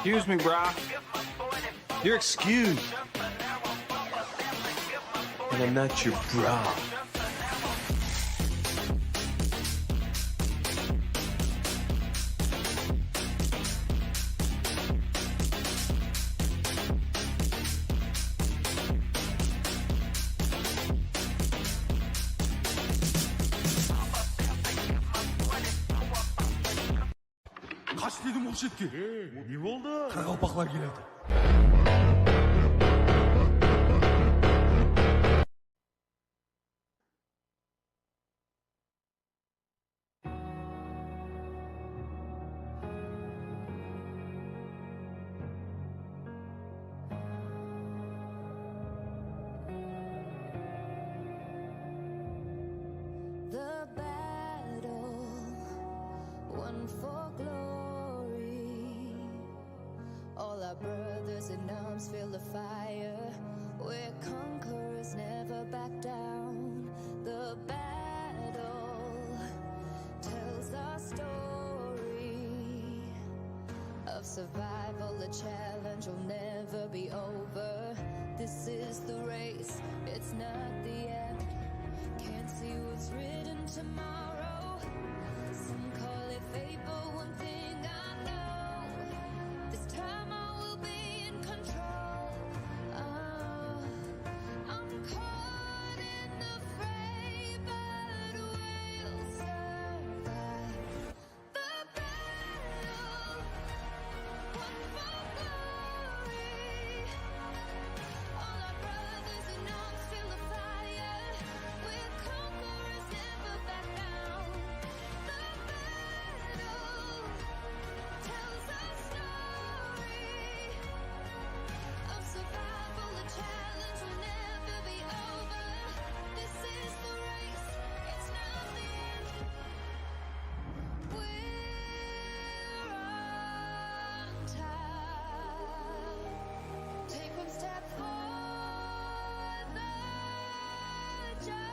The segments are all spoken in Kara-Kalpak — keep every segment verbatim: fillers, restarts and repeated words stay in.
Excuse me, brah. You're excused. And I'm not your bra. Qash dedim ol shetke. Ne boldı? Qaraqalpaqlar keledi. The battle won for glory. All our brothers in arms feel the fire. We're conquerors, never back down. The battle tells our story of survival, a challenge will never be over. This is the race, it's not the end. Can't see what's written tomorrow. Some call it fate, but one thing I know, this time I will be in control. Oh, I'm caught in the fray, but we'll survive. The battle won for glory. All our brothers in arms feel the fire. We're conquerors, never back down. The battle tells our story of survival, a challenge will never be over. This is the race, it's not the end. We're on top. Take one step for the jump.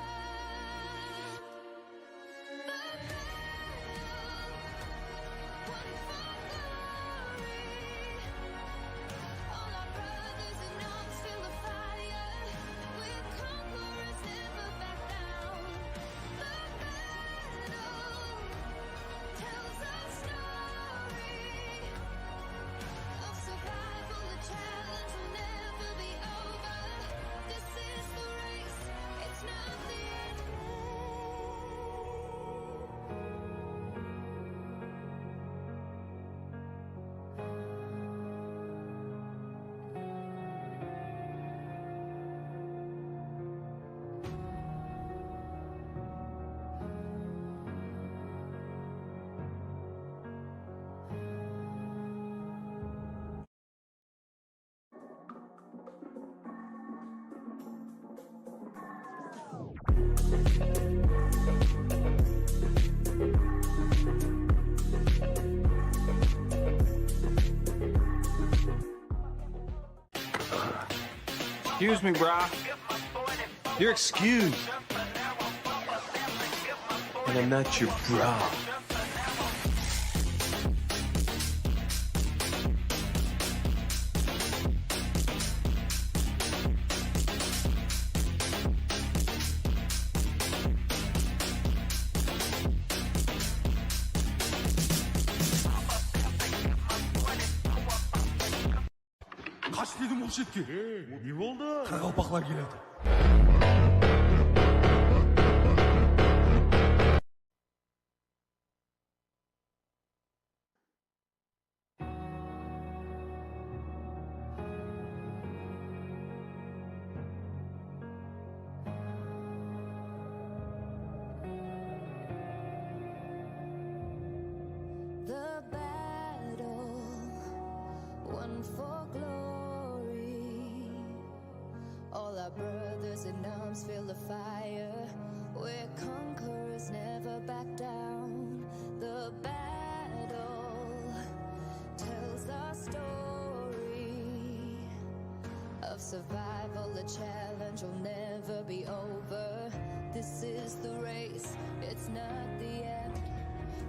The battle won for glory. All our brothers in arms feel the fire. We're conquerors, never back down. The battle tells our story of survival, the challenge will never be over. This is the race, it's not the end. Excuse me, brah. You're excused. And I'm not your bra. Qash dedim ol shetke. Ne boldı? Qaraqalpaqlar keledi. The battle won for glory. All our brothers in arms feel the fire. We're conquerors, never back down. The battle tells our story of survival, a challenge will never be over. This is the race, it's not the end.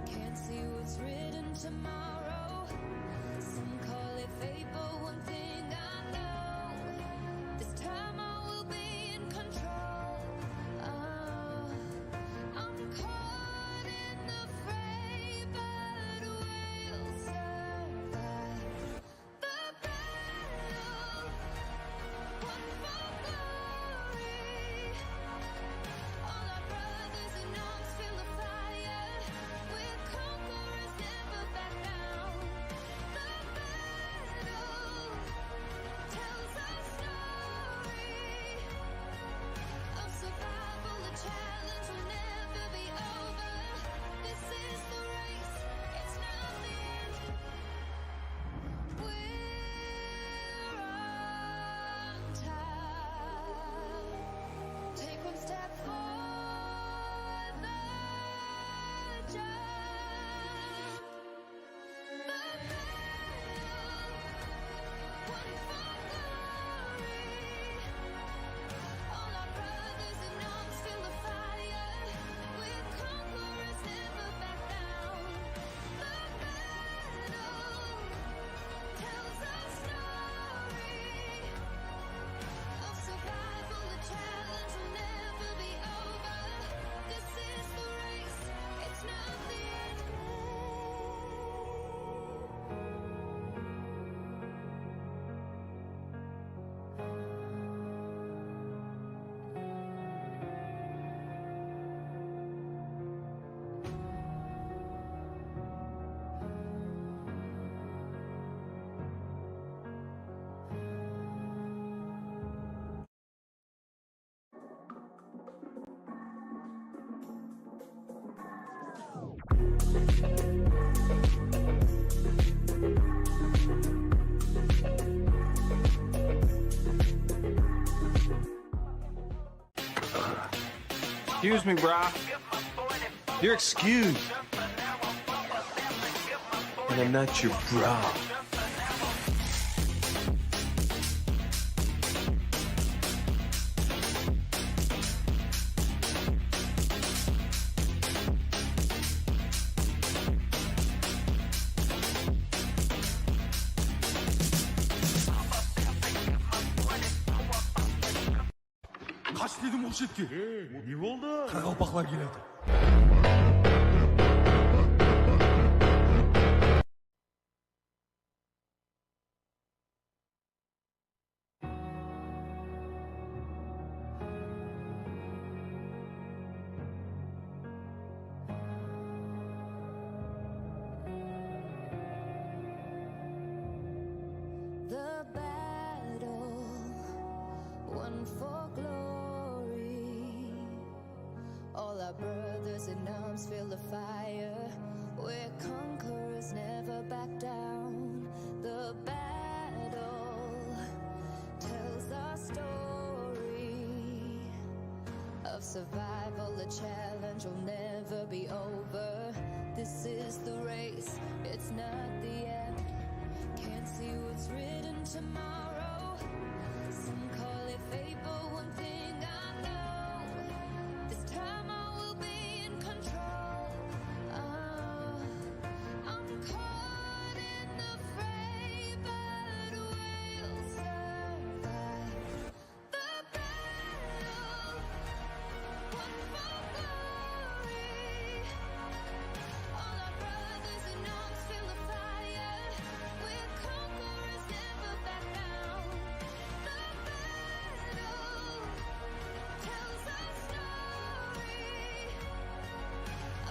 Can't see what's written tomorrow. Some call it Excuse me, brah. You're excused. And I'm not your bra. Qash dedim ǵoy shetke. Ey, ne boldı? Qaraqalpaqlar kelyatır. The battle won for glory. All our brothers in arms feel the fire. We're conquerors, never back down. The battle tells our story of survival, a challenge will never be over. This is the race, it's not the end. Can't see what's written tomorrow. Some call it fate, but one thing I know, this time I will be in control. Oh, I'm caught in the fray, but we'll survive. The battle won for glory. All our brothers in arms feel the fire. We're conquerors, never back down. The battle tells our story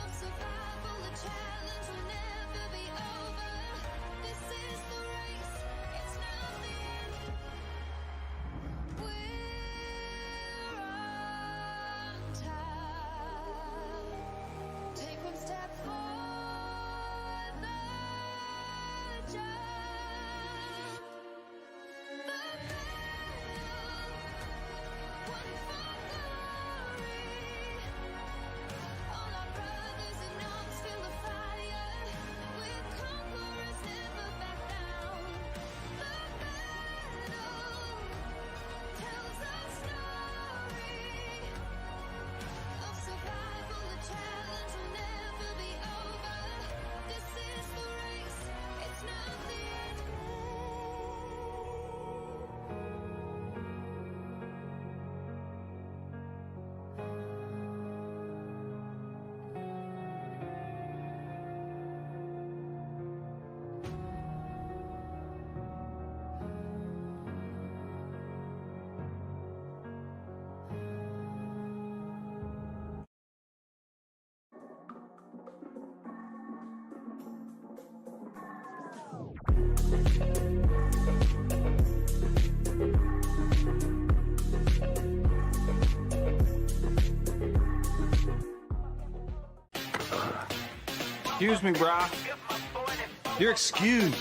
of survival, a challenge will never be over. This is the race, it's not the end. We're on top. Take one step forward, the jump. The battle won for glory. All our brothers in arms feel the fire. We're conquerors, never back down. The battle tells our story of survival, the challenge will never be over. This is the race, it's not the end. Excuse me, brah. You're excused.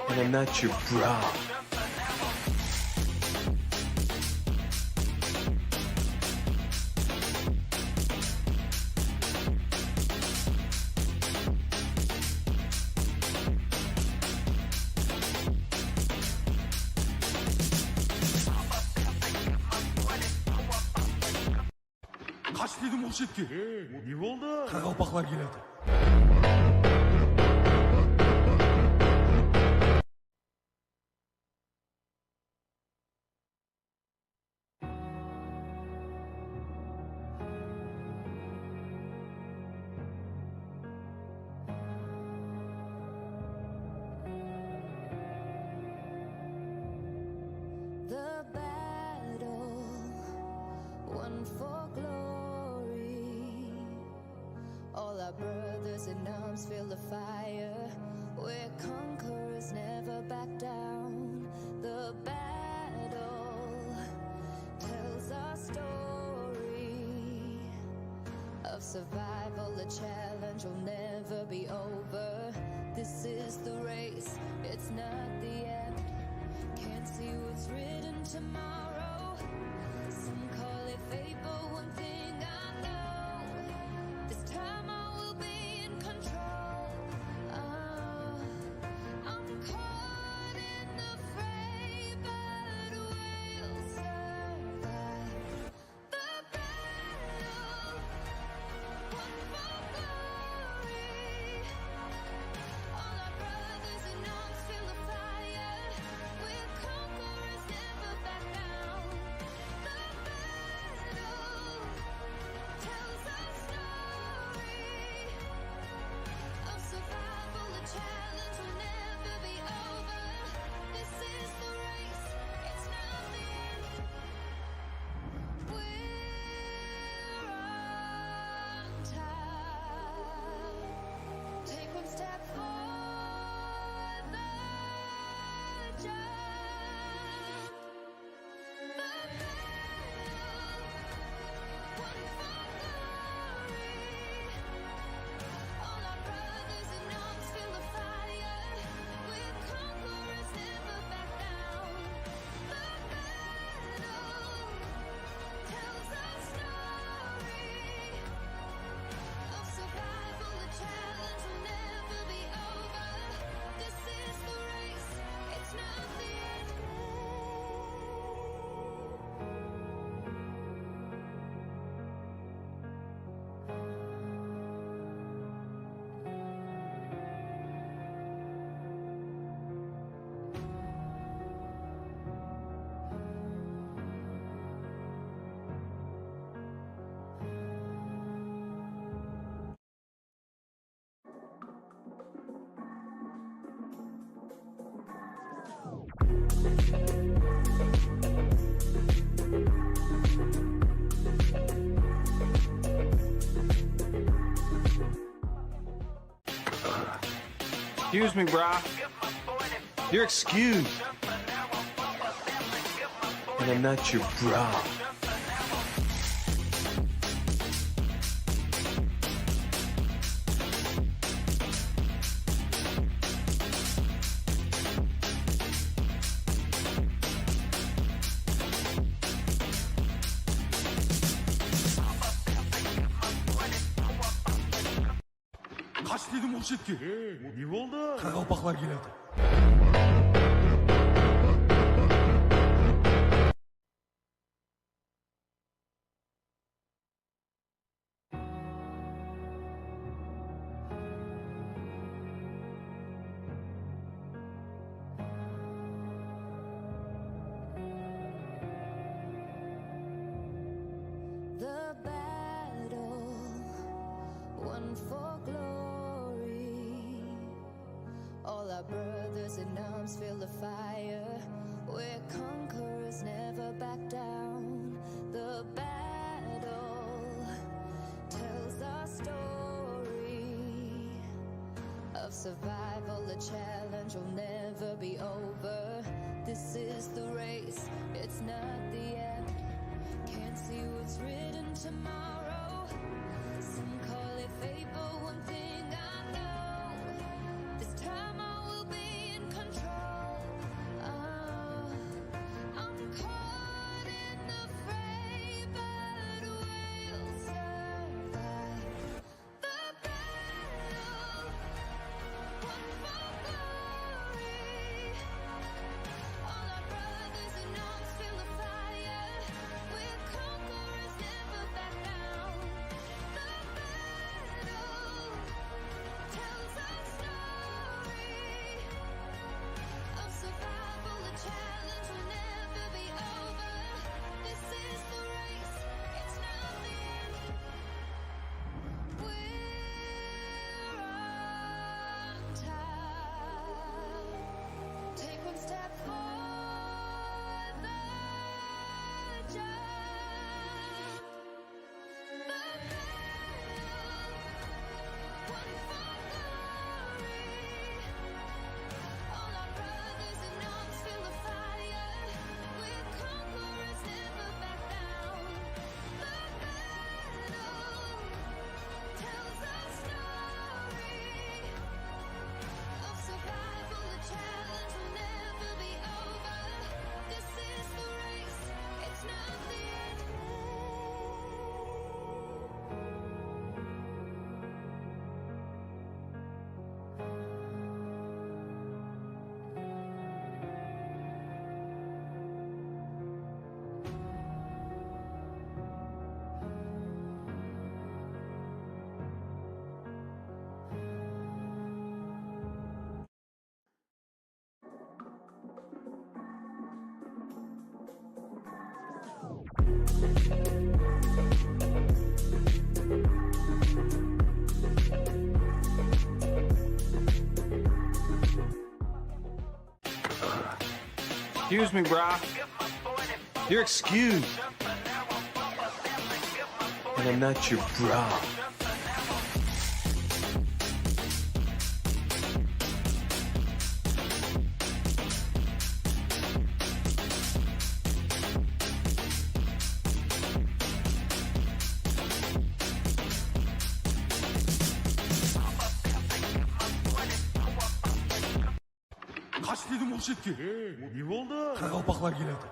And I'm not your bra. Qash dedim ǵoy shetke. Ey, ne boldı? Qaraqalpaqlar kelyatır. The battle won for glory. All our brothers in arms feel the fire. We're conquerors, never back down. The battle tells our story of Survival, a challenge will never be over. This is the race, it's not the end. Can't see what's written tomorrow. Some call it fate, but one thing I know. This time I will be in control. Oh, I'm caught in the fray, but we'll survive. The battle, one for glory. All our brothers in arms, feel the fire. We're conquerors, never back down. The battle tells our story of survival. The challenge will never be over. This is the race, it's not the end. We're on time. Take one step for the jump. The battle, one for glory. All our brothers in arms, feel the fire. We're conquerors, never back down. The battle tells our story of survival. The challenge will never be over. This is the race, it's not the end. Excuse me, brah. You're excused. And I'm not your brah. Qash dedim ol shetke. Ne boldı? Qaraqalpaqlar kelyatır. The battle, one for glory. All our brothers in arms, feel the fire. We're conquerors, never back down. The battle tells our story of survival. The challenge will never be over. This is the race, it's not the end. Can't see what's written tomorrow. Some call it fate, but one thing I know, this time I will be in control. Oh, I'm caught in the fray, but we'll survive. The battle, one for glory. All our brothers in arms, feel the fire. We're conquerors, never back down. The battle Excuse me, brah. You're excused. And I'm not your bra. Qash dedim ol shetke. Ne boldı? Qaraqalpaqlar keledi.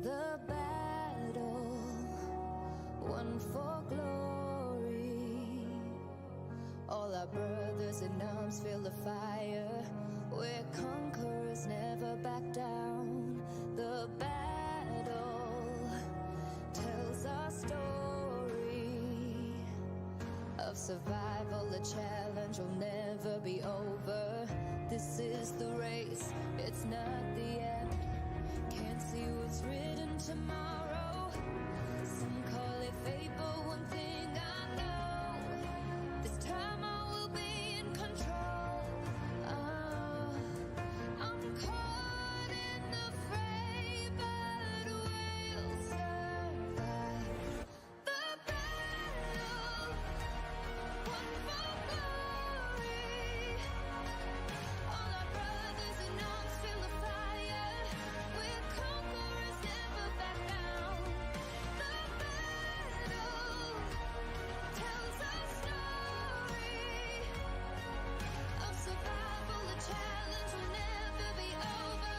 The battle won for glory. All our brothers in arms feel the fire. We're conquerors, never back down. The battle tells our story of survival, the challenge will never be over. This is the race, it's not the end. Can't see what's written tomorrow. Some call it fate, but one thing I know, this time I will be in control. Uh, I'm caught in the fray, but we'll survive. The battle won for glory. All our brothers in arms feel the fire. We're conquerors, never back down. The battle tells our story of survival. The challenge will never be over.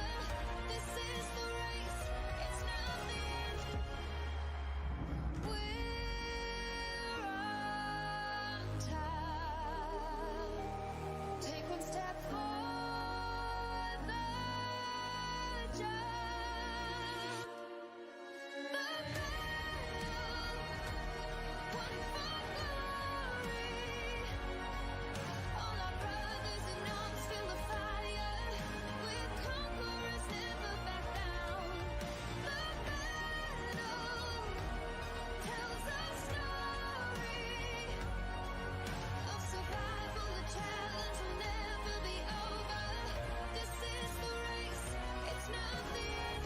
This is the race, it's not the end. We're on top. Take one step for the jump. The battle won for glory. All our brothers in arms feel the fire. We're conquerors, never back down. The battle tells our story of survival. The challenge will never be over. This is the race, it's not the end.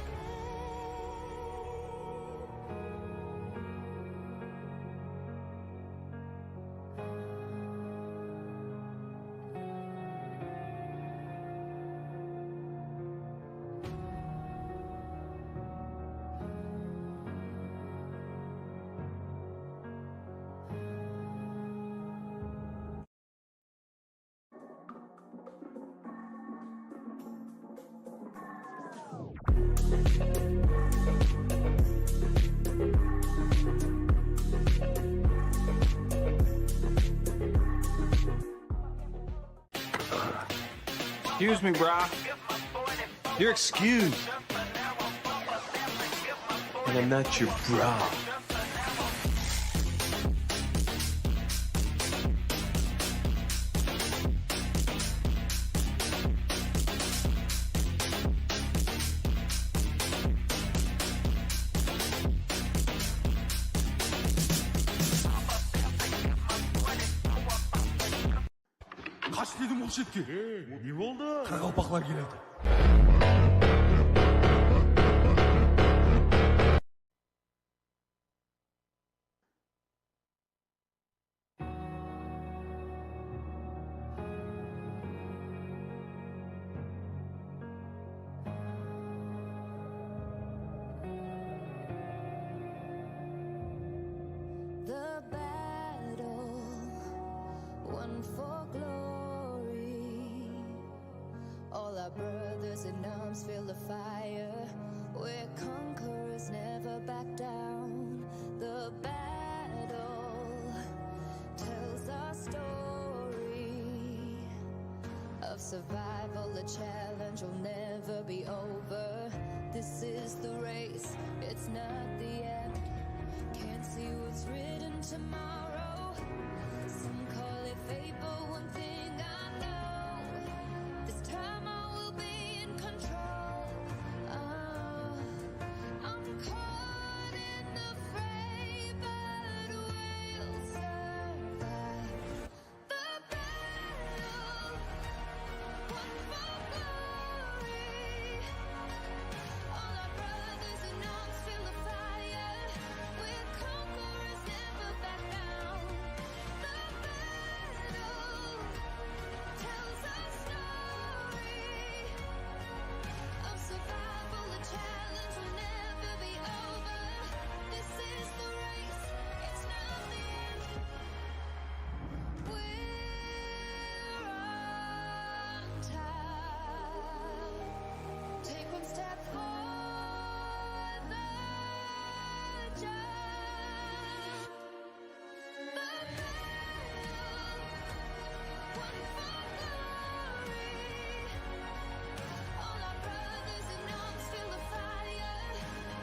Excuse me, brah. You're excused. And I'm not your bra. Qash dedim ol shetke. Ne boldı? Qaraqalpaqlar keledi. The battle won for glory. All our brothers in arms feel the fire. We're conquerors, never back down. The battle tells our story of survival. The challenge will never be over. This is the race, it's not the end. Can't see what's written tomorrow. Some call it fate, but one thing I know. This time I will be in control. Oh, I'm caught in the fray, but we'll survive. The battle, won for glory. All our brothers in arms, feel the fire. We're conquerors, never back down. The battle tells our story of survival, the challenge will never be over. This is the race, it's not the end. We're on time. Take one step for the jump. The battle, won for glory. All our brothers in arms, feel the fire.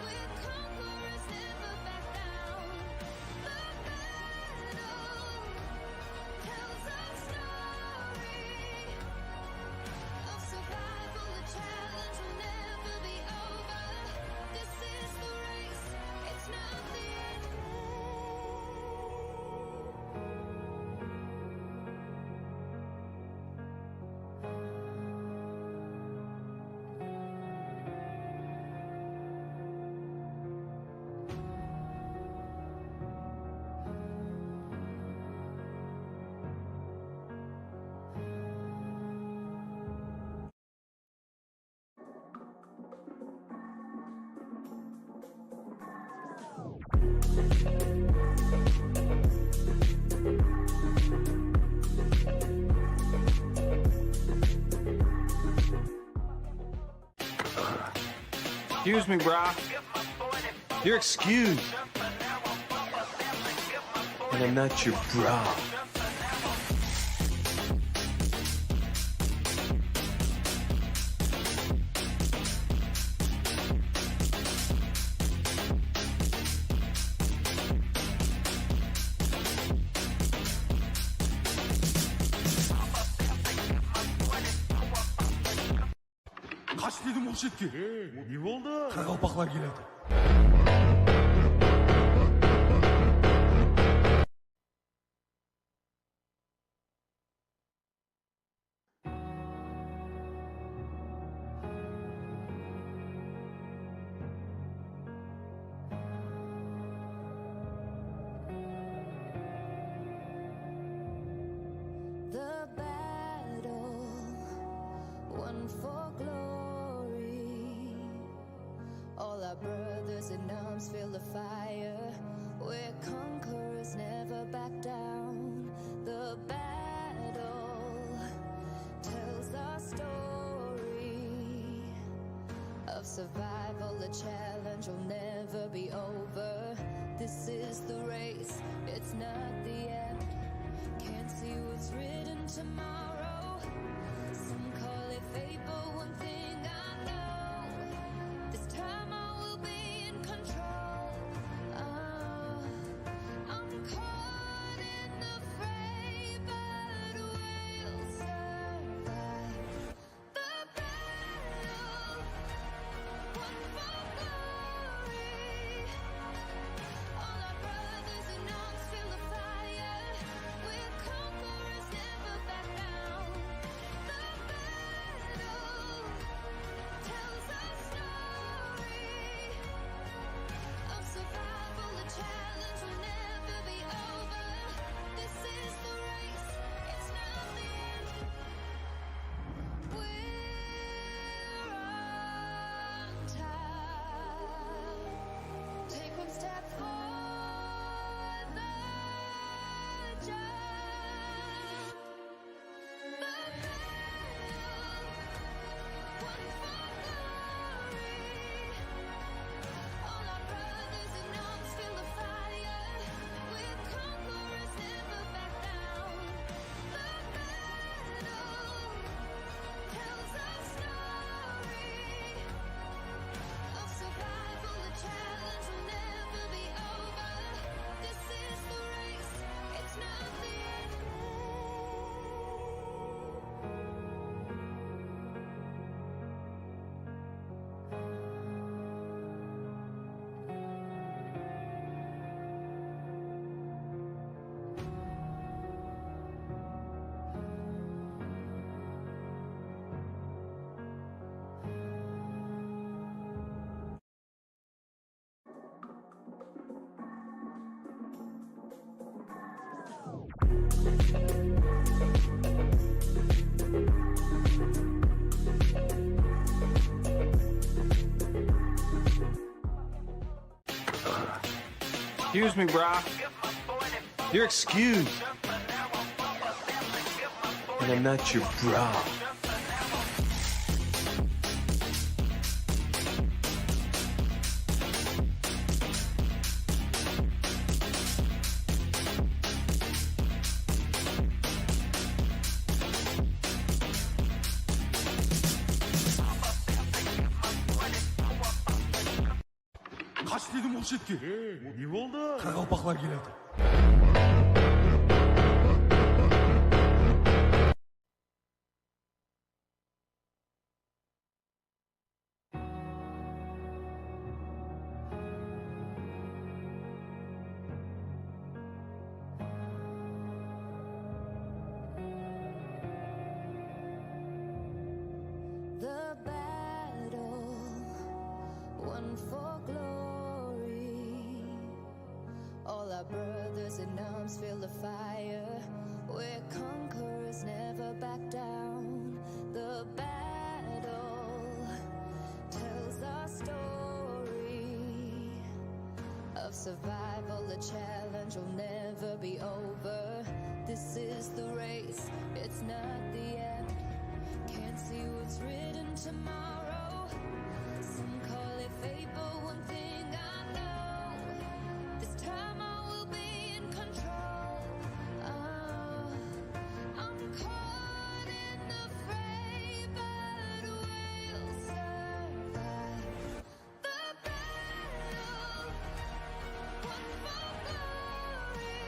We're conquerors, never back down. The battle tells our story of survival, the challenge will never be over. This is the race, it's not the end. Excuse me, brah. You're excused. And I'm not your bra. Qash dedim ǵoy shetke. Ey, ne boldı? Qaraqalpaqlar keledi. The battle, won for glory. All our brothers in arms, feel the fire. We're conquerors, never back down. The battle tells our story of survival, the challenge will never be over. This is the race, it's not the end. Can't see what's written tomorrow. Some call it fate, but one thing I know, this time I will be in control. Oh, I'm caught in the fray, but we'll survive. The battle, won for glory. Excuse me, brah. You're excused. And I'm not your bra. Qash dedim ol shetke. Ey, ne boldı? Qaraqalpaqlar kelyatır. The battle won for glory. All our brothers in arms feel the fire. We're conquerors, never back down. The battle tells our story of survival, the challenge will never be over. This is the race, it's not the end. Can't see what's written tomorrow. Some call it fate, but one thing I know, this time I will be in control. Oh, I'm caught in the fray, but we'll survive. The battle won for glory.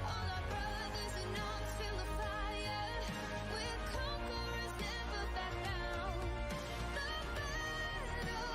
All our brothers in arms feel the fire. We're conquerors, never back down. The battle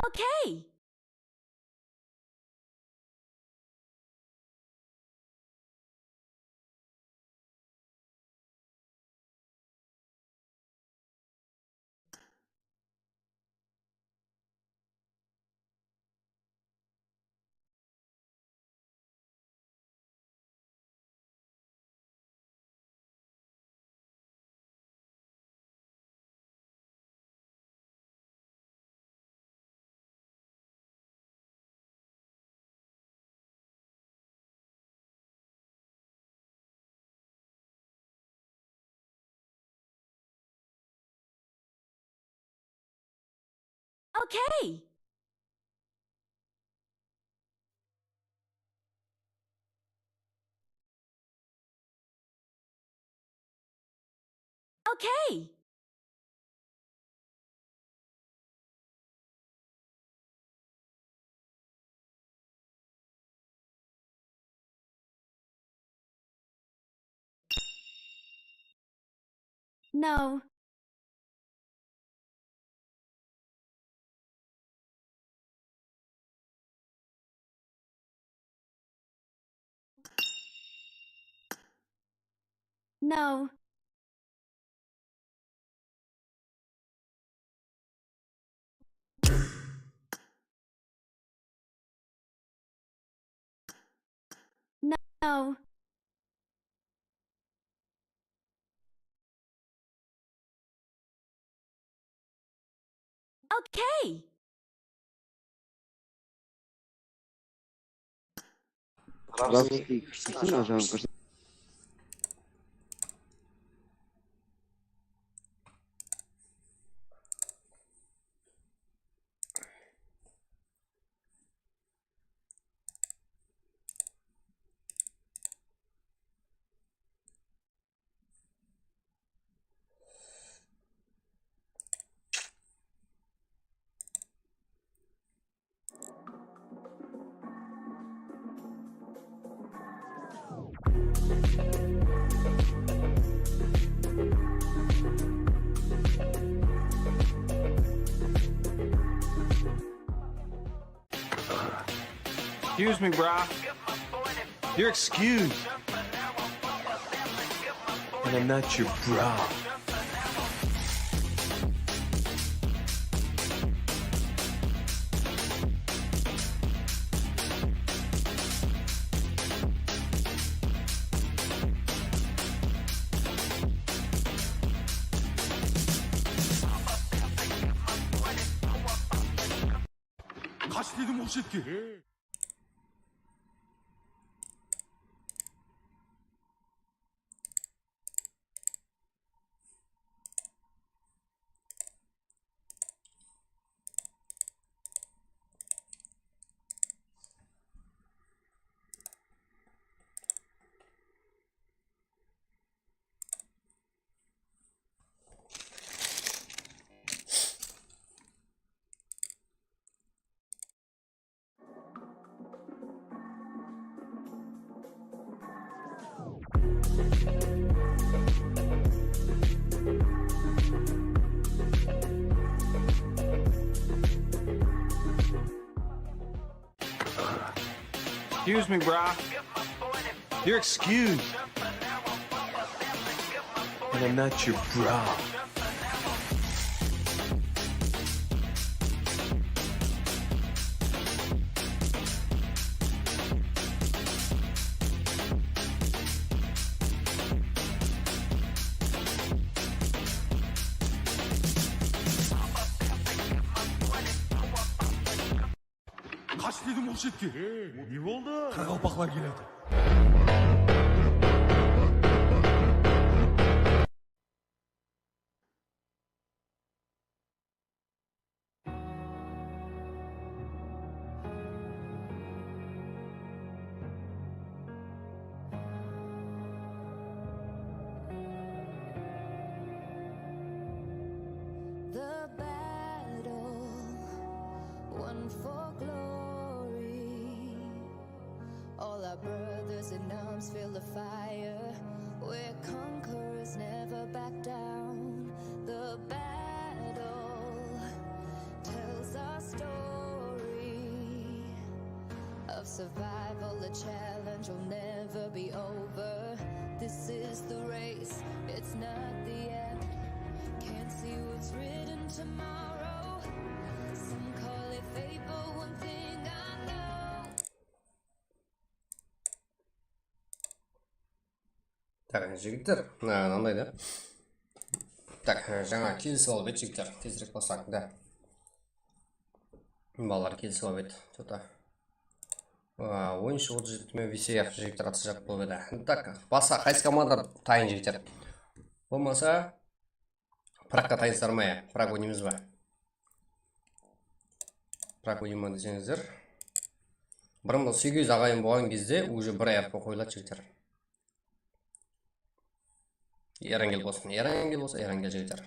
Okay. Okay. Okay. No. No. No. Okay. Здравствуйте. Excuse me, brah. You're excused. And I'm not your bra. Qash dedim, ulıshı etke. Excuse me, brah. You're excused. And I'm not your bra. Qash dedim, ulıshı etke. Ne boldı? Qaraqalpaqlar keledi. The battle won for glory. All our brothers in arms feel the fire. We're conquerors, never back down. The battle tells our story. Survival, a challenge will never be over. This is the race, it's not the end. Can't see what's written tomorrow. Some call it fate, but one thing I know. Tak, jigitler, mına, mınanday da. Tak, jańa kelisip alıp edi, jigitler. Tezirek bolsaq da. Balalar kelisip alıp edi, что-то. Aa, on úsh otız jeti men V C F jigitler atışacaq bolıp edi. Tak, basqa qaysı komandalar tayın, jigitler? Bolmasa, Pragqa tayınsızlar ma, ya? Prag oynaymiz ba? Prag oynayman deseńizler. Bir mıń segiz júz aǵayin bolǵan gezde уже bir R P qoyıladı, jigitler. Erangel bolsın, Erangel bolsa, Erangel jigitler.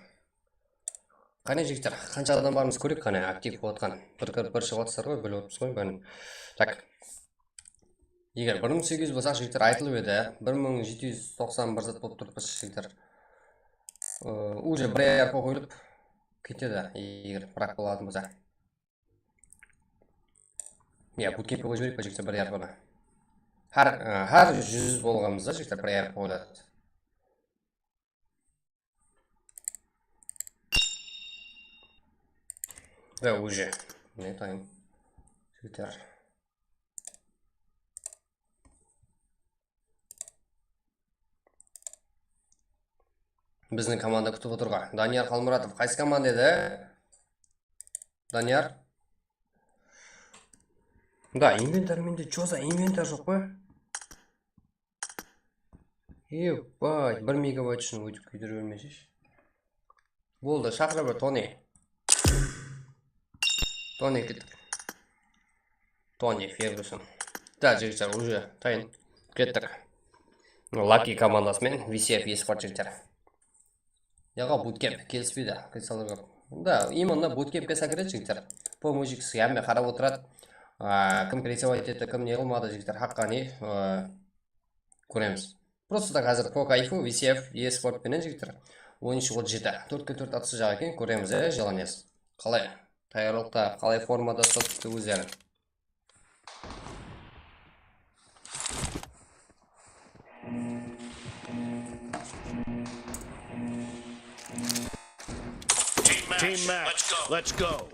Qáne, jigitler, qansha adam barmız kóreyik, qáne, aktiv bolıp atqan. Bir kirip, bir shıǵıp atırsızlar ǵoy, bilip otırmız ǵoy bárin. Tak. Eger bir mıń segiz júz bolsaq, jigitler, aytılıp edi, bir mıń jeti júz toqsan bir zat bolıp turıppız, jigitler. Ee, уже bir R P qoyılıp ketedi, eger Prag bolatuǵın bolsa. Ya, butkempke qoyıp jibereyik pa, jigitler, bir R P-ni? Hár, e, hár júz bolǵanımızda, jigitler, bir R P qoyıladı. Da, уже. Ne tayın? Jigitler. Biziń komanda kútip otır ǵoy. Daniyar Qalmuratov, qaysı komanda edi? Daniyar? Da, inventar mende, чё за inventar joq pa? Ебать, bir megabayt ushın óytip kúydirip bermeysiz. Boldı, shaqıra ber, Toni. Toni, kettik. Toni Ferguson. Da, jigitler, уже tayın. Kettik. Lucky komandası menen V C F Esport, jigitler. Yaǵa, bootcamp kelispeydi, kristallar kóp. Da, именно bootcampke sakiredi, jigitler. Pomojik hámme qarap otıradı. Aa, kim kritisovat etti, kim ne qılmadı, jigitler, haqqani, aa, kóremiz. Просто так házir po kayfu V C F Esport penen, jigitler. On úsh otız jeti. Tórtke tórt atısajaq eken, kóremiz, e, Jelanyas. Qalay tayarlıqta, qalay formada uslap turıptı ózlerin. Team match, let's go.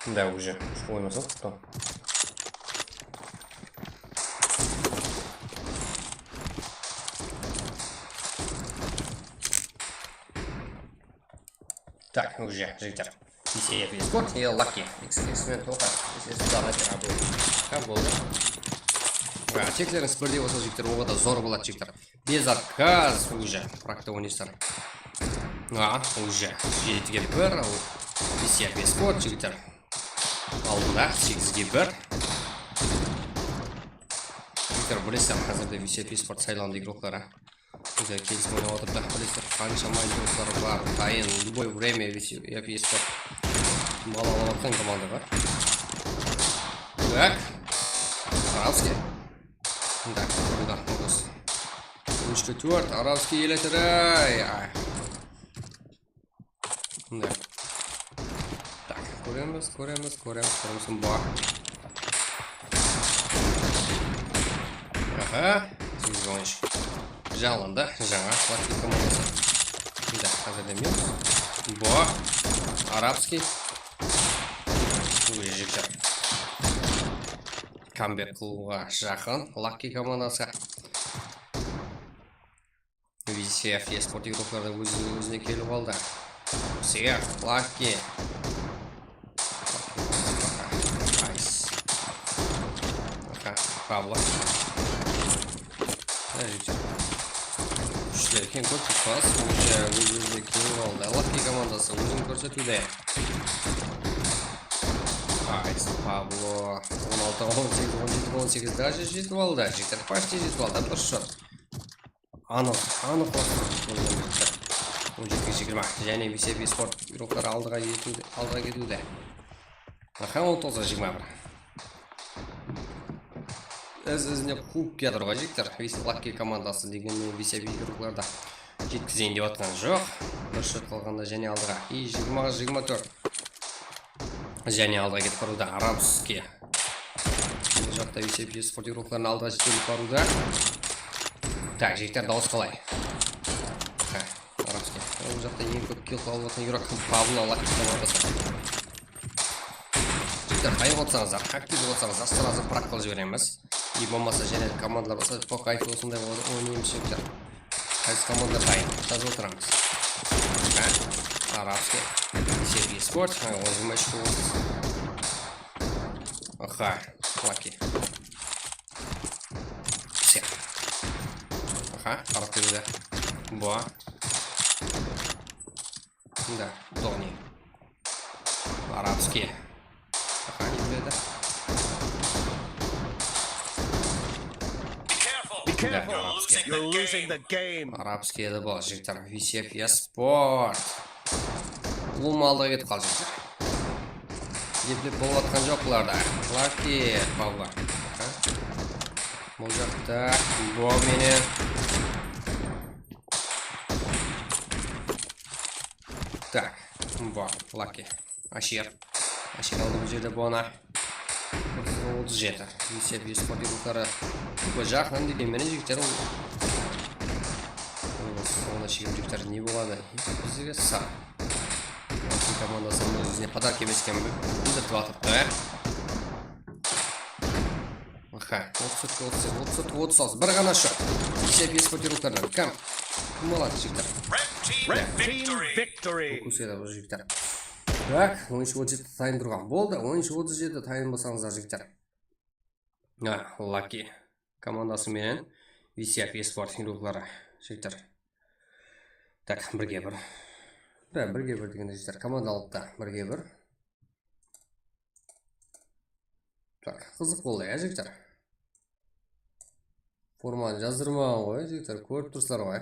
Да, уже. Что у нас тут? Так, уже, jigitler. V C F Esport, e, Lucky. X X men toqay. X X daǵı eken, a, boldı. Ha, boldı. Ha, teklerińiz birdey bolsa, jigitler, oǵada zor boladı, jigitler. Bezatkaz, уже. Pragta oynaysızlar. A, уже. Jetige bir, V C F Esport, jigitler. Aldında, segizge bir. Jigitler, bilesizler, házirde V C F Esport saylandı igrokları. Bizler kelisip oynap atırdı. Bilesizler, qansha maynıtlar bar, tayın, любое время V C F Esport. Bal alıp atqan komanda bar. Так. Arabskiy. Так, burada, burada. Úshke tórt, Arabskiy ele tur, ay, ay. Mınday. Tak, kóremiz, kóremiz, kóremiz, kóremiz. Mba. Aha, segiz on úsh. Janlandı, jańa Latvia komandası. Mında házir de minus. Mba. Arabskiy. Уже jigitler. Kambek qılıwǵa jaqın Latvia komandası. V C F Esport igrokları da óz-ózine kelip aldı. Seyaq, Lucky. Nice. Aha, Pablo. Kúshler eken, kóp tutpaz. Уже óz-ózine kelip aldı. Lucky komandası ózin kórsetiwde. Nice, Pablo. On altı, on segiz, on jeti, on segiz. Даже jetip aldı. Jigitler, почти jetip aldı. Bir shot. Anıq, anıq. On jetige jigirma. Jáne V C F Esport igrokları aldıǵa ketiwde, aldıǵa ketiwde. Aha, on toǵız jigirma bir. Iz-izine quwıp kiyatır ǵoy, jigitler. Lucky komandası degen V C F igroklarda. Jetkizeyin dep atqan joq. Bir shot qalǵanda jáne aldıǵa. I, jigirma, jigirma tórt. Jáne aldıǵa ketip barıwda Arabskiy. Bul jaqta Yusepov sport yuraqlarına aldıǵa jetelip barıwda. Tak, jigitler, dawıs qalay? Ha, Arabskiy. Bul jaqta eń kóp kill alıp atqan yuraq Pablo Laki komandası. Jigitler, qayıq otsańızlar, aktiv otsańızlar, srazı prak qılıp jiberemiz. I bolmasa jáne komandalar bolsa, po kayfu osınday boladı, oynaymız, jigitler. Qaysı komanda dayın? Jazıp otıramız. Ha? Arabskiy. Sergey Sport. Ha, on jigirma úsh gol. Aha, Laki. Sen. Aha, qarap berdi. Boa. Da, Doni. Arabskiy. Aha, endi. Be careful. Be careful. You're losing the game. Arabskiy edi bul, jigitler. Yusepov sport. Ulıwma aldıǵa ketip qaldı, jigitler. Eplep bolıp atqan joq bularda. Laki, Pablo. Aha. Bul jaqta Bo menen. Tak, Bo, Laki. Ashir. Ashir aldı bul jerde Bona. Otız jeti. Yusepov sport yuraqları. Jaqınnan degen menen jigitler. Sońına shekem jigitler ne boladı? Bizge saq. Komandasınıń ózine podarka emes ekenin bildirtip atırıptı. Aha, otız tórt, otız segiz, otız tórt, otız altı. Bir ǵana shot. Yusepov sport yuraqlarınan. Kim? Kim aladı, jigitler? Red team victory. Fokus edi bul jigitler. Tak, on úsh otız jeti tayın turǵan. Boldı, on úsh otız jeti tayın bolsańızlar, jigitler. Ha, Laki komandası menen Yusepov sport yuraqları, jigitler. Tak, birge bir. Da, birge bir degende, jigitler, komanda alıptı, birge bir. Tak, qızıq boldı, ya, jigitler. Formanı jazdırmaǵan ǵoy, jigitler, kórip tursızlar ǵoy.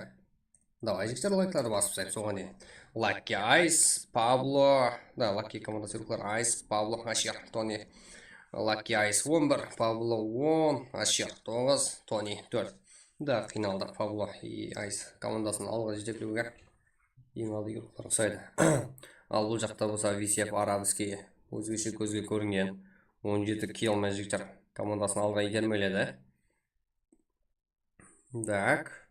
Davay, jigitler, layklardı basıp taslayıq, soǵan deyin. Lucky Ice, Pablo, da, Lucky komandası yuraqları, Ice, Pablo, Ashir, Toni. Lucky Ice on bir, Pablo on, Ashir toǵız, Toni tórt. Da, qıynaldıq, Pablo, i, Ice komandasın alǵa jeteklewge. Eń aldı yuraqlar usaydı. Al, bul jaqta bolsa Visyev Arabskiy ózgeshe kózge kóringen on jeti kill menen jigitler komandasın alǵa iygermeledi. Tak.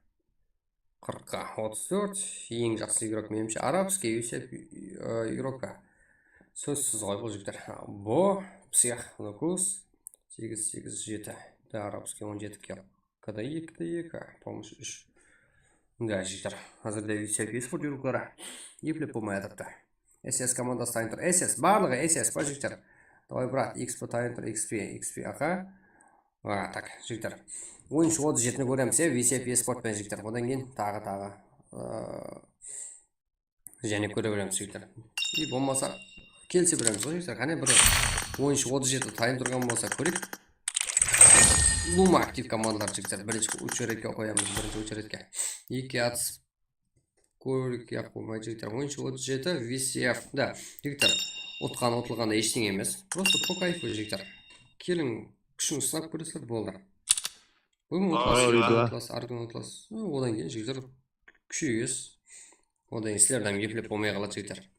Qırqqa otız tórt. Eń jaqsı igrok, menimshe, Arabskiy, Visyev, e, igrokka. Sózsiz ǵoy bul jigitler. Bo, Psix, Nukus. Segiz, segiz, jeti. Da, Arabskiy on jeti kill. K D eki, K D eki, Pomosh úsh. Da, jigitler, házirde Visyev esport yurıqları eplep bolmay atırıptı. S S komandası tayın tur. S S, barlıǵı S S pa, jigitler? Davay, brat, X P tayın tur, X P, X P, aha. A, tak, jigitler. Oyınshı otız jetini kóremiz, e, Visyev esport penen, jigitler. Odan keyin taǵı, taǵı, ıı, jáne kóre beremiz, jigitler. I bolmasa, kelise beremiz ǵoy, jigitler. Qáne, bir oyınshı otız jeti tayın turǵan bolsa, kóreyik. Luma aktiv komandalar, jigitler. Birinshi ocheredke qoyamız, birinshi ocheredke. Eki atız kóreyik, yaq bolmaydı, jigitler. Oyınshı otız jeti, Visyev. Da, jigitler, utqan, utılǵan da eshteńe emes. Prosto po kayfu, jigitler. Keliń, kúshiń sınap kóresizler, boldı. Búgin utılasız, argın utılasız, argın utılasız. Odan keyin, jigitler, kúsheyesiz. Odan keyin sizlerdi hám eplep bolmay qaladı, jigitler.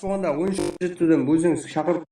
bolǵanda on úsh jettiden ózińiz shaqırıp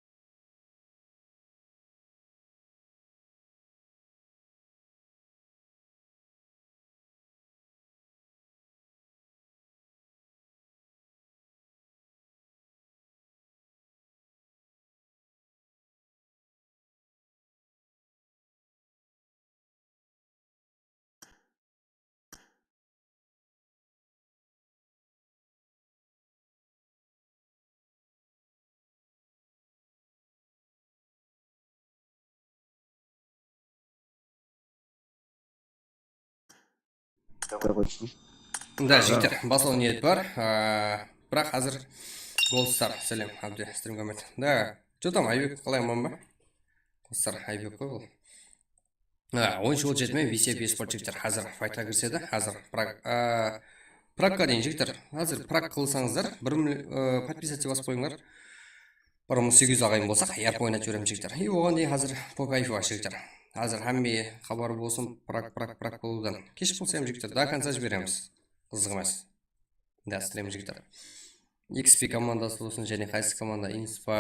Da, jigitler, baslaw niyet bar. Aa, biraq házir Goldstar, sálem, Abdi, Streamkomet. Da, что там, Aybek, qalay, aman ba? Goldstar, Aybek ǵoy bul. Ha, on úsh otız jeti menen V C P Esport, jigitler, házir faytqa kirisedi. Házir Prag, aa, Pragqa deyin, jigitler. Házir Prag qılsańızlar, bir mil-, aa, подписаться basıp qoyıńlar. Bir mıń segiz júz aǵayin bolsaq, yarqı oynap jiberemiz, jigitler. И oǵan deyin házir по кайфу, jigitler. Házir hámme xabarı bolsın, Prag, Prag, Prag bolıwdan. Kesh bolsa hám, jigitler, до конца jiberemiz. Qızıq emes. Da, isleymiz, jigitler. X P komandası bolsın, jáne qaysı komanda, Inspa,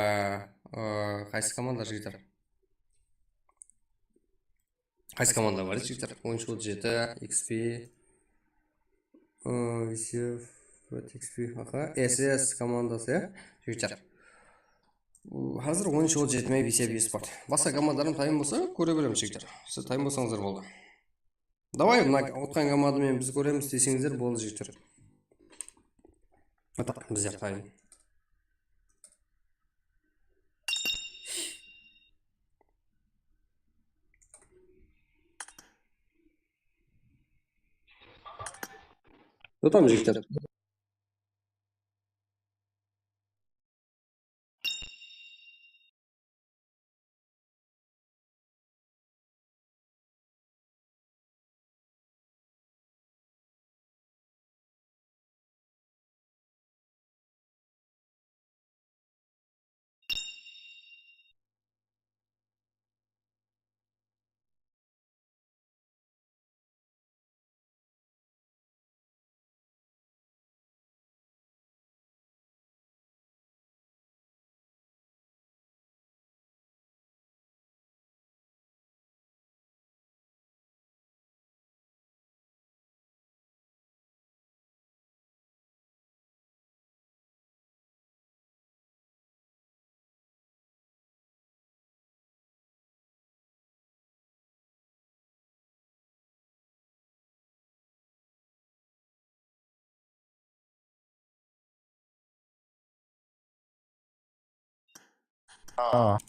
aa, qaysı komanda, jigitler? Qaysı komanda bar, jigitler? On úsh otız jeti, X P, ıı, V C F, X P, aha, S S komandası, ya, jigitler. Házir on úsh otız jeti menen V C F Esport. Basqa komandalarım tayın bolsa, kóre beremiz, jigitler. Siz tayın bolsańızlar boldı. Davay, mına utqan komanda menen biz kóremiz deseńizler boldı, jigitler. Ataq, biz yaqtayın. Tutam, jigitler.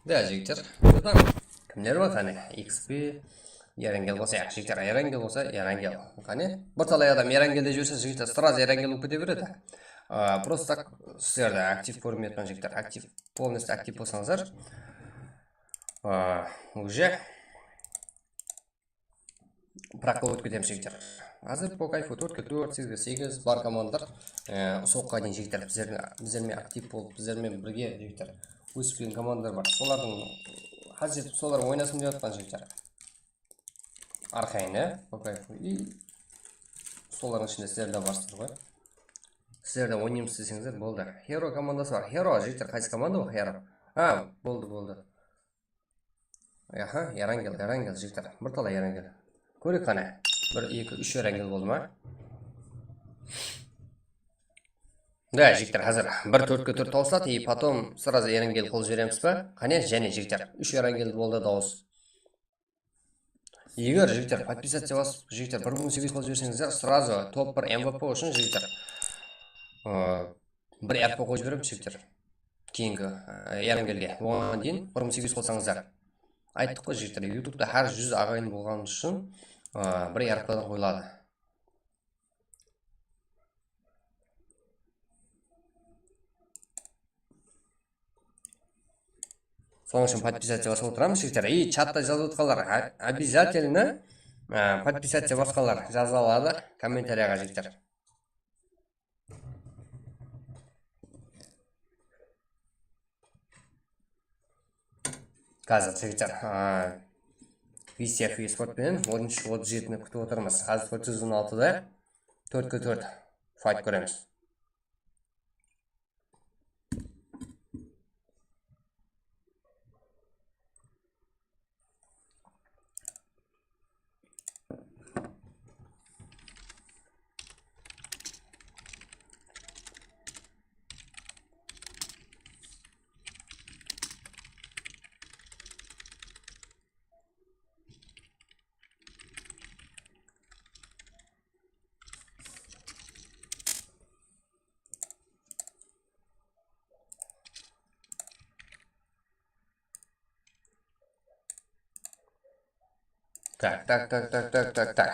Da, jigitler, burada kimler bar, qáne? X P, Erangel bolsa, ya, jigitler, Erangel bolsa, Erangel. Qáne, bir talay adam Erangel dep júrse, jigitler, сразу Erangel bolıp kete beredi. A, просто так sizlerdi aktiv kórmeyatpan, jigitler, aktiv, полностью aktiv bolsańızlar. A, уже Pragqa ótip ketemiz, jigitler. Házir по кайфу tórtke tórt, segizge segiz bar komandalar. E, usı waqıtqa deyin, jigitler, bizler, bizler menen aktiv bolıp, bizler menen birge, jigitler, ósip kelgen komandalar bar. Solardıń, házir solar oynasın dep atpan, jigitler. Arxayın, e, по кайфу. И solardıń ishinde sizler de barsızlar ǵoy. Sizler de oynaymız deseńizler, boldı. Hero komandası bar. Hero, jigitler, qaysı komanda ol? Hero. Ha, boldı, boldı. Aha, Erangel, Erangel, jigitler. Bir talay Erangel. Kóreyik qáne. Bir, eki, úsh Erangel boldı ma? Da, jigitler, házir bir tórtke tórt tawısadı, и потом сразу Erangel qılıp jiberemiz ba? Qáne, jáne, jigitler, úsh Erangel boldı dawıs. Eger, jigitler, подписаться basıp, jigitler, bir mıń segiz júz qılıp jiberseńizler, сразу top bir M V P ushın, jigitler, ıı, bir R P qoyıp jiberemiz, jigitler. Keyingi, ıı, Erangelge. Oǵan deyin bir mıń segiz júz qılsańızlar. Ayttıq ǵoy, jigitler, YouTubeta hár júz aǵayin bolǵanı ushın, ıı, bir R P qoyıladı. Sonıń ushın подписаться basıp otıramız, jigitler. И chatta jazıp otırǵanlar, обязательно, ıı, подписаться basqanlar jaza aladı, kommentariyaǵa, jigitler. Házir, jigitler, a, V C F Esport penen on úsh otız jetini kútip otırmız. Házir tórt júz on altıda tórtke tórt fayt kóremiz. Tak, tak, tak, tak, tak, tak, tak.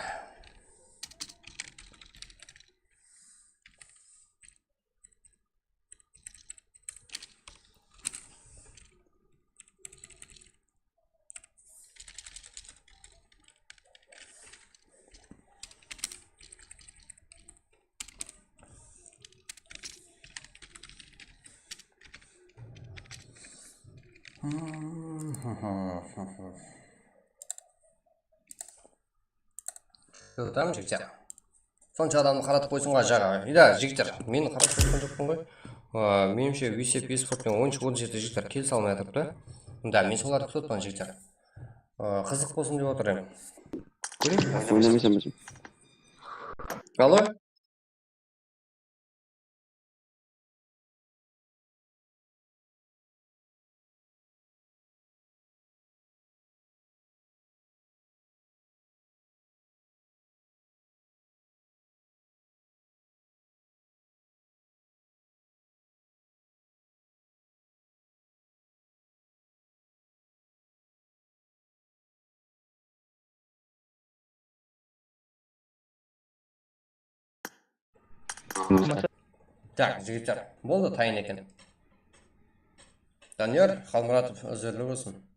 Joltam, jigitler. Sonsha adamdı qaratıp qoysın ǵoy jaǵa. Ida, jigitler, men qaratıp qoyǵan joqpan ǵoy. Aa, menimshe, Visep esportpen on úsh otız jeti jigitler kelise almay atırıptı. Da, men solardı kútip atırman, jigitler. Aa, qızıq bolsın dep otır edim. Kóreyik. Oynamaysan ba? Alo? Tak, jigitler, boldı, tayın eken. Daniyar Xalmuratov, úzirli bolsın.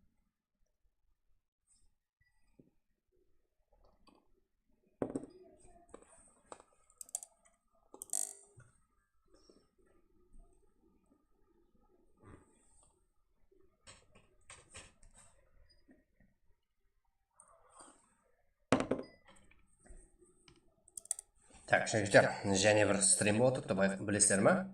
Tak, jigitler, jáne bir strim bolıp turıptı, bay-, bilesizler ma?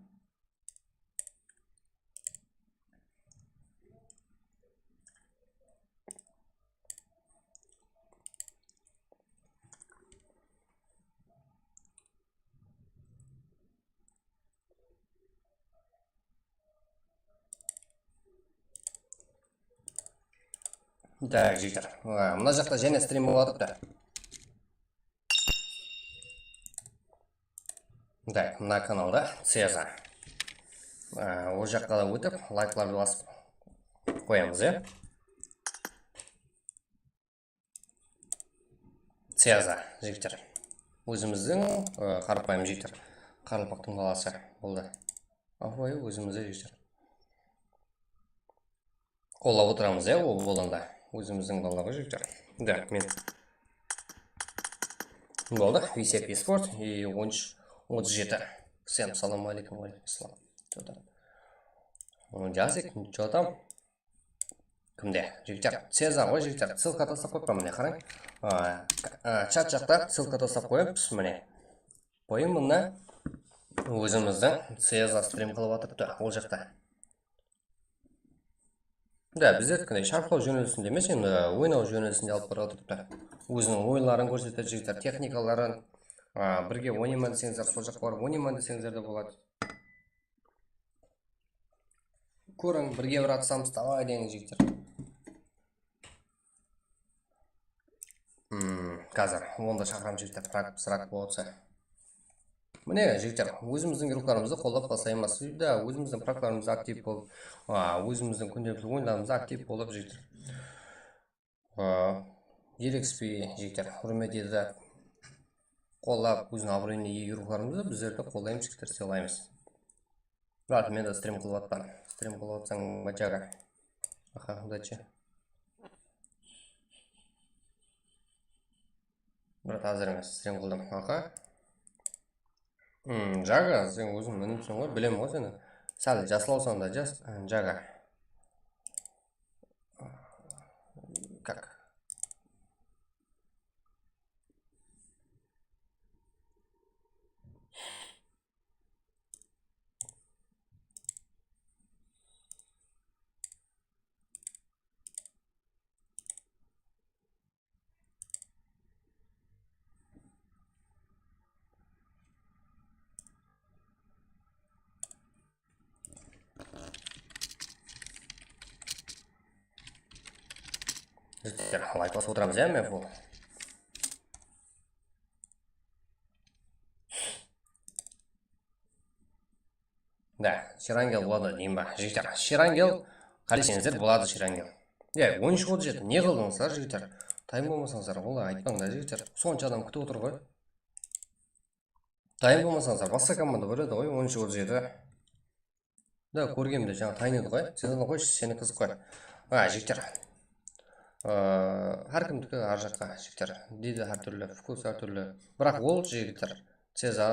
Tak, jigitler. Mına jaqta jáne strim bolıp atırıptı. Tak, mına kanalda Ceza. Aa, ol jaqqa da ótip, layklardı basıp qoyamız, ya. Ceza, jigitler. Ózimizdiń, aa, qarapayım jigitler. Qaraqalpaqtıń balası boldı. Apoy, ózimizdiń jigitler. Qollap otıramız, ya, ol bolǵanda. Ózimizdiń balalar ǵoy, jigitler. Da, men. Boldı, Visep esport, e, on úsh otız jeti. Всем салам алейкум, алейкум ассалам. Jotam. Jasik, jotam. Kimde? Jigitler, Ceza ǵoy, jigitler. Ссылка taslap qoyıppan, mine, qarań. A, a, chat jaqta ссылка taslap qoyıppız, mine. Qoyıń mına. Ózimizdiń Ceza strim qılıp atırıptı, ol jaqta. Da, bizlerdikiday sharqlaw jónelisinde emes, endi oynaw jónelisinde alıp barıp atırıptı. Óziniń oyınların kórsetedi, jigitler, texnikaların, a, birge oynayman deseńizler, sol jaqqa barıp oynayman deseńizler de boladı. Kóriń, birge bir atsamız, davay deń, jigitler. Hmm, házir onı da shaqıramız, jigitler, prak, srak bolsa. Mine, jigitler, ózimizdiń druglarımızdı qollap taslaymız. Da, ózimizdiń praklarımızda aktiv bolıp, a, ózimizdiń kúndelikli oyınlarımızda aktiv bolıp, jigitler. A, Erexpi, jigitler, húrmet etip, qollap, óziniń abırayına iye druglarımızdı bizler de qollaymız, jigitler, sıylaymız. Brat, men de strim qılıp atpan. Strim qılıp atsań, bajaǵa. Aha, udachi. Brat, házir emes, strim qıldım. Aha. Hmm, Jaga, sen óziń minipseń ǵoy, bilem ǵoy seni. Sál jaslawsań da jas, Jaga. Как? Jigitler, layk basıp otıramız, ya, men bul. Da, Shirangel boladı deyin ba, jigitler? Shirangel, qáleseńizler, boladı Shirangel. Ya, on úsh otız jeti, ne qıldıńızlar, jigitler? Tayın bolmasańızlar, olay aytpań da, jigitler. Sonsha adam kútip otır ǵoy. Tayın bolmasańızlar, basqa komanda bar edi ǵoy, on úsh otız jeti. Da, kórgenimde jańa tayın edi ǵoy. Sen onı qoyshı, seni qızıq qoy. A, jigitler. Aa, hár kimdiki hár jaqqa, jigitler. Deydi hár túrli, vkus hár túrli. Biraq ol, jigitler, Ceza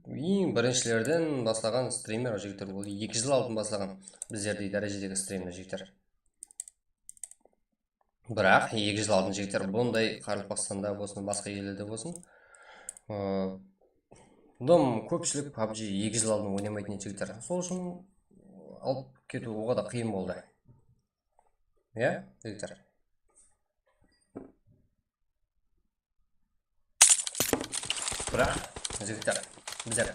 eń birinshilerden baslaǵan strimer, jigitler. Ol eki jıl aldın baslaǵan bizlerdey dárejedegi strimer, jigitler. Biraq eki jıl aldın, jigitler, bunday Qaraqalpaqstanda bolsın, basqa ellerde bolsın, ıı, bundan kópshilik PUBG eki jıl aldın oynamaytın edi, jigitler. Sol ushın alıp ketiw oǵada qıyın boldı. Iya, jigitler. Biraq, jigitler, bizler,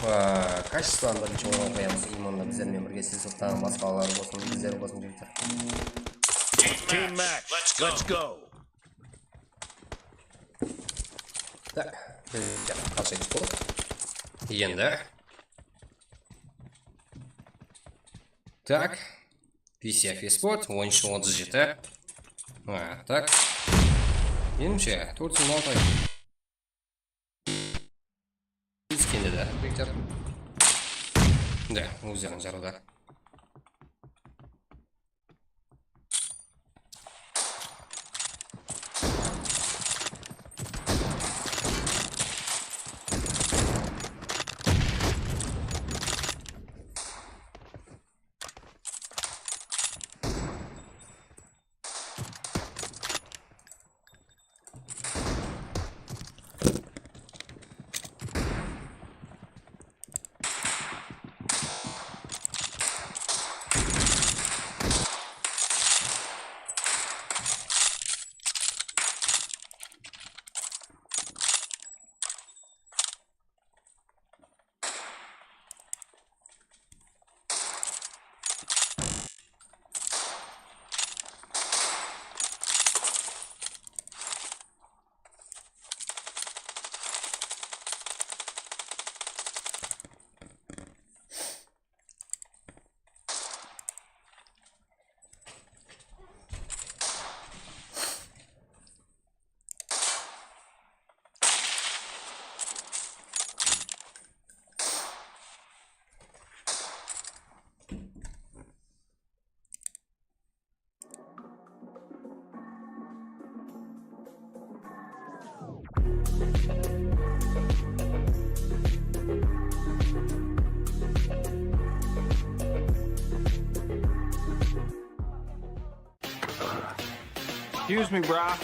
aa, kachestvanı birinshi orınǵa qoyamız. Imanda bizler menen birge Silsovtaǵı basqalar bolsın, bizler bolsın, jigitler. Team match, let's go. Tak, jigitler, qalsha ketip boldı. Endi. Tak. P C F Esport, on úsh otız jeti. Ha, tak. Menimshe, tórt júz on altı ay. Kende de, bektar. Da, ózlerin jarıda. Excuse me, brah.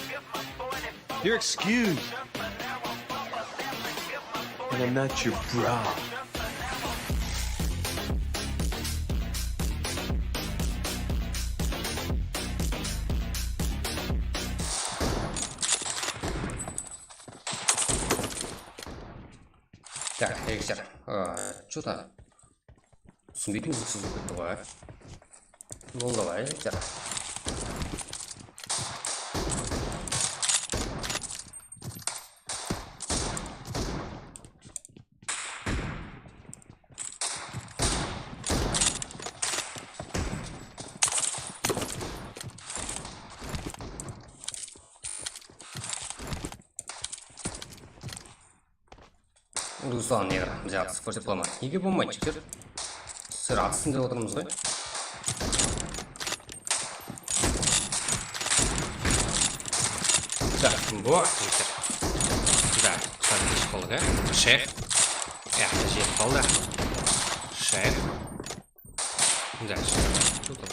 You're excused. And I'm not your brah. Так, ребята, а, чё-то Túsinbeytin, úzliksiz bolıp ketti ǵoy. Boldı ǵoy, jigitler. Ruslan, ne qılamız, jaqsı, kórsetip qalaman. Nege bolmaydı, jigitler? Sizler atısın dep otırmız ǵoy. Так, bu, jigitler. Да, qısqartıp keship qaldıq, ya. Shayx. Ya, jetip qaldı. Shayx. Да, shayx. Что там?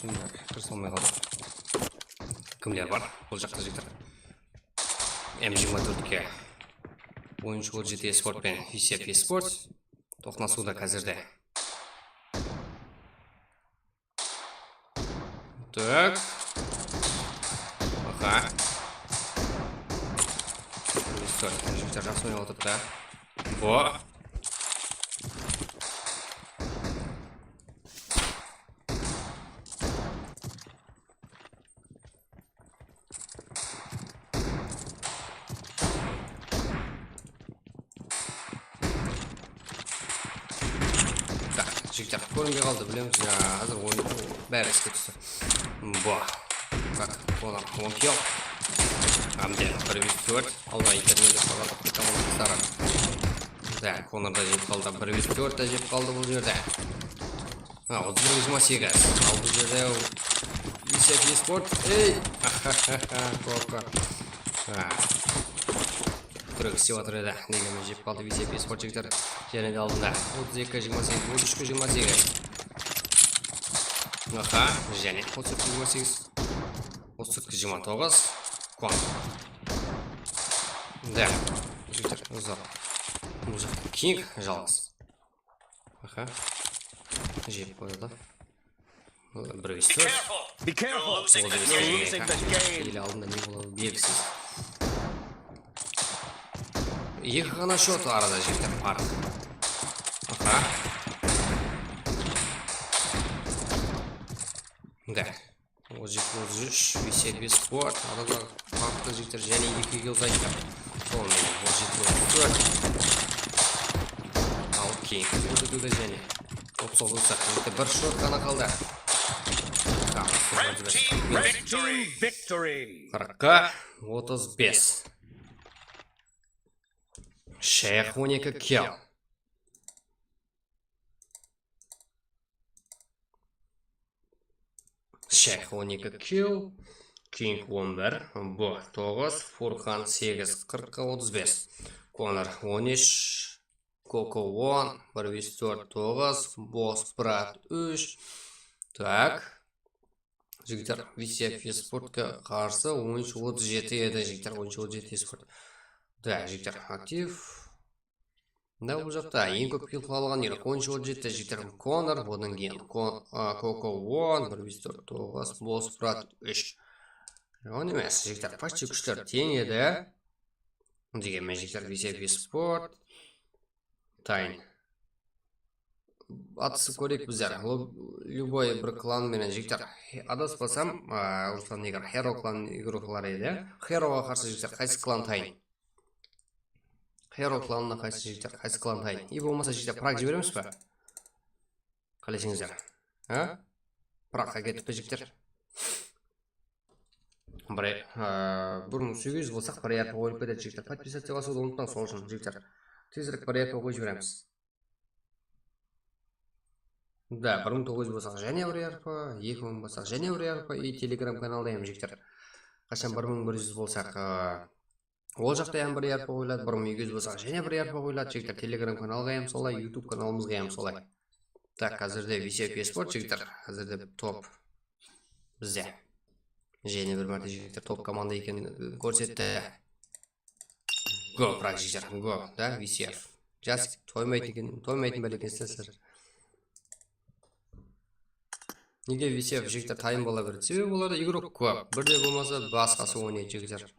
Так, kire almay qaldım. Kimler bar? Bul jaqta, jigitler. M jigirma tórt ke. Oyınshı ol jeti Esport penen V C F Esport toqnasıwda házirde. Tak. Aha. Jigitler jaqsı oynap atırıptı. Bo. Так, Jigitler, kórinbey qaldı, bilemiz. Ya, házir oyın bári iske tústi. Buah. Tak, Konor on kill. Hámde bir júz tórt. Alda internet dep baladı. Komanda sarı. Tak, Konor da jep qaldı. Bir júz tórt te jep qaldı bul jerde. Ha, otız bir jigirma segiz. Al bul jerde Visep Esport. Ey! Koko. Ha. Kúrek islep atır edi. Degenmen jep qaldı Visep Esport jigitler. Jáne de aldında. Otız eki jigirma segiz, otız úsh jigirma segiz. Aha, jáne otız eki jigirma segiz. Otız eki jigirma toǵız. Kuan. Da. Jigitler, uzaq. Bul jaqta King jalǵız. Aha. Jep qoydı. Bir júz tórt. Be careful. You're losing the game. Ele aldında ne bolıwı belgisiz. Eki ǵana shot arada jigitler, parq. Aha. Da. Otız jeti, otız úsh, Visep Esport. Arada parqtı jigitler jáne ekige uzayttı. Sol menen otız jeti, otız tórt. Al, keyin kórsetiwde jáne. Otız toǵız, otız segiz. Endi bir shot ǵana qaldı. Red team victory. Qırqqa otız bes. Shayx on eki kill. Shayx on eki kill, King on bir, Bu toǵız, Furqan segiz, qırqqa otız bes, Konor on úsh, Koko on, bir júz tórt, toǵız, Boss Brat úsh. Tak. Jigitler, Visep Esportqa qarsı on úsh otız jeti edi, jigitler, on úsh otız jeti Esport. Da, jigitler, aktiv. Mına bul jaqta eń kóp kill alǵan edi, on úsh otız jeti, jigitler, Konor, odan keyin Kon-, a, Koko on, bir júz tórt, toǵız, Boss Brat úsh. Onı emes, jigitler, почти kúshler teń edi. Degenmen, jigitler, Visep Esport. Tayın. Atısıp kóreyik bizler. Lo-, любой bir klan menen, jigitler. He-, adaspasam, a, Ruslan Neger, Hero klan igrokları edi. Heroǵa qarsı, jigitler, qaysı klan tayın? Hero klanına qaysı, jigitler, qaysı klan tayın? I bolmasa, jigitler, prak jiberemiz ba? Qálesheńizler. Ha? Prakqa ketip pe, jigitler? Bir, a, bir mıń segiz júz bolsaq, bir yarpaq oyılıp ketedi, jigitler. Podpisatya basıwdı umıtpań, sol ushın, jigitler. Tezirek bir yarpaq oyıp jiberemiz. Da, bir mıń toǵız júz bolsaq, jáne bir yarpaq, eki mıń bolsaq, jáne bir yarpaq, i Telegram kanalda em, jigitler. Qashan bir mıń bir júz bolsaq, a, ol jaqta em bir yarpaq oyladı, bir mıń eki júz bolsaq, jáne bir yarpaq oyladı, jigitler. Telegram kanalǵa em solay, YouTube kanalımızǵa em solay. Tak, házirde Visep Esport, jigitler, házirde top bizde. Jáne bir márte, jigitler, top komanda ekenin kórsetti. Go, prak, jigitler, go, da, Visep. Jas toymaytın eken, toymaytın bále ekensizler sizler. Nege Visep, jigitler, tayın bola beredi? Sebebi olarda igrok kóp. Birde bolmasa, basqası oynaydı, jigitler.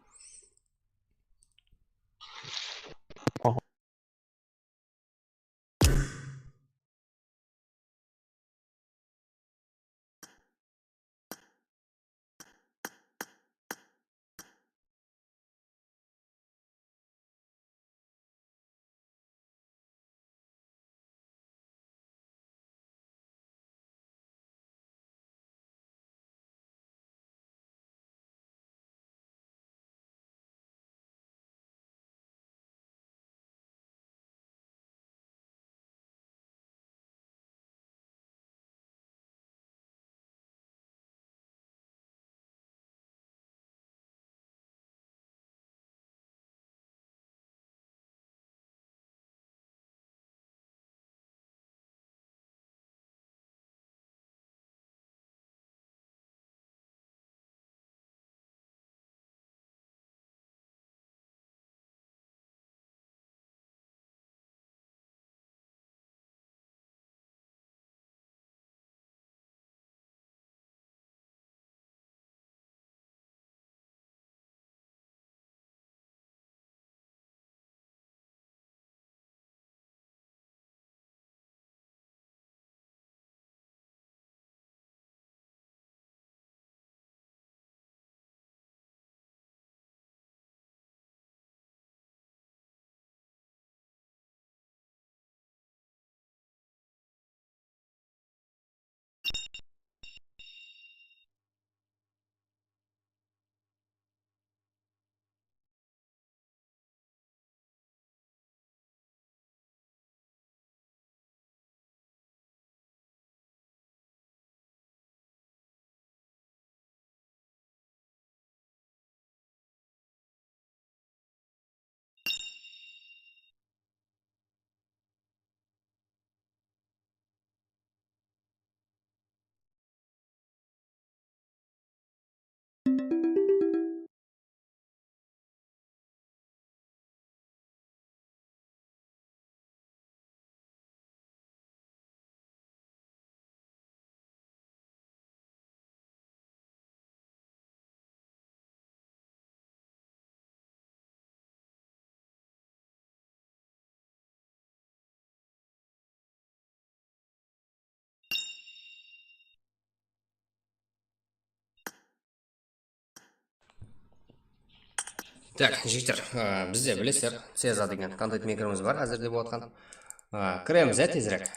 Tak, jigitler, e, bizde bilesizler, Ceza degen kontent makerimiz bar, házirde bolatqan. E, kiremiz, e, tezirek.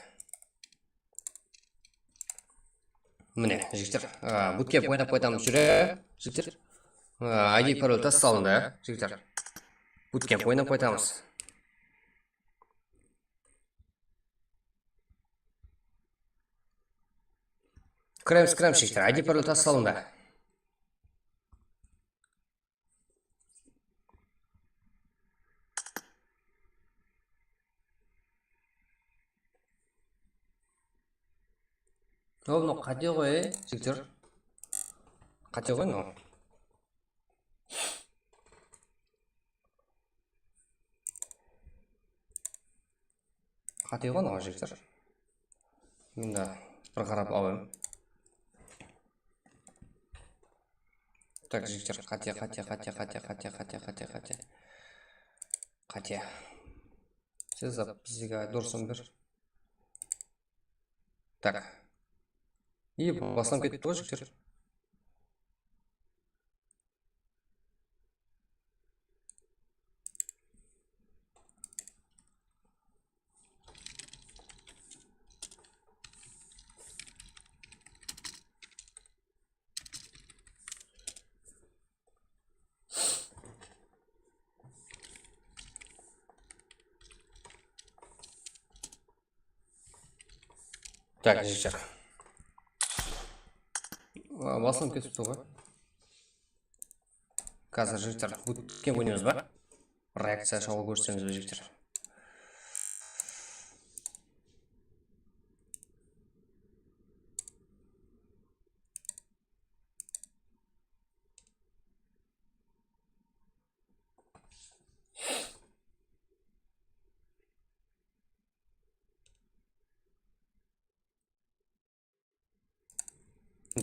Mine, jigitler, e, bootcamp oynap qaytamız, júre, jigitler. E, I D parol tas salındı, jigitler. Bootcamp oynap qaytamız. Kiremiz, kiremiz, jigitler. I D parol tas salındı. Oy, mınaw qáte ǵoy, jigitler. Qáte ǵoy mınaw. Qáte ǵoy mınaw, jigitler. Men de bir qarap alayın. Tak, jigitler, qáte, qáte, qáte. Qáte. Siz bizge durısın ber. Tak. I, baslam ketti ǵoy, jigitler. Tak, jigitler. Aa, baslam ketipti ǵoy. Házir, jigitler, bootcamp oynaymız ba? Reakciya shoulı kórsetemiz be, jigitler?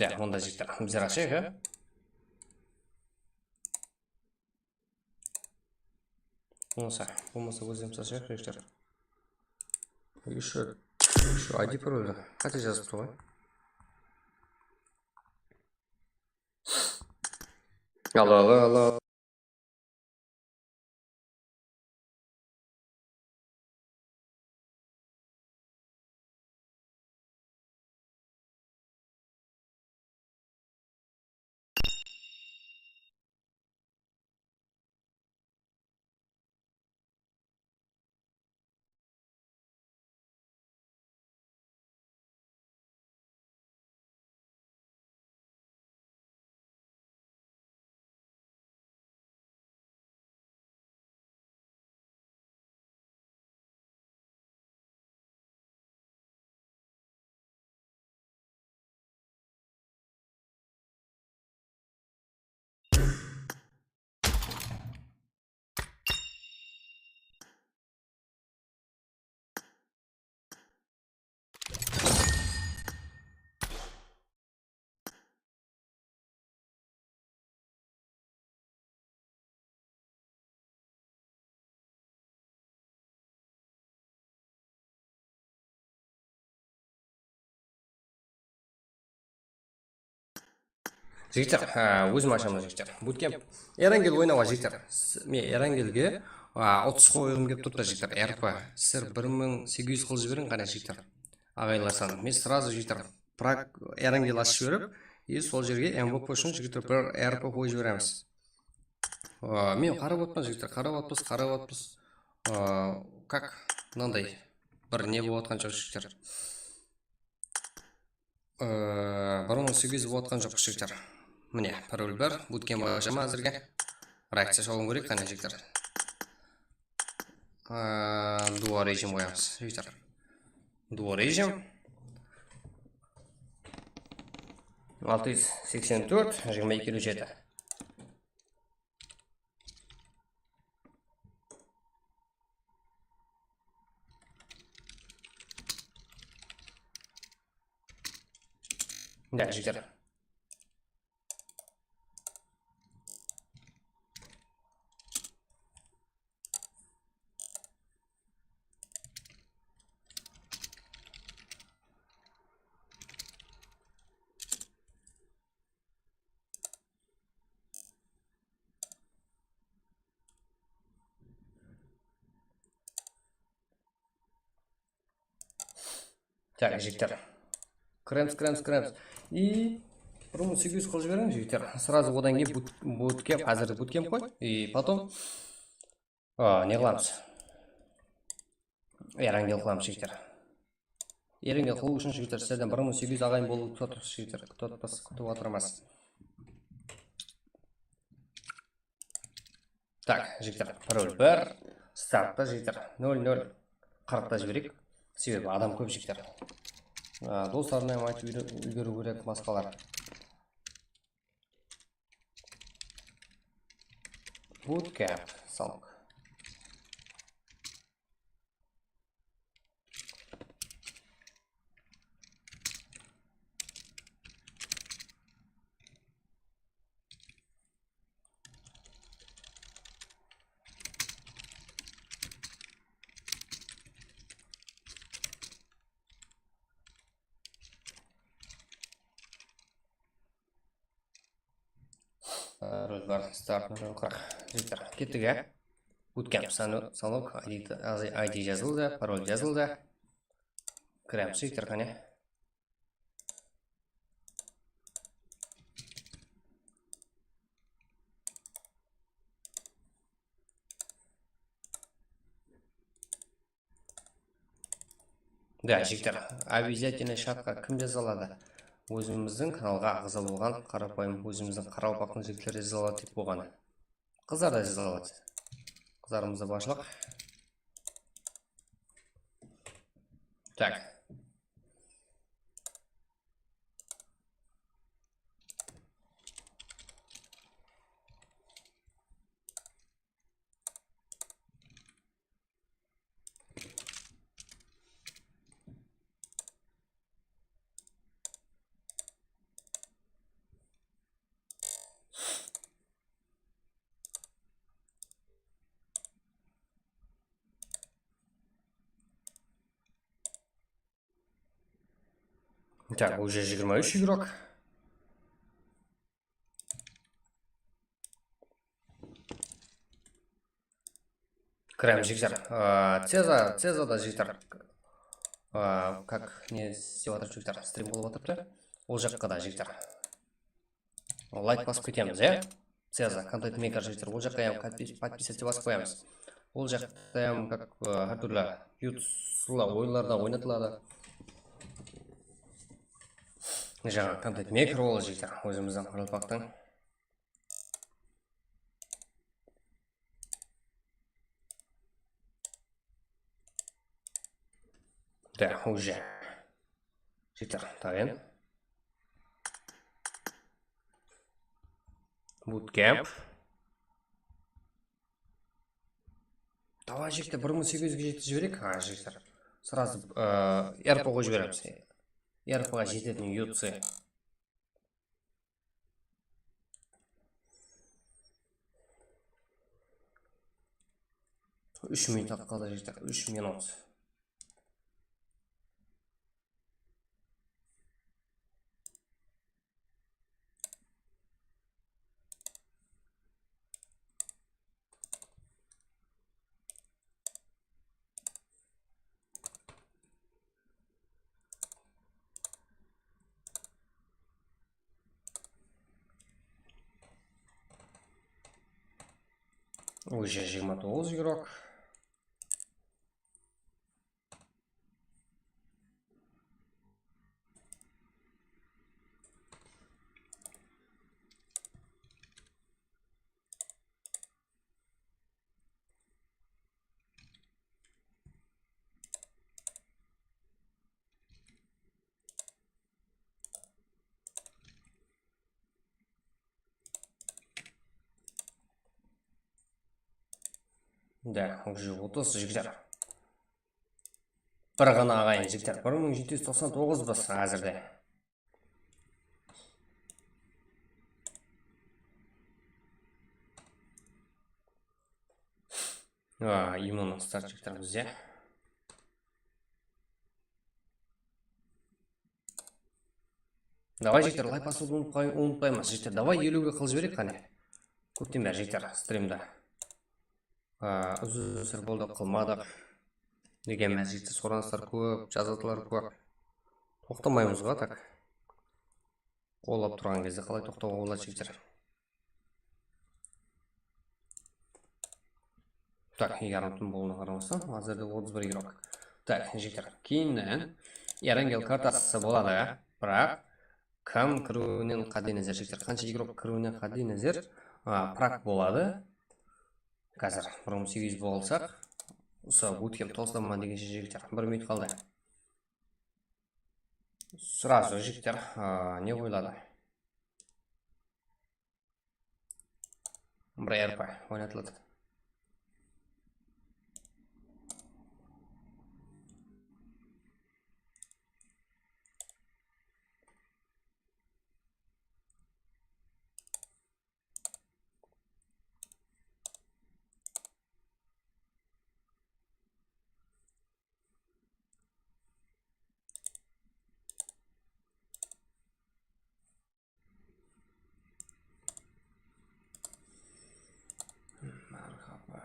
Da, onda, jigitler, bizler ashayıq, ya? Bolmasa, bolmasa ózimiz ashayıq, jigitler. Еще, еще I D paroldi qáte jazıptı ǵoy. Alo, alo, alo. Jigitler, ha, ózim ashaman, jigitler. Bootcamp. Erangel oynawǵa, jigitler. S-, men Erangelge, a, utıs qoyǵım kelip turıptı, jigitler. R P. Sizler bir mıń segiz júz qılıp jiberiń, qáne, jigitler. Aǵayinlar sanı. Men srazu, jigitler, Prag Erangel ashıp jiberip, e, sol jerge M V P ushın, jigitler, bir R P qoyıp jiberemiz. A, men qarap atpan, jigitler, qarap atpız, qarap atpız. A, kak, mınanday bir ne bolıp atqan joq, jigitler. Ee, bir mıń segiz júz bolıp atqan joq, jigitler. Mine, parol bar, bootcamp ashama házirge. Reakciya shoulıń kerek, qáne, jigitler. Ee, duo rejim qoyamız, jigitler. Duo rejim. Altı júz seksen tórt, jigirma eki elli jeti. Ya, jigitler. Tak, jigitler. Kiremiz, kiremiz, kiremiz. I bir mıń segiz júz qılıp jiberiń, jigitler. Srazu odan keyin boot-, bootcamp, házir bootcamp qoy. I potom, a, ne qılamız? Erangel qılamız, jigitler. Erangel qılıw ushın, jigitler, sizlerden bir mıń segiz júz aǵayin bolıwdı kútip atırmız, jigitler. Kútip atırmız, kútip atırmız. Tak, jigitler, parol bir, startta, jigitler, nol nol qırqta jibereyik. Sebebi adam kóp, jigitler. A, doslarına hám aytıp úyre-, úlgeriw kerek basqalar. Bootcamp, salq. Parol bar, start, nol qırq. Jigitler, kettik, ya. Bootcamp, sanı-, sanok, I D, I D jazıldı, parol jazıldı. Kiremiz, jigitler, qáne. Da, jigitler, обязательно chatqa kim jaza aladı? Ózimizdiń kanalǵa aǵza bolǵan qarapayım, ózimizdiń qaraqalpaqtıń jigitleri jaza aladı dep bolǵanı. Qızlar da jaza aladı. Qızlarımızda barshılıq. Tak. Так, уже jigirma úsh игрок. Kiremiz, jigitler. A, Ceza, Cezada, jigitler. A, как, ne islep atır, jigitler? Strim bolıp atırıptı. Ol jaqqa da, jigitler. Layk basıp ketemiz, ya. Ceza, Content Maker, jigitler. Ol jaqqa hám podpis-, подписаться basıp qoyamız. Ol jaqta hám, как, a, hár túrli yutsıla oyınlarda oynatıladı. Jańa Content Maker bolıp, jigitler. Ózimizdiń qaraqalpaqtıń. Да, уже. Jigitler, tayın. Bootcamp. Давай, jigitler, bir mıń segiz júzge jetip jibereyik. Ha, jigitler. Сразу, e, R P qoyıp jiberemiz. R P ǵa jetetin U C. Úsh minut qaldı, jigitler, úsh minut. Уже jigirma toǵız игрок. Да, уже otız, jigitler. Bir ǵana aǵayin, jigitler. Bir mıń jeti júz toqsan toǵız biz házirde. A, immunı start, jigitler, bizde. Davay, jigitler, layk basıwdı umıtpay-, umıtpaymız, jigitler. Davay, eliwge qılıp jibereyik, qáne. Kópten beri, jigitler, strimde. A, uzr, uzr boldı, qılmadıq. Degen menen, jigitler, soranıslar kóp, jazatılar kóp. Toqtamaymız ǵo, tak. Qollap turǵan gezde qalay toqtawǵa boladı, jigitler? Tak, yarım tún bolıwına qaramastan, házirde otız bir igrok. Tak, jigitler, keyinnen Erangel kartası boladı, biraq kim kiriwinen qátiy názer, jigitler. Qansha igrok kiriwinen qátiy názer, a, prak boladı. Házir bir mıń segiz júz bolsaq, usı bootcamp tosılaman degenshe, jigitler, bir minut qaldı. Сразу, jigitler, a, ne qoyıladı? Bir R P oynatıldı. Marhaba.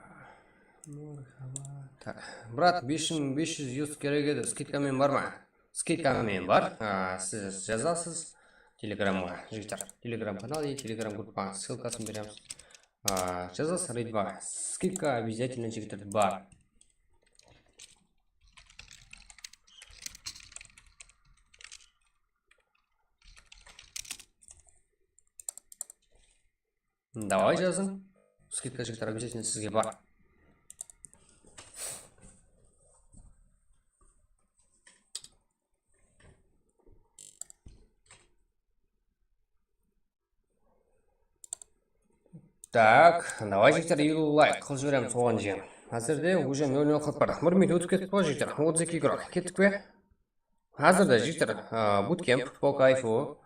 Marhaba. Tak, brat, bes mıń bes júz yus kerek edi. Skidka menen bar ma? Skidka menen bar. A, siz jazasız Telegramǵa, jigitler. Telegram kanal и Telegram gruppa ssılkasın beremiz. A, jazasız, Redba. Skidka обязательно, jigitler, bar. Davay, jazıń. Skidka, jigitler, обязательно sizge bar. Tak, davay, jigitler, eliw layk qılıp jiberemiz oǵan deyin. Házirde уже nol nol qılıp bar. Bir minut ótip ketip bar, jigitler. Otız eki igrok. Kettik pe? Házirde, jigitler, a, bootcamp по кайфу.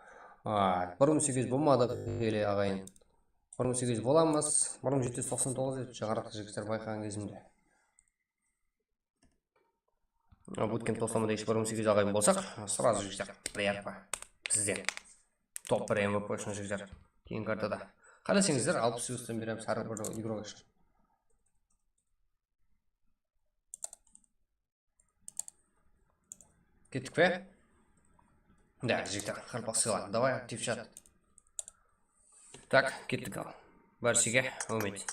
A, bir mıń segiz júz bolmadıq ele, aǵayin. Bir mıń segiz júz bolamız. Bir mıń jeti júz toqsan toǵız edi, jańaraq jigitler bayqaǵan gezimde. A, bootcamp toslama degenshe bir mıń segiz júz aǵayin bolsaq, сразу, jigitler, bir R P bizden. Top bir M V P ushın, jigitler. Keyin kartada. Qáleseńizler, alpıs yustan beremiz hár bir igrok ushın. Kettik pe? Da, jigitler, qarpaq sıyladı. Davay, aktiv chat. Tak, kettik al. Bárshege áwmet.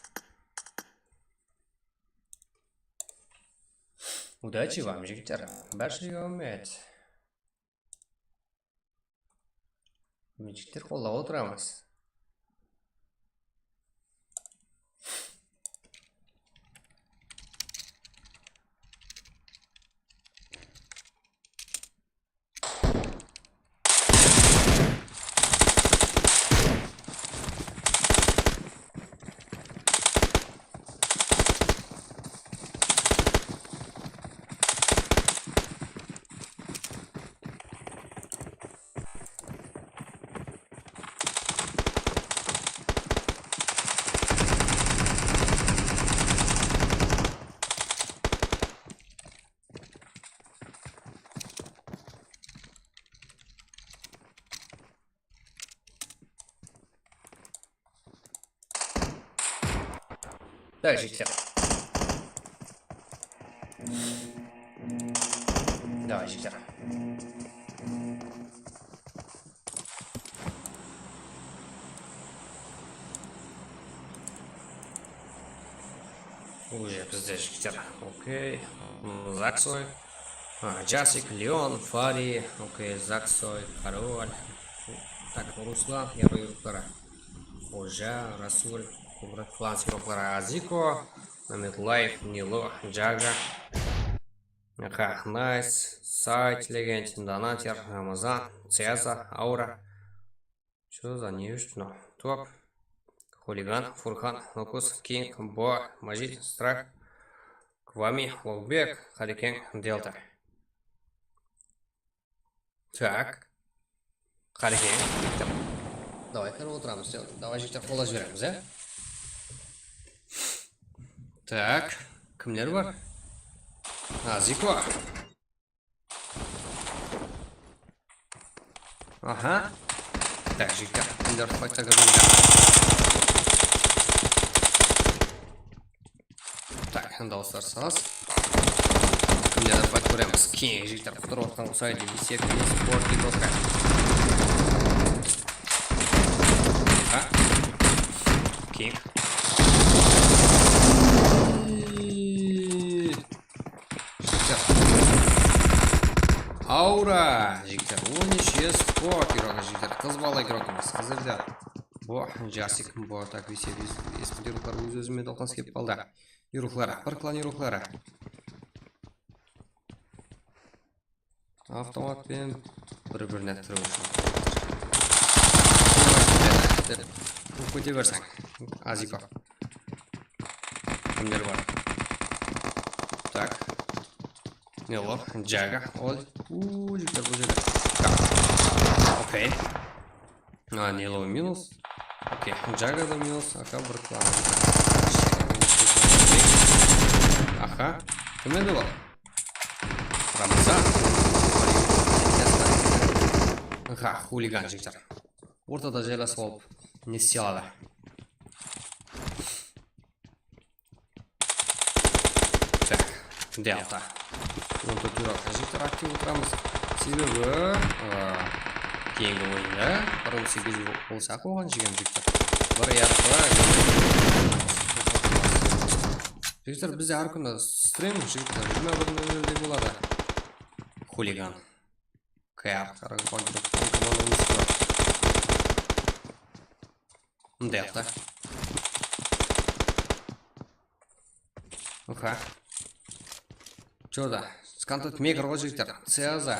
Удачи вам, jigitler. Bárshege áwmet. Jigitler, qollap otıramız. Давай, jigitler. Давай, jigitler. Уже bizde jigitler. Okey. Zaksoy. A, Jasik, Leon, Fari. Okey, Zaksoy, Korol. Tak, Ruslan, Yaroyuruklara. Xoja, Rasul, Kubrat, Klan, Siroklara, Aziko, Mametlaev, Nilo, Jaga. Aka, Nice, Sait, Legend, Donater, Ramazan, Ceza, Aura. Что за, ne ushın mınaw? Top. Xuligan, Furxan, Lokus, King, Bo, Majid, Strak, Kvami, Logbek, Qalikeń, Delta. Tak. Qalikeń. Davay, qarap otıramız. Davay, jigitler, qollap jiberemiz, e? Tak. Kimler bar? A, Ziko. Aha. Tak, jigitler, kimler fightlarga bólingen? Tak, dawıslar saz. Kimlerden fight kóremiz? Keyin jigitler qudırıp atqan usaydı, bes eki, bes, sport, игрокка. Ha? Keyin. Jigitler. Aura, jigitler, on úsh sport игрокка, jigitler, qız bala игрок emes, qızlar. Bu, jasik, bu, так, висит, висит, спорт игроклар óz-ózime dolqınıs kelip qaldı. Игроклari, bir klan игроклari. Avtomat penen bir-birine tirip. Dep, kete bersen, Aziko. Kimler bar? Tak. Ne ol? Jaga, ol. Uuu, jigitler, bul jerde. Tak. Okey. A, Nilo minus. Okey, Jaga da minus, aka bir klan. Aha. Kim edi ol? Ramazan. Aha, xuligan jigitler. Ortada jaylasıp alıp, ne istey aladı? Tak, Delta. On tórt jigitler, aktiv otıramız. Sebebi, ıı, keyingi oyında bir on segiz bolsaq, oǵan jigem jigitler. Bir yarqı. Jigitler, bizde hár kúni stream, jigitler, jigirma bir nol nolde boladı. Xuligan. Kayaq, qara, komandamız bar. Mındayaqta. Uha. Чё-то, skantat maker ǵoy, jigitler. Seaza.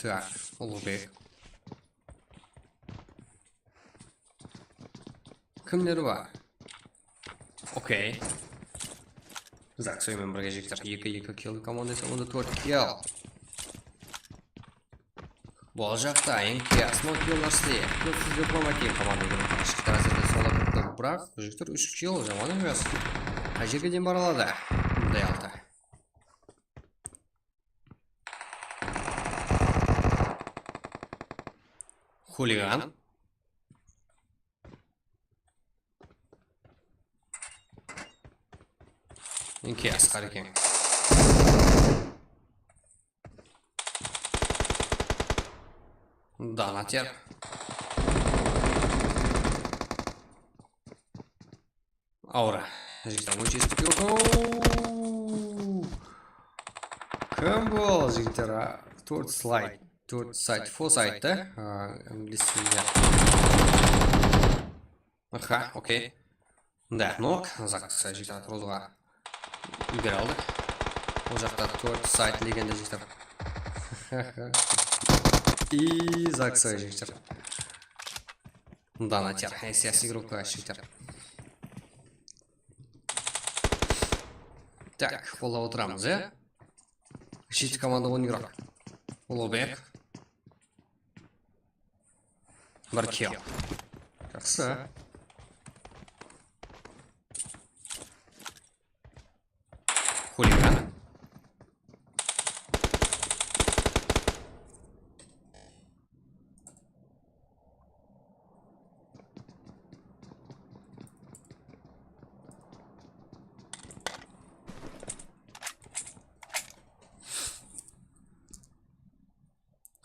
Так, Uluǵbek. Kimler bar? Okey. Zaksoy menen birge jigitler. Eki, eki kill komanda esa, onda tórt kill. Bul jaqta N K S mol killlar isleydi. Killsiz dep bolmaydı komanda endi. Jigitler házirde sol atırıpta, biraq jigitler úsh kill, jaman emes. Qay jerge deyin bara aladı? Mınday altı. Xuligan. N K S ǵar eken. Danater. Aura. Jigitler, on jeti. Oho! Kim bul, jigitler, a? Tórt slayd. Tórt side, four side da. A, anglis tilinde. Aha, okey. Da, nok, Zaksoy, jigitler, turıwǵa úlgere aldı. Ol jaqta tórt side legenda, jigitler. I Zaksoy, jigitler. Danater, S S игрокка, jigitler. Tak, qollap otıramız, e? Jeti komanda, on игрок. Uluǵbek. Bir kill. Jaqsı. Xuligan.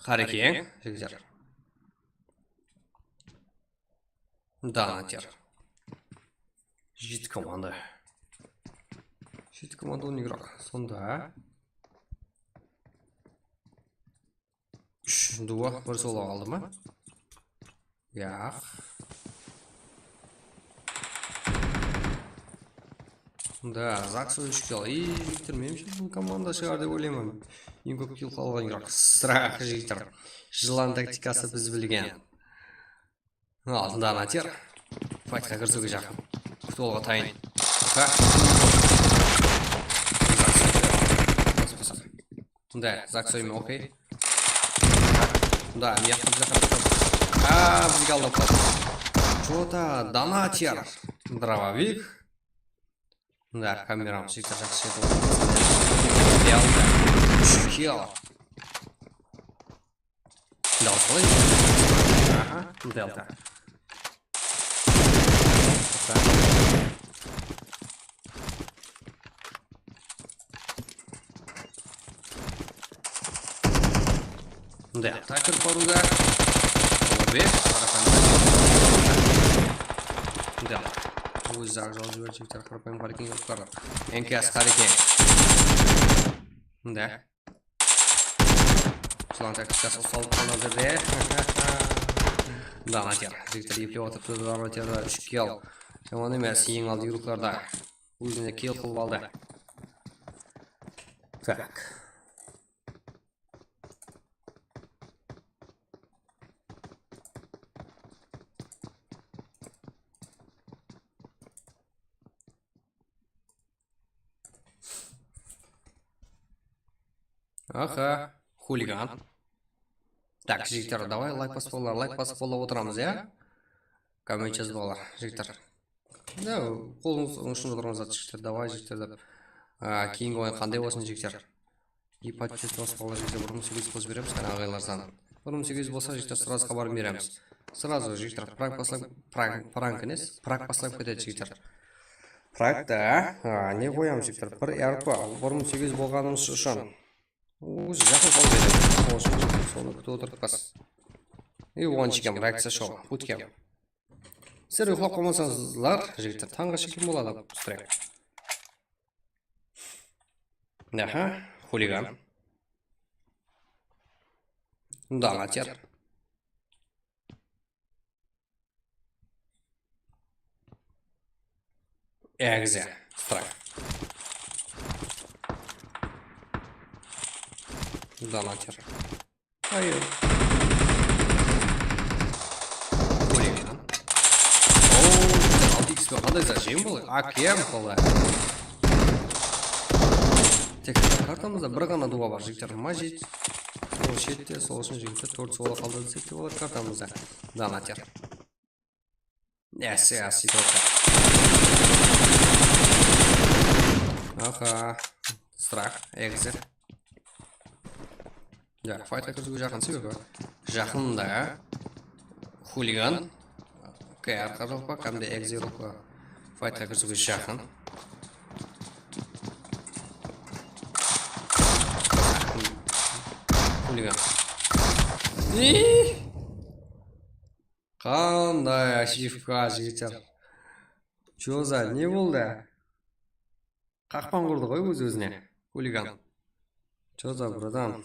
Qárekeń, jigitler. Danater. Jeti komanda. Jeti komanda, on игрок. Sonda. Úsh duo, bir solo qaldı ma? Yaq. Da, Zaksoy úsh kill. Ey, jigitler, menimshe, bul komanda shıǵar dep oylayman. Eń kóp kill qalǵan игрок. Strah, jigitler. Jılan taktikası biz bilgen. Aldında Danater. Faytqa kirisiwge jaqın. Kútip alıwǵa tayın. Oqa. Mında, Zaksoymen, okey. Mında, ne jaqta bizge qarap tur? A, bizge aldap qaldı. Чё-то Danater. Dravovik. Mında, kameramız jekte jaqsı jerde otır. Realda. Úsh kill. Dawıs qalay? Aha, Delta. Mında Taker barıwda. Orbek, Qaraqalpaq. Mında. Ózi aq jol jiberip jigitler, Qaraqalpaq parking alıp bardı. N K S Qaraqalpaq. Mında. Jılan taktikası usalıp qaldı bizde. Donater. Jigitler eplep atırıptı Donaterdi. Úsh kill. Jaman emes, eń aldı yurıqlarda. Ózine kill qılıp aldı. Tak. Aha, xuligan. Tak, jigitler, davay, layk basıp, layk basıp, qollap otıramız, ya? Komment jazıp alar, jigitler. Ya, qolımız ushın otırǵan zat, jigitler, davay, jigitler, dep. A, keyingi oyın qanday bolsın, jigitler? Ipoteka basıp alar, jigitler, bir mıń segiz júz qılıp jiberemiz, qáne, aǵaylar sanı. Bir mıń segiz júz bolsa, jigitler, srazı xabarın beremiz. Srazı, jigitler, prank baslan, prank, prank emes, prank baslanıp ketedi, jigitler. Prank da, a, ne qoyamız, jigitler? Bir R P, bir mıń segiz júz bolǵanımız ushın. Ózi jaqın qol beredi. Sol ushın, jigitler, sonı kútip otırıppız. I, on ikincisi reakciya show, bootcamp. Sizler uyıqlap qalmasańızlar, jigitler, tańǵa shekem boladı, ustrek. Aha, xuligan. Donater. Egize, strak. Donater. Hayır. Ólemen. Oo, altı X pe qanday zajim bul? A K M qalay. Tek kartamızda bir ǵana duwa bar, jigitler. Majit. Sol shette, sol ushın, jigitler, tórt sola qaldı desek te boladı kartamızda. Donater. Yes, yes, yes. Aha. Strak, egize. Ya, faytqa kirisiwge jaqın sebebi. Jaqında. Xuligan. K R qa joqpa, hám de egize joqpa. Faytqa kirisiwge jaqın. Xuligan. Ih! Qanday ashivka, jigitler. Choza, ne boldı? Qaqpan qurdı ǵoy óz-ózine. Xuligan. Choza, bratan.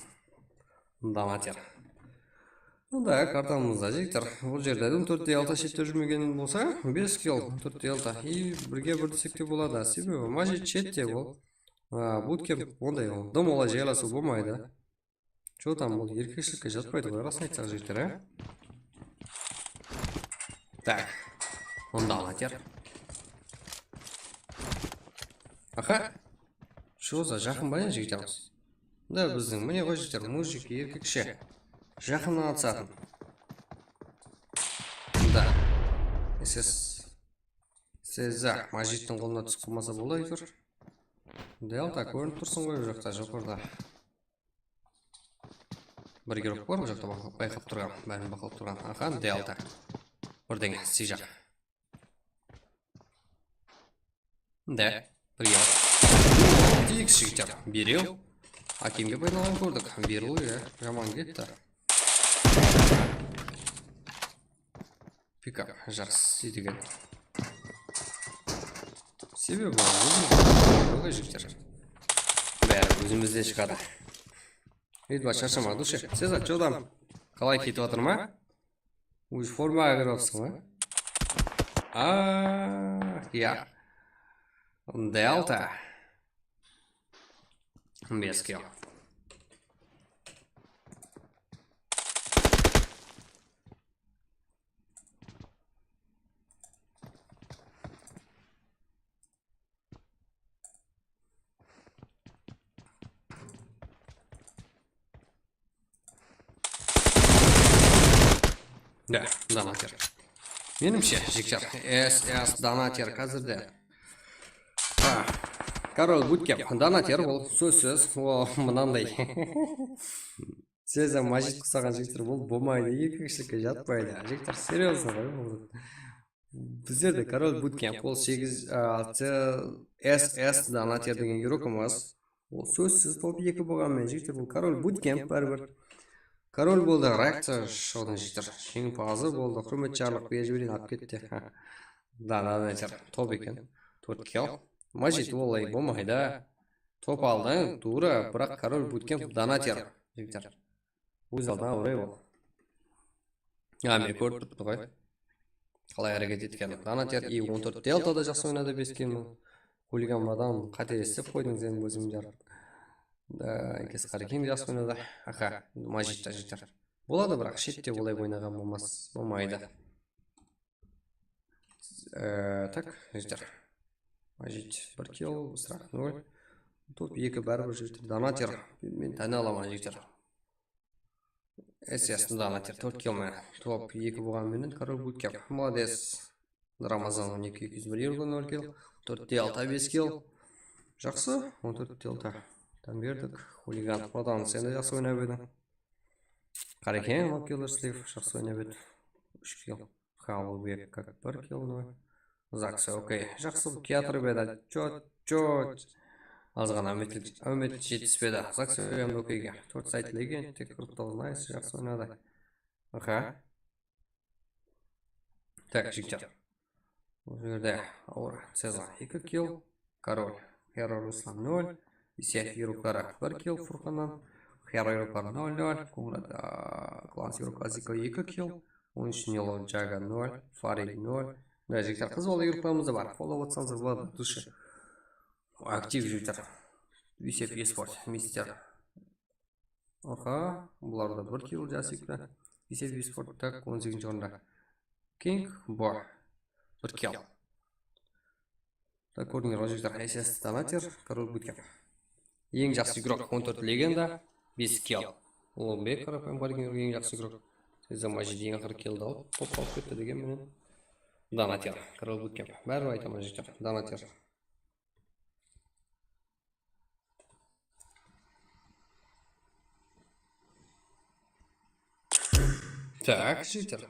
Donater. Mında kartamızda, jigitler. Bul jerde on tórt de altı shette júrmegen bolsa, bes kill, on tórt de altı. I birge bir desek te boladı. Sebebi, majit shette bul. A, bootcamp onday, ol dım olay jaylasıw bolmaydı. Chotam, bul erkekshilikke jatpaydı ǵoy, rasın aytsaq, jigitler, a? Tak. Onda Donater. Aha. Choza, jaqın ba ne, jigitler? Da, biziń, mine ǵoy, jigitler, mujik, erkekshi. Jaqınnan atısatın. Da. S S. Seza, majittiń qolına túsip qalmasa bola, áytewir. Delta, kórinip tursıń ǵoy, bul jaqta, joqarıda. Bir girok bar, bul jaqta baqlap, bayqap turǵan, bárin baqlap turǵan. Aha, Delta. Birdeńe, sıyjaq. De, bir girok. Tiyik jigitler, birew. A K M ge baylanǵan kórdik. Birew, ya, jaman ketti. Pikap, jaqsı, degen. Sebebi, ózimiz, jigitler. Bári ózimizden shıǵadı. Edba sharshama, dushe. Sezat, chodam. Qalay ketip atır ma? Óz formaǵa kirip atırsań ba? A, ya. Delta. Bes kill. Da, Donater. Menimshe, jigitler, S S Donater házirde. Ha, Korol Bootcamp, Donater bul, sózsiz, o, mınanday. Seza majit qusaǵan jigitler bul bolmaydı, erkekshilikke jatpaydı. Jigitler, серьёзно ǵoy bul. Bizlerde Korol Bootcamp, ol segiz, a, C-, S S Donater degen girokımız. Ol sózsiz top eki bolǵan menen, jigitler, bul Korol Bootcamp báribir. Korol boldı, reakciya shıǵıwdıń jigitler. Jeńimpazı boldı, húrmet jarlıq, berip jibereyin, alıp ketti. Dana, dana, top eken. Tórt kill. Majit, olay bolmaydı. Top aldıń, dura, biraq korol butkem, donater, jigitler. Óz aldına oray ol. Ha, men kórip turıptı ǵoy. Qalay háreket etkenin. Donater i on tórt delta da jaqsı oynadı, bes kill menen. Xuligan madam, qátelesip qoydıń sen, ózim jar. Da, Kes Qarekeń jaqsı oynadı. Aha, Majit ta jigitler. Boladı, biraq shette olay oynaǵan bolmas, bolmaydı. Ee, tak, jigitler. Majit bir kill, Sıraq nol. Top eki báribir jigitler. Donater. Men táne alaman, jigitler. S S donater tórt kill menen. Top eki bolǵanı menen korol butkem. Molodec. Ramazan on eki, eki júz bir euro, nol kill. Tórt delta, bes kill. Jaqsı, on tórt delta. Tán berdik. Xuligan. Rodan, sen de jaqsı oynap ediń. Qarekeń, nol kill, Sliv, jaqsı oynap edi. Úsh kill. Xalıbek, bir kill, nol. Zaksa, okey. Jaqsı, kiyatırıp edi. Chot, chot. Azǵana áwmetlik, áwmet jetispedi. Zaksa endi okeyge. Tórt sayt legend, tek qırq toǵız nice, jaqsı oynadı. Aha. Tak, jigitler. Bul jerde awır Cezar eki kill, Korol, Xiyar Ruslan nol, Isyaev Eruklara bir kill Furqannan, Xiyar Eruklar nol nol, Końırat, aa, Klans Eruklar eki kill, on úsh Nilo Jaga nol, Farid nol. Mına jigitler, qız bala Eruklarımız da bar, follow atsańızlar boladı, dushe. Aktiv jigitler. Isyaev Esport, Mister. Aha, bularda bir kill jasıptı. Isyaev Esport, tak, on segizinshi orında. King, bo. Bir kill. Tak, kórdińler ǵoy, jigitler, S S donater, korol butkem. Eń jaqsı igrok, on tórt legenda, bes kill. Ulıbek, qarapayım, qarayın, eń jaqsı igrok. Sezamajidi eń aqırı killdi alıp, top alıp ketti degen menen. Donater, korol butkem. Báribir aytaman, jigitler, donater. Tak, jigitler.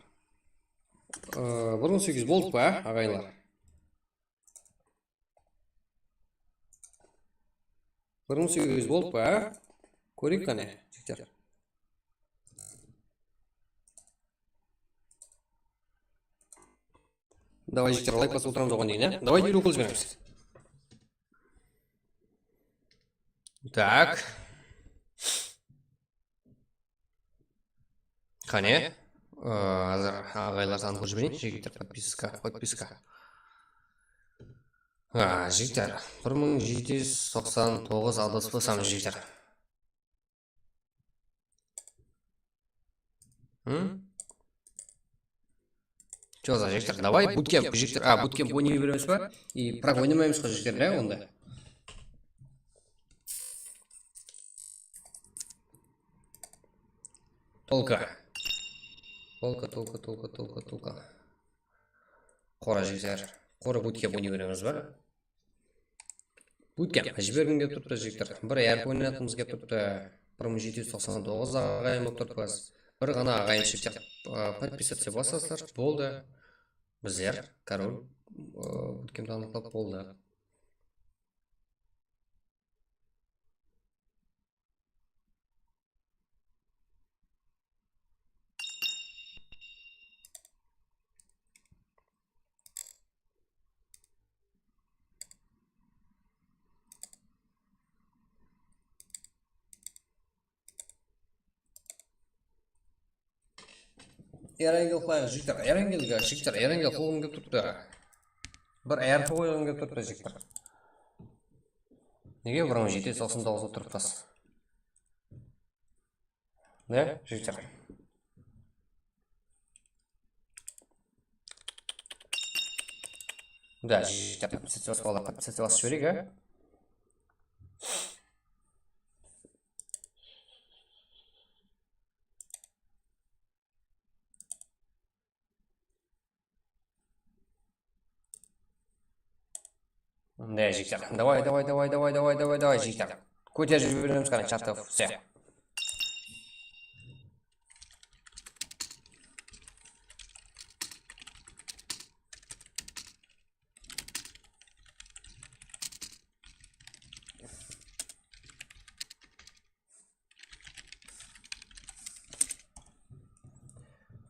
Ee, bir mıń segiz júz boldıq pa, aǵayinler? Bir mıń segiz júz boldıq pa? Kóreyik qáne, jigitler. Davay, jigitler, layk basıp otıramız oǵan deyin, ya? Davay, eliw qılıp jiberemiz. Tak. Qáne. Ee, házir aǵaylar sanın qılıp jibereyin, jigitler, podpiska, podpiska. Ha, jigitler, bir mıń jeti júz toqsan toǵız, adaspasam, jigitler. Hı? Чё за, jigitler? Davay, butkemp, jigitler. A, butkemp oynay beremiz ba? I, prag oynamaymız ǵo, jigitler, ya, onda. Tolka. Tolka, tolka, tolka, tolka, tolka. Qora, jigitler. Qora butkemp oynay beremiz ba? Butkemp jibergim kelip turıptı, jigitler. Bir R P oynatıǵımız kelip turıptı. Bir mıń jeti júz toqsan toǵız aǵayin bolıp turıppız. Bir ǵana aǵayin, jigitler, a, podpisatsiya basasızlar, boldı. Bizler, korol, a, butkempti anıqlap boldı. Erangel qoyayıq, jigitler. Erangel, jigitler, Erangel qoyǵım kelip turıptı. Bir R P qoyǵım kelip turıptı, jigitler. Nege bir mıń jeti júz toqsan toǵız bolıp turıppız? Ne, jigitler? Da, jigitler, подписаться basıp, подписаться basıp jibereyik, a? Mınday, jigitler. Davay, davay, davay, davay, davay, davay, davay, jigitler. Kóterip jiberemiz, qara, chartov, всё.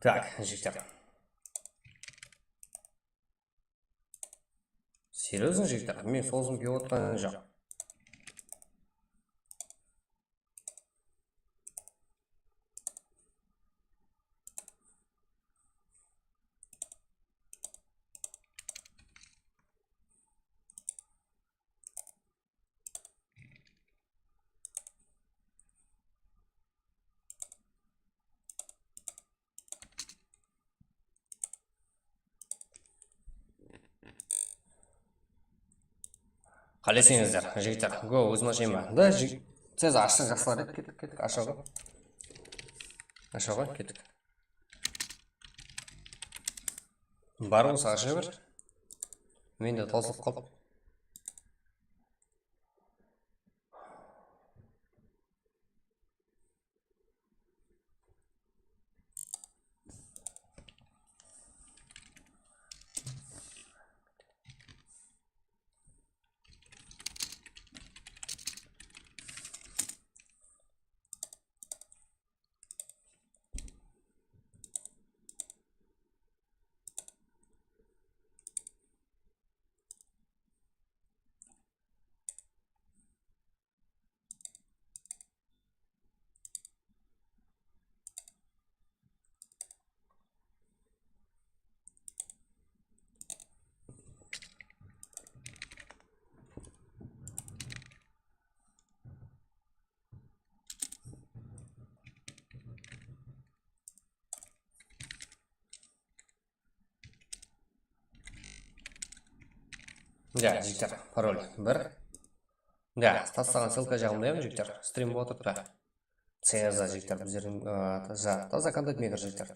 Tak, jigitler. Серьёзно, jigitler, men sozım kiyip otqan joq. Qáleseńizler, jigitler, go, ózim ashayın ba? Da, jig-, tez ashsın, jaqsılar, kettik, kettik, ashaǵo. Ashaǵo, kettik. Bar bolsa asha ber. Men de tawsılıp qaldım. Ya, jigitler, parol bir. Ya, taslaǵan ssılka jaǵımda em, jigitler, strim otırıptı. Tezda, jigitler, bizlerdiń, a, taza, taza kontent maker, jigitler.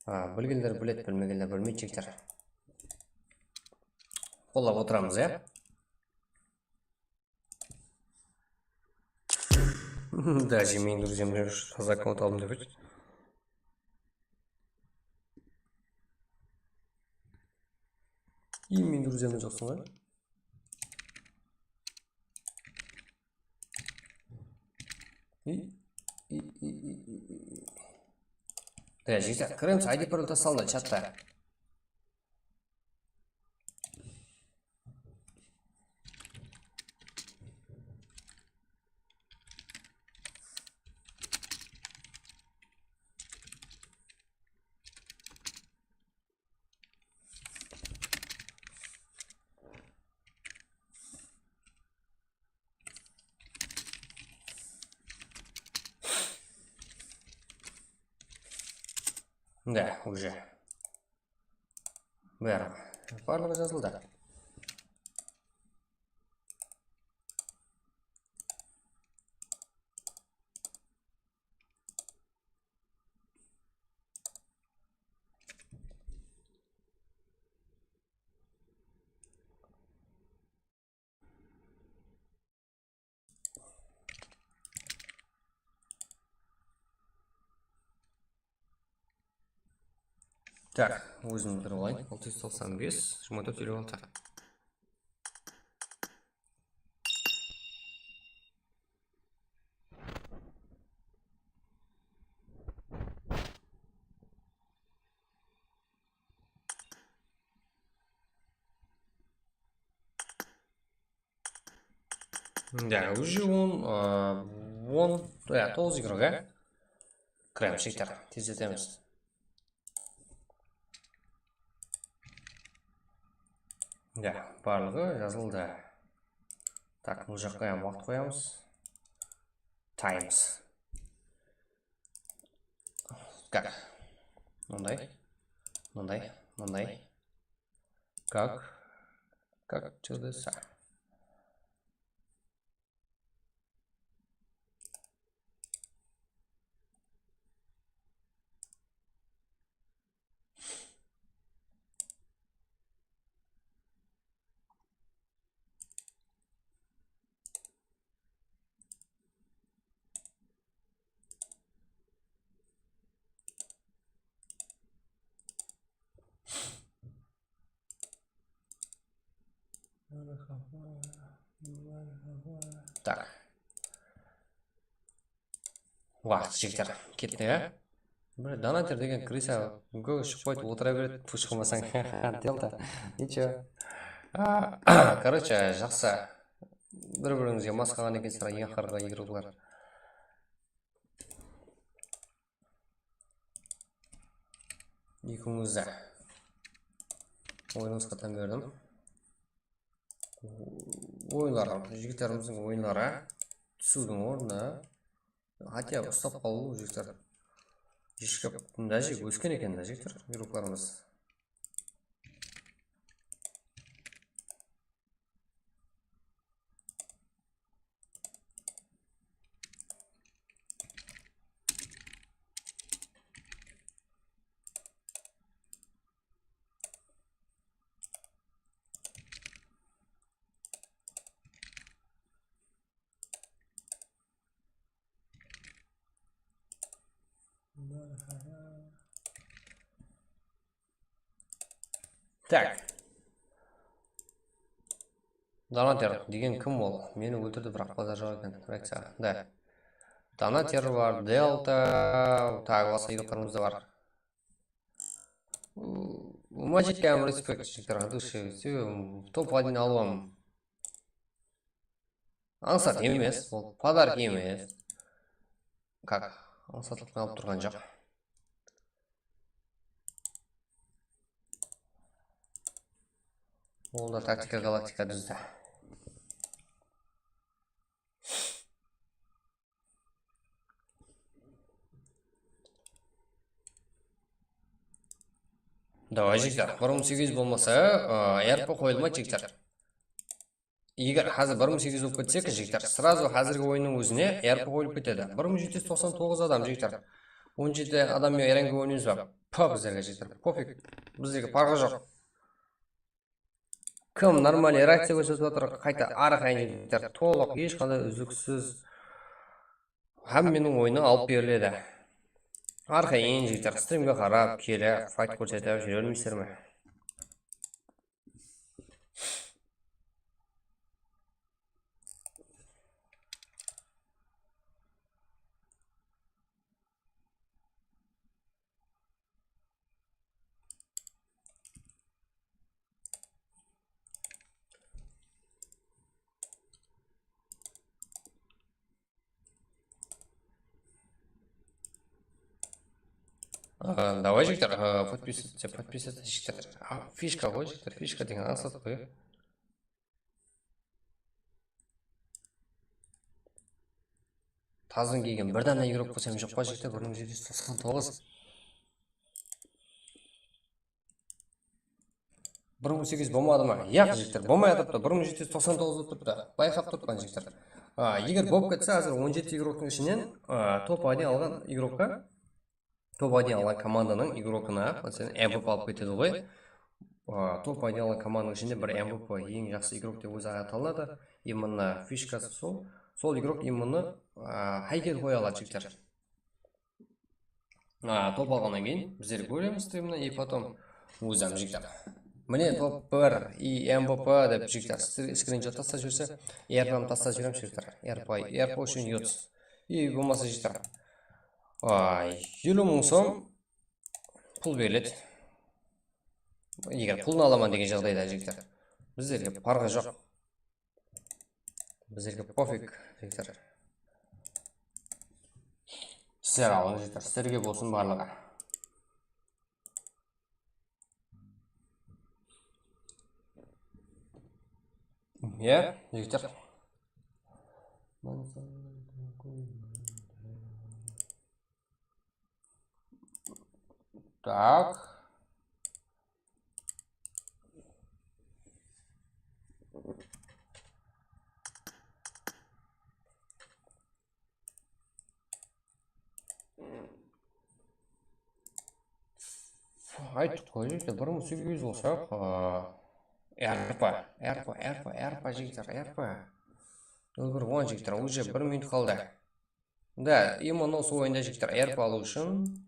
A, bilgenler biledi, bilmegenler bilmeydi, jigitler. Qollap otıramız, ya. Даже men друзьям беруші taza аккаунт aldım dep ayt. И men друзьям joqsın ǵoy. И, и, и, и, и, и. Да, jigitler, kiremiz, I D parol taslaǵanda chatta. Да, уже. Báribir. Barlıǵı jazıldı. Так, ózin bildirip alayın. Altı yüz toqsan bes, jigirma tórt, eliw altı. Да, уже on, a, on, ya, toǵız igrok, a? Kiremiz, jigitler, tezletemiz. Ya, barlıǵı jazıldı. Tak, bul jaqqa hám waqıt qoyamız. Times. Как? Mınday, mınday, mınday. Как? Как чудеса. Так. Waqıt, jigitler, ketti, ya. Bir Donater degen krısa, gó shıqpaydı, otıra beredi, push qılmasań. Delta. Ничего. A, короче, jaqsı. Bir-birińizge masqaraǵan ekensizler, eń aqırǵı игрокlar. Ekewińizdi oyınıńızǵa tán berdim. Oyınları, jigitlerimizdiń oyınları túsiwdiń ornına, хотя бы uslap qalıw, jigitler. Jeshke, даже ósken eken da, jigitler, игрокlarımız. Так. Donater degen kim ol? Meni óltirdi, biraq bazar joq eken. Reakciya. Da. Donater bar, Delta, так, basqa игрокlarımız da bar. Majitke hám respekt, jigitler, от души. Sebebi top один alıwım ańsat emes, ol подарок emes. Как? Ańsatlıqtan alıp turǵan joq. Ol da Taktika Galaktika dúzdi. Давай, jigitler, bir mıń segiz júz bolmasa, a, R P qoyılmaydı, jigitler. Eger házir bir mıń segiz júz bolıp ketsek, jigitler, сразу házirgi oyınnıń ózine R P qoyılıp ketedi. Bir mıń jeti júz toqsan toǵız adam, jigitler. On jeti adam menen R N G oynaymız ba? Pa, bizlerge, jigitler, pofig. Bizlerge parqı joq. Kim normalnıy reakciya kórsetip atır, qayta arqayın, jigitler, tolıq, hesh qanday úzliksiz hámmeniń oyını alıp beriledi. Arqayın, jigitler, strimge qarap, kelip, fayt kórsetip júre bermeysizler me? A, давай, jigitler, a, подписаться, подписаться, jigitler. A, fishka ǵoy, jigitler, fishka degen ańsat ǵoy. Tazın kelgen bir dana игрок bolsam joq pa, jigitler, bir mıń jeti júz toqsan toǵız. Bir mıń segiz júz bolmadı ma? Yaq, jigitler, bolmay atırıptı. Bir mıń jeti júz toqsan toǵız bolıp turıptı. Bayqap turıppan, jigitler. A, eger bolıp ketse, házir on jeti игрокtıń ishinen, a, top один alǵan игрокqa, top один alǵan komandanıń игрокına, máselen, M V P alıp ketedi ǵoy. A, top один alǵan komandanıń ishinde bir M V P, eń jaqsı игрок dep ózi atalınıp atır. Именно fishkası sol. Sol игрок именно, a, háykel qoya aladı, jigitler. A, top alǵannan keyin bizler kóremiz strimni, и потом ózim, jigitler. Mine, top bir, и M V P dep, jigitler, skrinshot taslap jiberse, R P-ni taslap jiberemiz, jigitler. R P, R P ushın yot. И bolmasa, jigitler, a, eliw mıń som pul beriledi. Eger pulın alaman degen jaǵdayda, jigitler, bizlerge parqı joq. Bizlerge pofig, jigitler. Sizler alıń, jigitler, sizlerge bolsın barlıǵı. Ya, jigitler. Так. Ayttıq ǵoy, jigitler, bir mıń segiz júz bolsa, a, R P, R P, R P, R P, jigitler, R P. Nol bir on, jigitler, уже bir minut qaldı. Da, именно usı oyında, jigitler, R P alıw ushın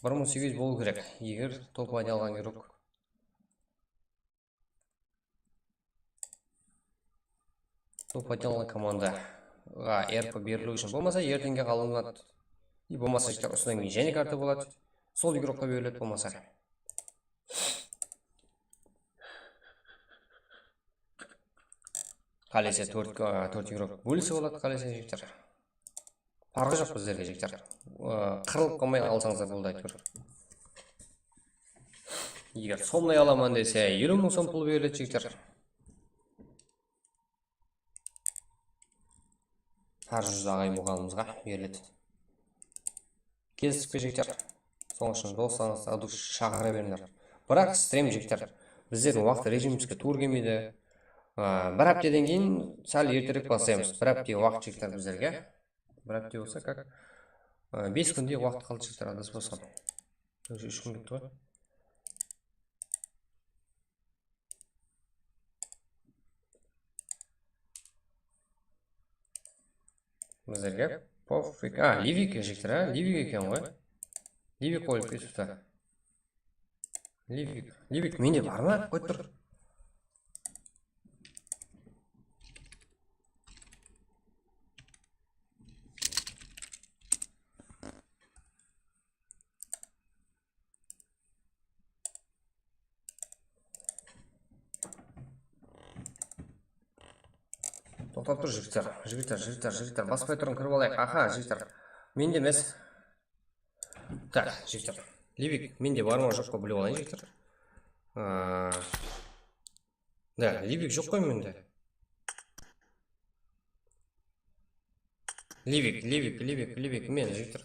bir mıń segiz júz bolıw kerek, eger top один alǵan игрок. Top один alǵan komandaǵa R P beriliw ushın. Bolmasa, erteńge qalınadı. И bolmasa, jigitler, usıdan keyin jáne karta boladı. Sol igrokqa beriledi bolmasa. Qálese tórt, a, tórt igrok bólise boladı, qálese, jigitler. Parqı joq bizlerge, jigitler. A, qırılıp qalmay alsańızlar boldı, áytewir. Eger somnay alaman dese, eliw mıń som pul beriledi, jigitler. Hár júz aǵay muǵallımımızǵa beriledi. Kelistik pe, jigitler? Sonıń ushın doslarıńızdı adush shaǵıra berińler. Biraq, strim, jigitler, bizlerdiń waqıt rejimimizge tuwrı kelmeydi. A, bir hápteden keyin sál erterek baslaymız. Bir hápte waqıt, jigitler, bizlerge. Bir hápte bolsa, kak, a, bes kúndey waqıt qaldı, jigitler, adaspasam. Úsh kún ketti ǵoy. Bizlerge pofik. A, Livik, jigitler, a? Livik eken ǵoy. Livik qoyıp ketipti. Livik. Livik mende bar ma? Qoyıp tur. Toqtap tur, jigitler, jigitler, jigitler, jigitler. Baspay turıń, kirip alayıq. Aha, jigitler. Mende emes. Tak, jigitler. Livik mende bar ma, joq pa, bilip alayın, jigitler. A, da, Livik joq qoy mende. Livik, Livik, Livik, Livik, men, jigitler.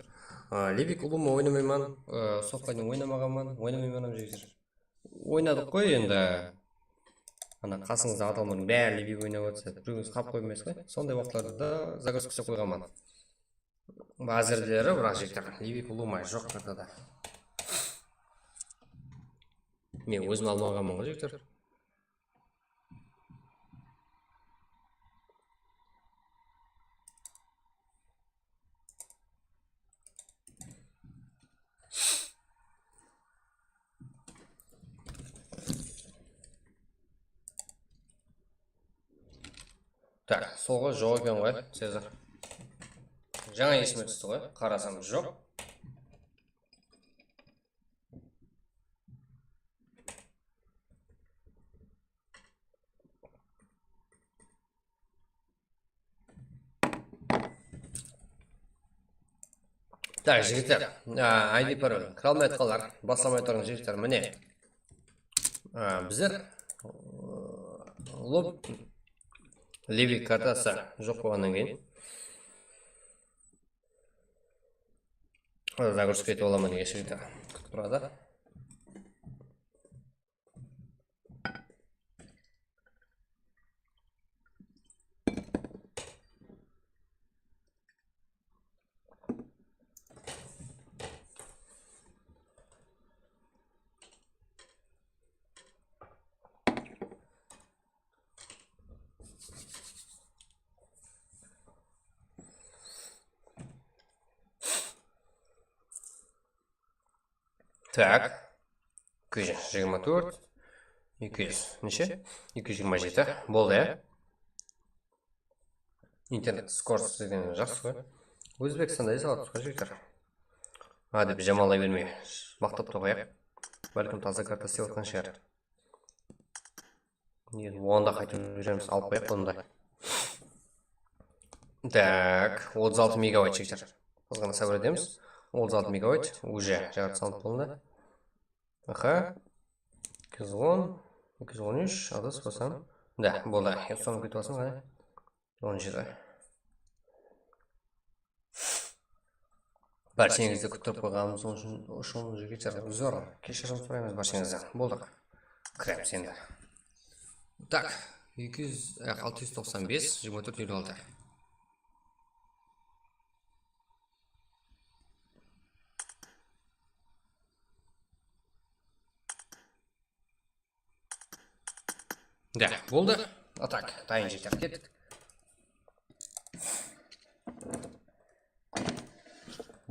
A, Livik ulıwma oynamayman, a, sotqaydan oynamaǵanman, oynamayman hám, jigitler. Oynadıq ǵoy endi. Ana, qasıńızda adamlardıń bári Livik oynap atsa, birewińiz qalıp qoymayız ǵoy. Sonday waqıtlarda da zagruzka islep qoyǵanman. Házirleri, biraq, jigitler, Livik ulıwma joq kartada. Men ózim almaǵanman ǵoy, jigitler. Tak, solǵa joq eken ǵoy, Sezar. Jańa esime tústi ǵoy, qarasam joq. Tak, jigitler, a, I D parol. Kire almay atqanlar, baslamay turıń, jigitler, mine. A, bizler, ı, lob, Livik kartası joq bolǵannan keyin zagruska etip alaman degen, jigitler, kútip turadı. Tak. Eki júz jigirma tórt, eki júz, neshe? Eki júz jigirma jeti. Boldı, ya. Internet skorost sizden jaqsı ǵoy. Ózbekstanda esap atırmız ǵoy, jigitler. A dep jamanlay bermey, maqtap ta qoyayıq. Bálkim taza karta islep atqan shıǵar. Endi onı da qaytıp júremiz, alıp qoyayıq bunı da. Tak, otız altı megabayt, jigitler. Azǵana sabır etemiz. Otız altı megabayt, уже jartısın alıp boldı. Aha. Eki júz on, eki júz on úsh, adaspasam. Da, boldı. Sonı kútip alsın, qáne. On jeti. Bárshenińizdi kúttirip qoyǵanımız ushın, ushın, jigitler, uzr. Keshirim soraymız bárshenińizden. Boldı. Kiremiz endi. Tak, eki júz, e, altı júz toqsan bes, jigirma tórt, eliw altı. Da, boldı. Atak, dayın, jigitler, kettik.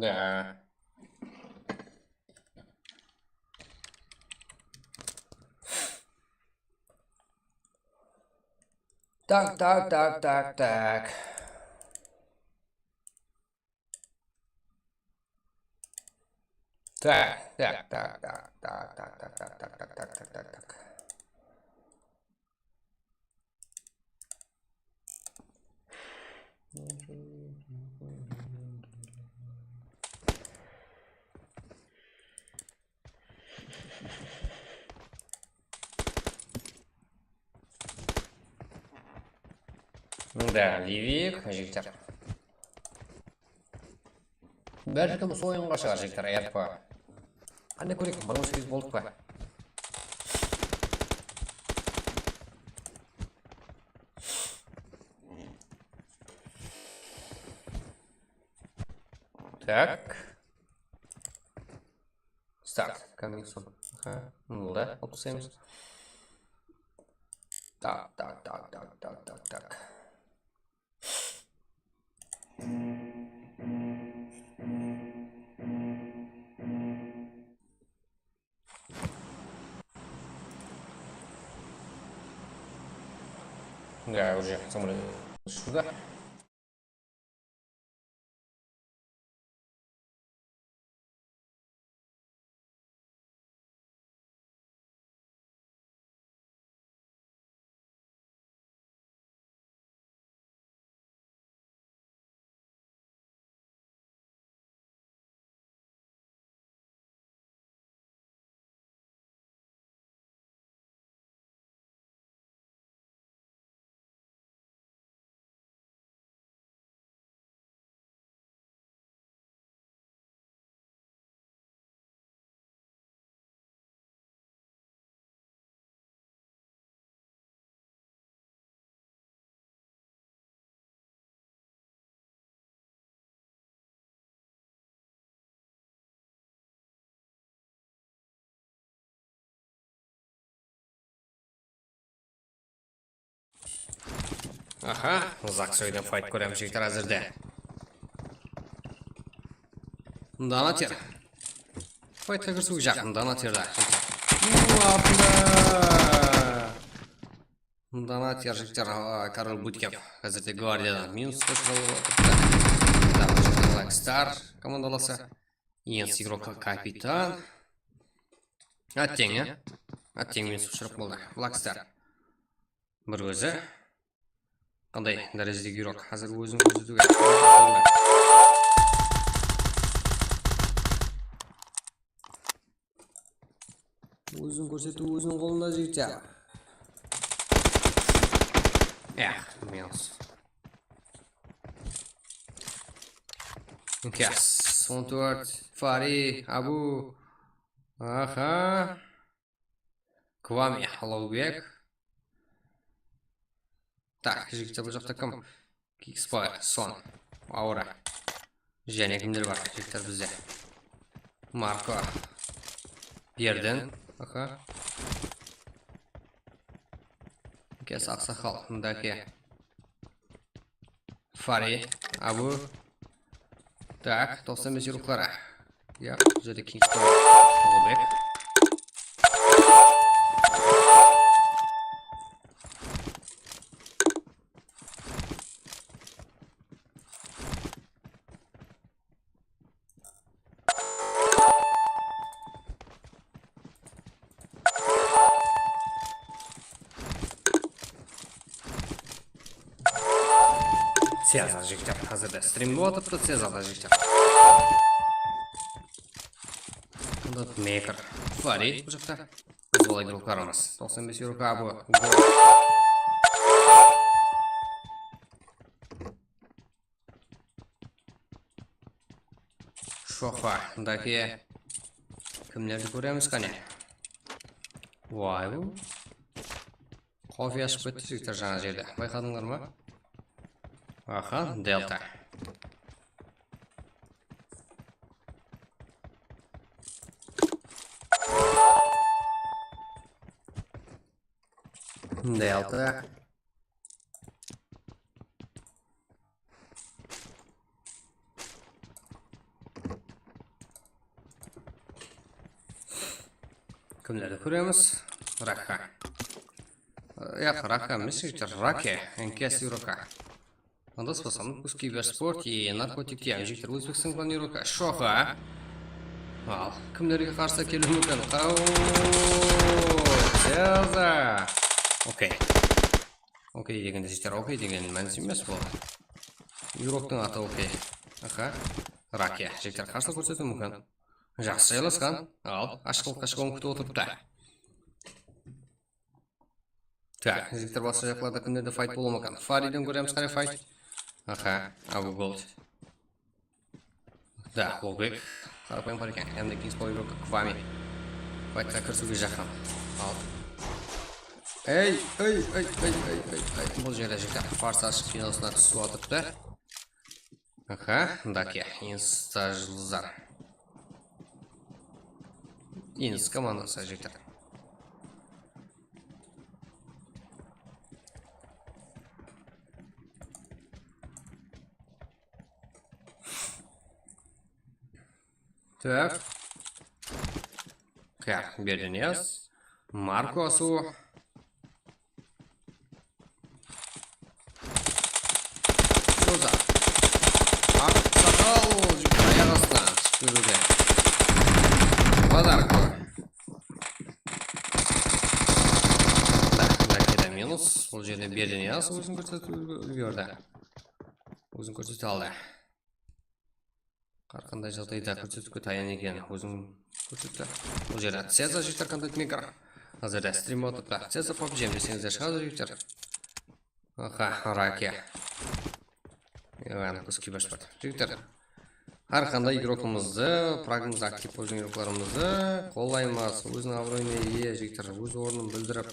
Da. Tak, tak, tak, tak, tak. Tak, tak, tak. Da, Livik, jigitler. Bálkim usı oyınǵa shıǵar, jigitler, ayırıp qoyar. Qanday kóreyik, bir on segiz boldıq pa? Tak. Start. Coming soon. Aha, mında alıp taslaymız. Tak, tak, tak. Да, уже самолёт сюда. Aha, Zak sóyden fayt kóremiz, jigitler, házirde. Donater. Faytqa kirisiwge jaqın, Donater da. Uapla! Donater, jigitler, a, Korol Butkev. Házirde Gvardiyadan minus qoshıp alıp atırıptı. Black Star komandalası. Eń igrok kapitan. Átteń, ya? Átteń minus ushırap boldı. Black Star. Bir ózi. Qanday dárejedegi igrok? Házir ózin kórsetiw kerek. Ózin kórsetiw óziniń qolında, jigitler. Eh, minus. Kes, on tórt, Fari, Abu. Aha. Kvame, Ullıbek. Tak, jigitler, bul jaqta kim? Kickspoiler, Son, Aura. Jáne kimler bar, jigitler, bizde? Marko. Berden. Aha. Kes, Aqsaqal, Mdake. Fari, Abu. Tak, toqsan bes yurıqları. Ya, bul jerde Kingston, Ullıbek. Sezar, jigitler, házirde strim bolıp atırıptı, Sezar da, jigitler. Dotmaker. Fari, bul jaqta. Qız bala igroklarımız. Toqsan bes yurıqları, Abu. Gol. Shofa, Dake. Kimlerdi kóremiz qáne? Way, bul. Qofiya ashıp ketti, jigitler, jańa jerde. Bayqadıńlar ma? Aha, Delta. Delta. Kimlerdi kóremiz? Rakha. Yaq, Rakha emes, jigitler, Rake, N K S Yuraka. Adas basam, Kuskibersport, e, Narkotik, jigitler, Ózbekstan planировка, Shoxa. Al, kimlerge qarsı keliwi múmkin? Qaw, Ceza. Okey. Okey degende jigitler, okey degen mánis emes bul. Igroktıń atı okey. Aha. Rakiya, jigitler, qarsılıq kórsetiwi múmkin. Jaqsı jaylasqan. Al, ashqılıqqa shıǵıwın kútip otırıptı. Tak, jigitler, basqa jaqlarda kimlerde fayt bolıwı múmkin? Fariden kóremiz, qanday fayt. Aha, Abu Gold. Da, Ulbek. Qarapayım qara eken. Endi Kings Boy Rock Kwami. Faytqa kirisiwge jaqın. Al. Ey, ey, ey. Bul jerde jigitler Farsaj kinosına túsip atırıptı. Aha, Dake, Instajlızar. Ins komandası jigitler. Tak. Kar, Berdiniyaz. Marko asıwı. Soza. Aqsaqal, jigit, ayaq astına túsip ketiwde. Podarko. Da, Dakeda minus. Bul jerde Berdiniyaz ózin kórsetiwge úlgerdi. Ózin kórsete aldı. Har qanday jaǵdayda kórsetiwge tayan eken, ózin kórsetti. Bul jerde Ceza jigitler, Content Maker. Házirde strim otırıptı. Ceza PUBG deseńizler shıǵadı jigitler. Aha, Rakiya. Yaǵnı kúski bashpat. Jigitler, har qanday igrokımızdı, pragımızda aktiv bolıp júrgen igroklarımızdı qollaymız. Óziniń abıroyına iye jigitler, óz ornın bildirip,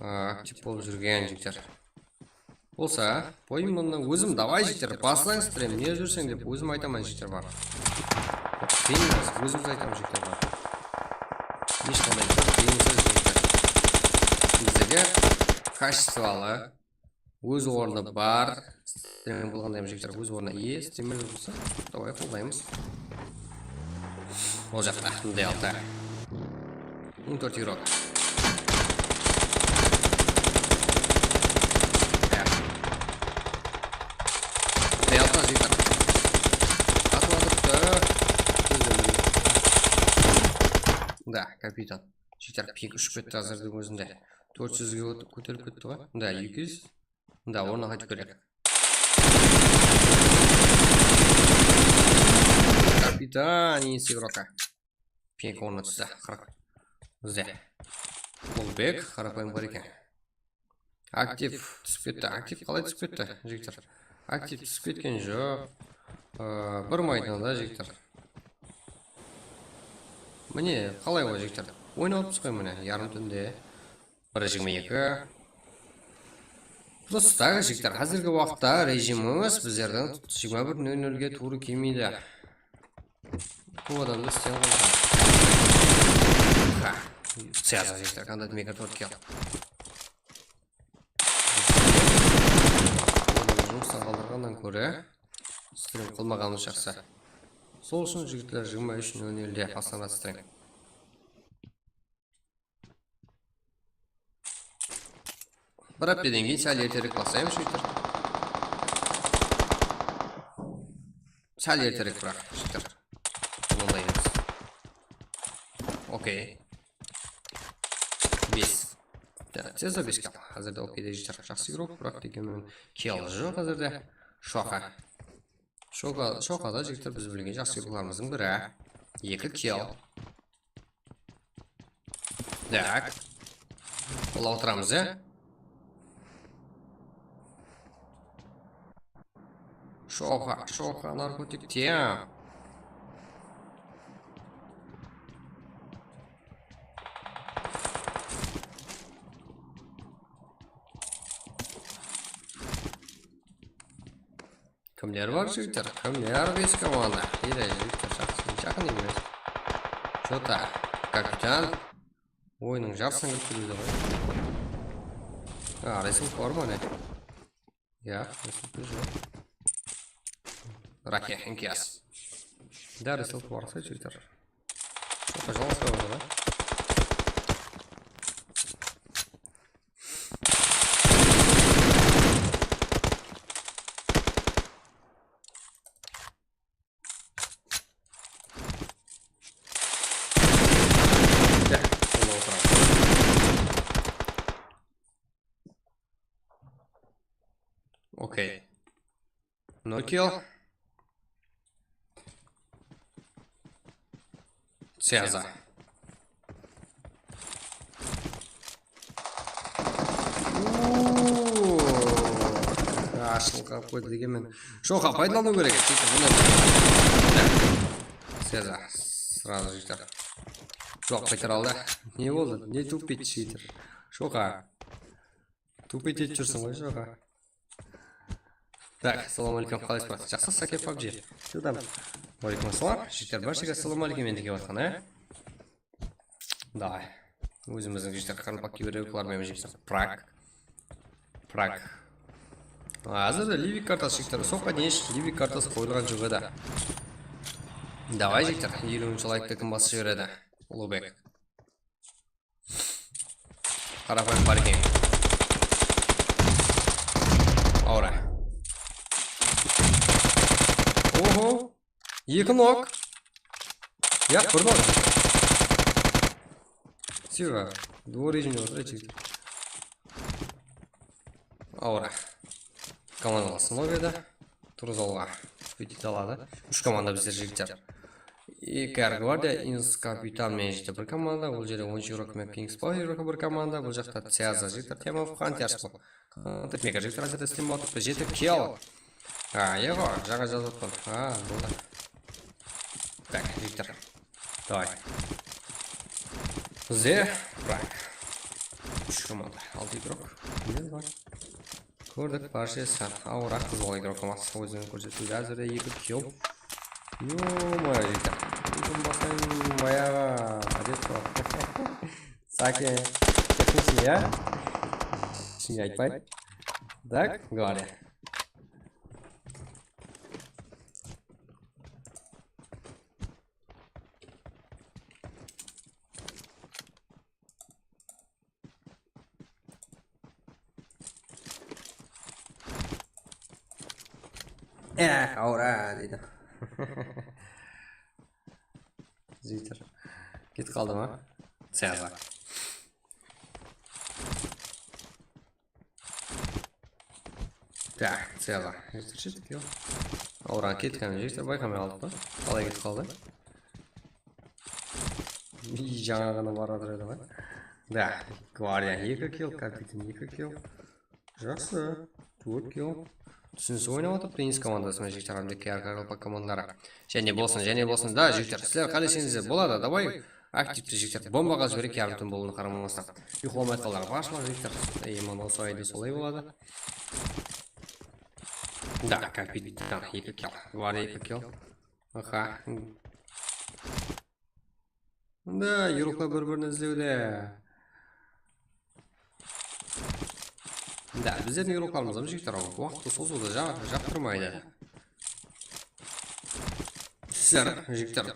a, aktiv bolıp júrgen jigitler. Bolsa, qoyıń bunı, ózim, davay jigitler, baslań strim, ne júrseń dep ózim aytaman jigitler, bar. Qıyın emes, ózimiz aytamız jigitler, bar. Hesh qanday bir qıyınsız jigitler. Bizlerge kachestvolı, óz ornı bar striming bolǵanday jigitler, óz ornına iye striming bolsa, davay, qollaymız. Ol jaqta D L T. On tórt igrok. Dayalta jigitler. Atıp atırıptı. Da, kapitan. Jigitler, ping ushıp ketti házirdiń ózinde. Tórt júzge ót-, kóterilip ketti ǵoy. Da, eki júz. Da, ornına qaytıp keleyik. Kapitan, iyisi igroka. Ping ornına tústi, qırq. Bizde. Ulbek, qarapayım bar eken. Aktiv túsip ketti. Aktiv qalay túsip ketti, jigitler? Aktiv túsip ketken joq. Aa, bir maydanda, jigitler. Mine, qalay ǵoy, jigitler? Oynap atırmız ǵoy, mine, yarım túnde. Bir jigirma eki. Plus, tagı, jigitler, házirgi waqıtta rejimimiz bizlerdiń jigirma bir nol nolge tuwrı kelmeydi. Bul adamdı isley alǵan. Ha, siyasat jigitler, qanday mega tórt kill. Jumıstan qaldırǵannan kóre strim qılmaǵanımız jaqsı. Sol ushın, jigitler, jigirma úsh nol nolde baslanadı strim. Bir hápteden keyin sál erterek baslaymız, jigitler. Sál erterek, biraq, jigitler. Onday emes. Okey. Bes. Da, tez bes kill. Házirde okeyde, jigitler, jaqsı igrok, biraq degen menen kill joq házirde. Shoqa. Shoqa, Shoqa da, jigitler, biz bilgen jaqsı igroklarımızdıń biri. Eki kill. Tak. Qollap otıramız, ya? Shoqa, Shoqa, narkotik, tiya. Kimler bar, jigitler? Kimler, bes komanda? Qıyray, jigitler, jaqın, jaqın emes. Chota, kapitan. Oyınnıń jarısına kirip keliwde ǵoy. A, resursı bar ma ne? Yaq, resursı joq. Rakiya, Inkiyas. Da, resursı bar, jigitler. Chota, jalǵas bar da. Okey. Nol kill. Ceza. Ashılıp qoydı degenmen. Shoqa paydalanıw kerek. Mine. Ceza. Srazı jigitler. Joq, qaytara aldı. Ne boldı? Ne tupit jigitler? Shoqa. Tupit etip júrseń ǵoy, Shoqa. Tak, assalawma áleykum, qalaysız? Jaqsı, Sake pabji. Jıldan. Wa aleykum assalam. Jigitler, bárshege assalawma áleykum endi kelip atqan, e? Davay. Ózimizdiń jigitler qaraqalpaq kiberdevloplar menen jigitler. Prag. Prag. Házir de Livik kartası jigitler. Soqqa deyin Livik kartası qoyılǵan joq edi. Davay jigitler, eliwinshi laykti kim basıp jiberedi? Uluwbek. Qarapayım bar eken. Aura. Oho. Eki nok. Yaq, bir nok. Siva. Dvor rejimde otır, jigit. Aura. Komandalar sınıp edi. Turız alǵa. Sóytip aladı. Úsh komanda bizler jigitler. Eki Air Guardia, Ins Kapitan menen jigitler bir komanda. Ol jerde on Rock menen Kings Power bir komanda. Bul jaqta Ceza jigitler, Tema Hunter jigitler. Hunter Mega jigitler házirde islenip atırıptı. Jeti kill. Ha, yoq, jańa jazıp atpan. Ha, boldı. Tak, jigitler. Davay. Bizde Prag. Úsh komanda, altı igrok. Kimler bar? Kórdik, barshası. Awıraq qız bala igrok emas. Ózin kórsetiwde házirde eki kill. Yo-moyo, jigitler. Ózim baslayın, bayaǵı, ádet bar. Sake, ketinshin, ya? Shıńǵa aytpay. Tak, говори. Eh, aura, deydi. Jigitler. Ketip qaldı ma? Ceza. Da, Ceza. Jigitler, kettik, yoq. Aura ketken jigitler bayqamay qaldıp pa? Qalay ketip qaldı? Ey, jańa ǵana barıp atır edi ǵoy. Da, Guardian eki kill, Kapitan eki kill. Jaqsı. Tórt kill. Túsinisiz oynap atır, Tennis komandası menen jigitler, hám de K R Qaraqalpaq komandaları. Jáne bolsın, jáne bolsın. Da, jigitler, sizler qáleseńiz de boladı, davay. Aktivti jigitler, bombaǵa jibereyik, yarım tún bolıwına qaramastan. Uyqılamay atqanlar barshılıq, jigitler. Ey, mına usı ayda solay boladı. Da, Kapitan eki kill. Guardian eki kill. Aha. Da, igroklar bir-birin izlewde. Da, bizlerdiń igroklarımız hám jigitler waqıttı sozıwdı ja-, jaqtırmaydı. Sizler, jigitler,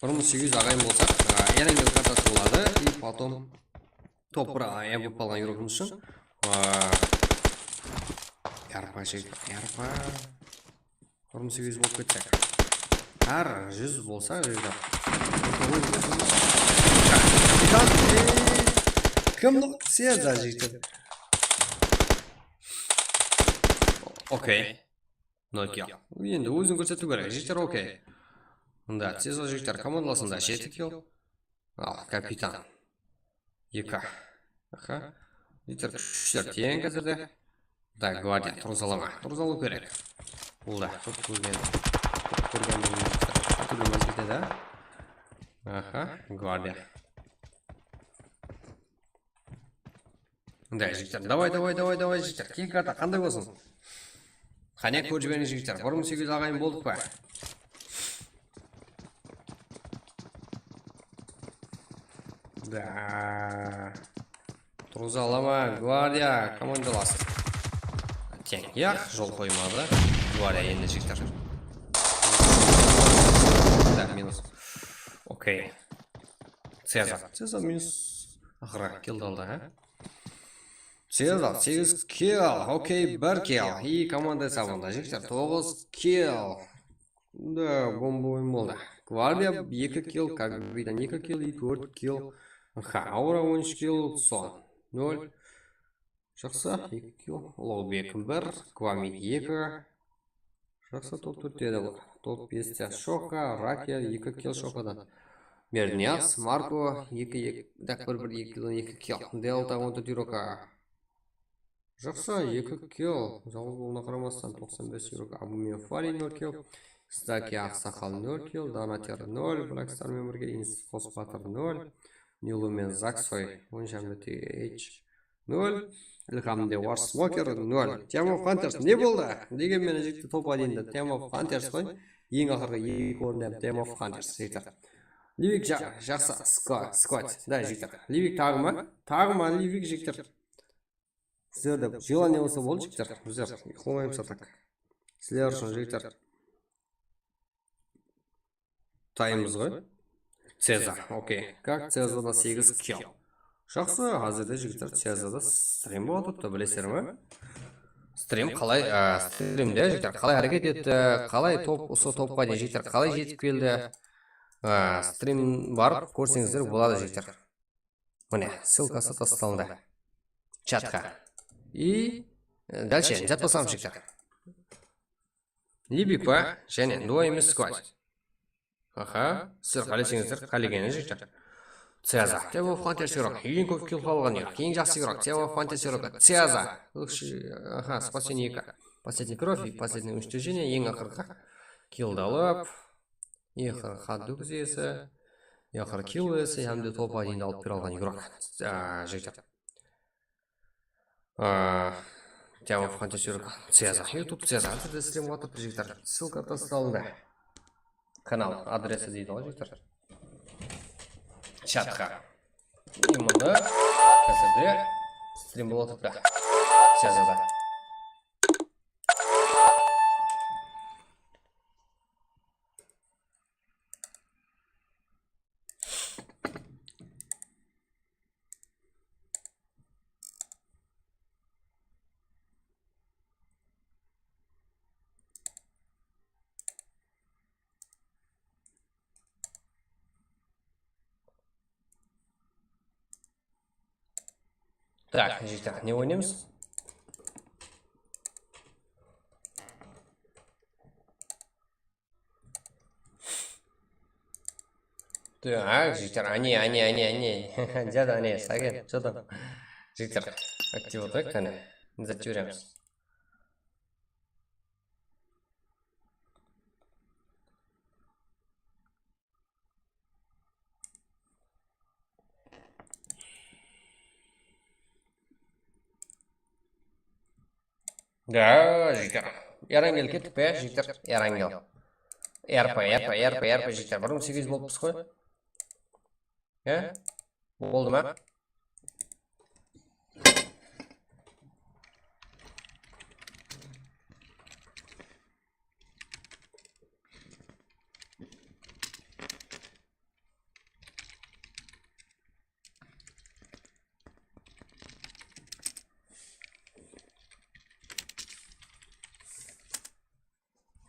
bir mıń segiz júz aǵayin bolsaq, a, Erangel kartası boladı, и потом top bir A M bolıp qalǵan igrokımız ushın, a, yarpa jigitler, yarpa. Bir mıń segiz júz bolıp ketsek. Hár júz bolsa, jigitler. Kim? Ceza, jigitler. Okey. Nol kill. Endi ózin kórsetiw kerek, jigitler, okey. Mında Ceza jigitler komandalasında jeti kill. Al, Kapitan. Eki. Aha. Jigitler, kúshler teń házirde. Da, Guardian, turǵıza ala ma? Turǵıza alıw kerek. Bul da kóp kórgen, kóp kórgen bul jigitler. Kóp kórgen ketedi. Aha, Guardian. Da, jigitler, davay, davay, davay, davay, jigitler. Keyingi karta qanday bolsın? Qáne, kórip jiberiń, jigitler. Bir mıń segiz júz aǵayin boldıq pa? Da. Turǵıza ala ma? Guardian komandalasın. Teń. Yaq, jol qoymadı. Guardian endi, jigitler. Da, minus. Okey. Ceza. Ceza minus. Aqırı kill aldı, ha? Ceza, segiz kill. Okey, bir kill. I komanda esabında, jigitler, toǵız kill. Da, bomba oyın boldı. Guardian eki kill, Kapitan eki kill, i tórt kill. Ha, Aura on úsh kill, son nol. Jaqsı, eki kill. Uluǵbek bir, Kvami eki. Jaqsı, top tórtte de bar. Top beste Shoka, Rakel eki kill Shokadan. Berniyaz, Marko eki, eki, Dakbir bir, eki kill, eki kill. Delta on tórt yuro. Jaqsı, eki kill. Jalǵız bolǵanına qaramastan, toqsan bes yuro. Abu Menfari nol kill. Zdaki Aqsaqal nol kill. Donater nol. Black Star men birge Ins Qosbatır nol. Nilu men Zaksoy on jam T H nol. Ilham de War Smoker nol. Team of Hunters ne boldı? Degen menen jigitler, top odinda Team of Hunters qoy. Eń aqırǵı eki orında Team of Hunters jigitler. Livik ja-, jaqsı, squad, squad. Da, jigitler. Livik taǵı ma? Taǵı ma Livik, jigitler? Sizlerde jelaniya bolsa boldı, jigitler. Bizler uyıqlamaymız a tak. Sizler ushın, jigitler. Tayımız ǵoy. Ceza, okey. Kak, Cezada segiz kill. Jaqsı, házirde, jigitler, Cezada strim bolıp atırıptı, bilesizler me? Strim qalay, a, strimde, jigitler, qalay háreket etti, qalay top, usı topqa deyin, jigitler, qalay jetip keldi. A, strim barıp kórseńizler boladı, jigitler. Mine, ssılkası taslandı. Chatqa. И, e, дальше, jatpasamız, jigitler. Livik pa? Jáne, duo emes, squad. Aha, sizler qáleseńizler, qálegeni jigitler. Ceza. Team of Hunters yuraq. Eń kóp kill alǵan yuraq. Eń jaqsı yuraq. Team of Hunters yuraq. Ceza. Aha, спасение eki. Последний кровь и последнее уничтожение. Eń aqırǵı killdi alıp. Eń aqırǵı xat dúgizesi. Eń aqırǵı kill esi. Hám de top odindı alıp bere alǵan yuraq. A, jigitler. A, Team of Hunters yuraq. Ceza. YouTube Ceza. Házirde islep atırıptı, jigitler. Ssılka taslandı. Kanal adresi deydi ǵoy, jigitler. Chatqa. И mında házirde strim bolıp atırıptı. Cezada. Так, jigitler, ne oynaymız? Так, jigitler, áne, áne, áne, áne. Jada, áne, sagen, jada. Jigitler, aktiv otırayıq, qáne. Ne zat jiberemiz? Da, jigitler. Erangel kettik pe, jigitler? Erangel. Erpa, erpa, erpa, erpa, jigitler. Bir mıń segiz júz bolıppız ǵoy. E? Boldı ma?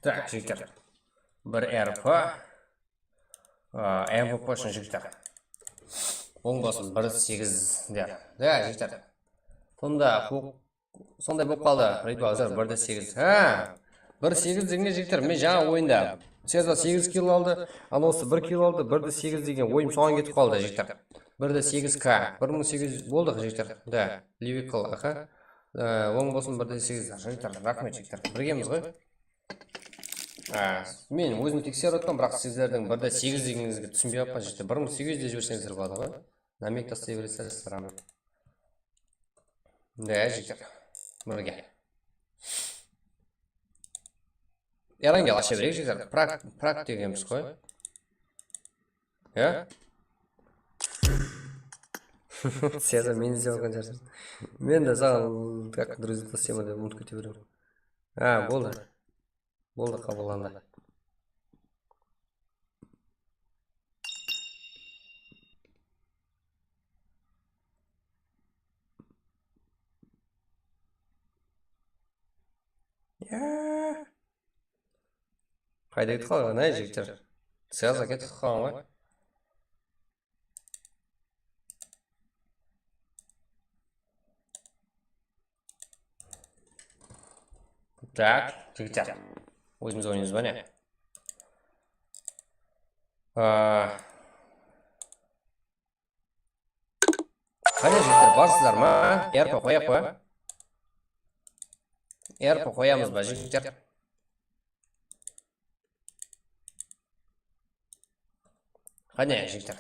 Tak, jigitler. Bir R P. A, M V P ushın, jigitler. Oń basın bir segiz der. Da, jigitler. Sonda huqıq Sonday bolıp qaldı, Red Boxer bir de segiz. Ha, bir segiz degende, jigitler, men jańa oyında Ceza segiz kill aldı, Anosı bir kill aldı, bir de segiz degen oyım soǵan ketip qaldı, jigitler. Bir de segiz K, bir mıń segiz júz boldıq, jigitler. Da, Livikl, aha. Ee, oń bolsın, bir de segiz, jigitler, raxmet, jigitler. Birgemiz ǵoy. Ee, men ózim tekserip atırman, biraq sizlerdiń bir de segiz degenińizge túsinbey atırman, jigitler. Bir mıń segiz júz de jiberseńizler boladı ǵoy. Namek taslay beresizler, sırama. Da, jigitler. Birge. Erangel asha bereyik, jigitler. Prak, prak degenbiz ǵoy. Ya? Sezar, meni izlep alǵan shıǵarsız. Men de saǵan как друзья taslay ma dep umıtıp kete beremen. Ha, boldı. Boldı, qabıllandı. Ya. Qayda ketip qalǵan, ay, jigitler? Srazu ketip qalǵan ǵoy. Tak, jigitler. Ózimiz oynaymız ba ne? Aa, Qáne, jigitler, barsızlar ma? Erpo qoyaq pa? Erpo qoyamız ba, jigitler? Qáne, jigitler.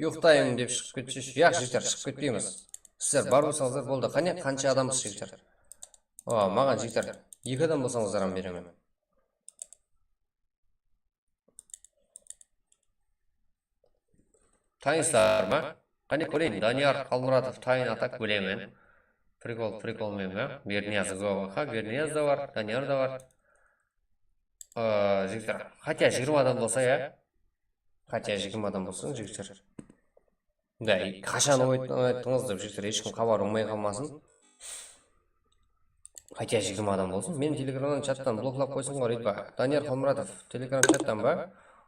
Uyıqtayın dep shıǵıp ketsheshi. Yaq, jigitler, shıǵıp ketpeymiz. Sizler bar bolsańızlar boldı. Qáne, qansha adamsız, jigitler? O, maǵan, jigitler, eki adam bolsańızlar ham beremen. Tanıysızlar ma? Qáne, kóreyin, Daniyar Qalmuratov, tayın atak bilemen. Prikol, prikol men ba? Berniyaz, go, ha, Berniyaz da bar, Daniyar da bar. Aa, jigitler, xatya jigirma adam bolsa, ya? Xatya jigirma adam bolsa, jigitler. Da, qashan oyt-, oynadıńız dep, jigitler, hesh kim xabar urmay qalmasın. Xatya jigirma adam bolsın. Meni Telegramnan chattan bloklap qoysın ǵoy, Ritba. Daniyar Qalmuratov, Telegram chattan ba?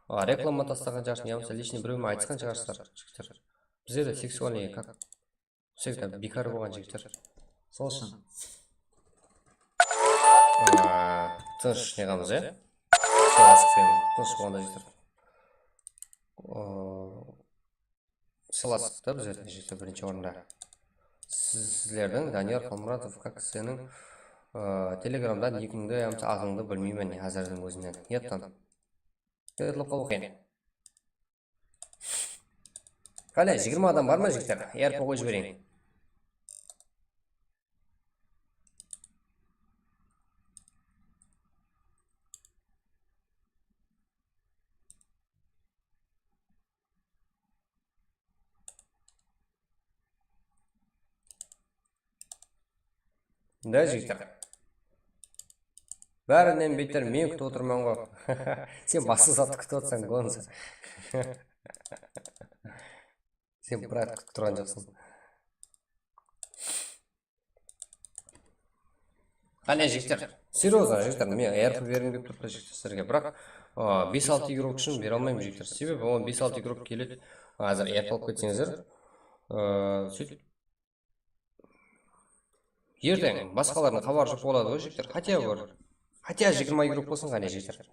A, reklama taslaǵan shıǵarsın, yamasa личный birewime aytısqan shıǵarsızlar, jigitler. Bizde de seksualnıy, как всегда, biykar bolǵan jigitler. Sol ushın. A, tınısh ne qılamız, ya? Tınısh bolǵanda, jigitler. O, Sılastıq da bizler, jigitler, birinshi orında. Siz, sizlerdiń, Daniyar Qalmuratov, как seniń, ı, Telegramda nikińdi yamasa atıńdı bilmeymen házirdiń ózinen. Uyattan. Uyatlıp qalıw qıyın. Qáne, jigirma adam bar ma, jigitler? Erpo qoyıp jibereyin. Da, jigitler. Bárinen beter men kútip otırman ǵoy. Sen basqa zattı kútip otırsań, Gonza. Sen bir zat kútip turǵan joqsań. Qáne, jigitler, серьёзно, jigitler, men erpo bergim kelip turıptı, jigitler, sizlerge. Biraq, a, bes-altı igrok ushın bere almayman, jigitler. Sebebi, o bes-altı igrok keledi. Házir erpo alıp ketseńizler, a, sóytip, erteń basqalardıń xabarı joq boladı ǵoy, jigitler. Xatya bir, xatya jigirma igrok bolsın, qáne, jigitler.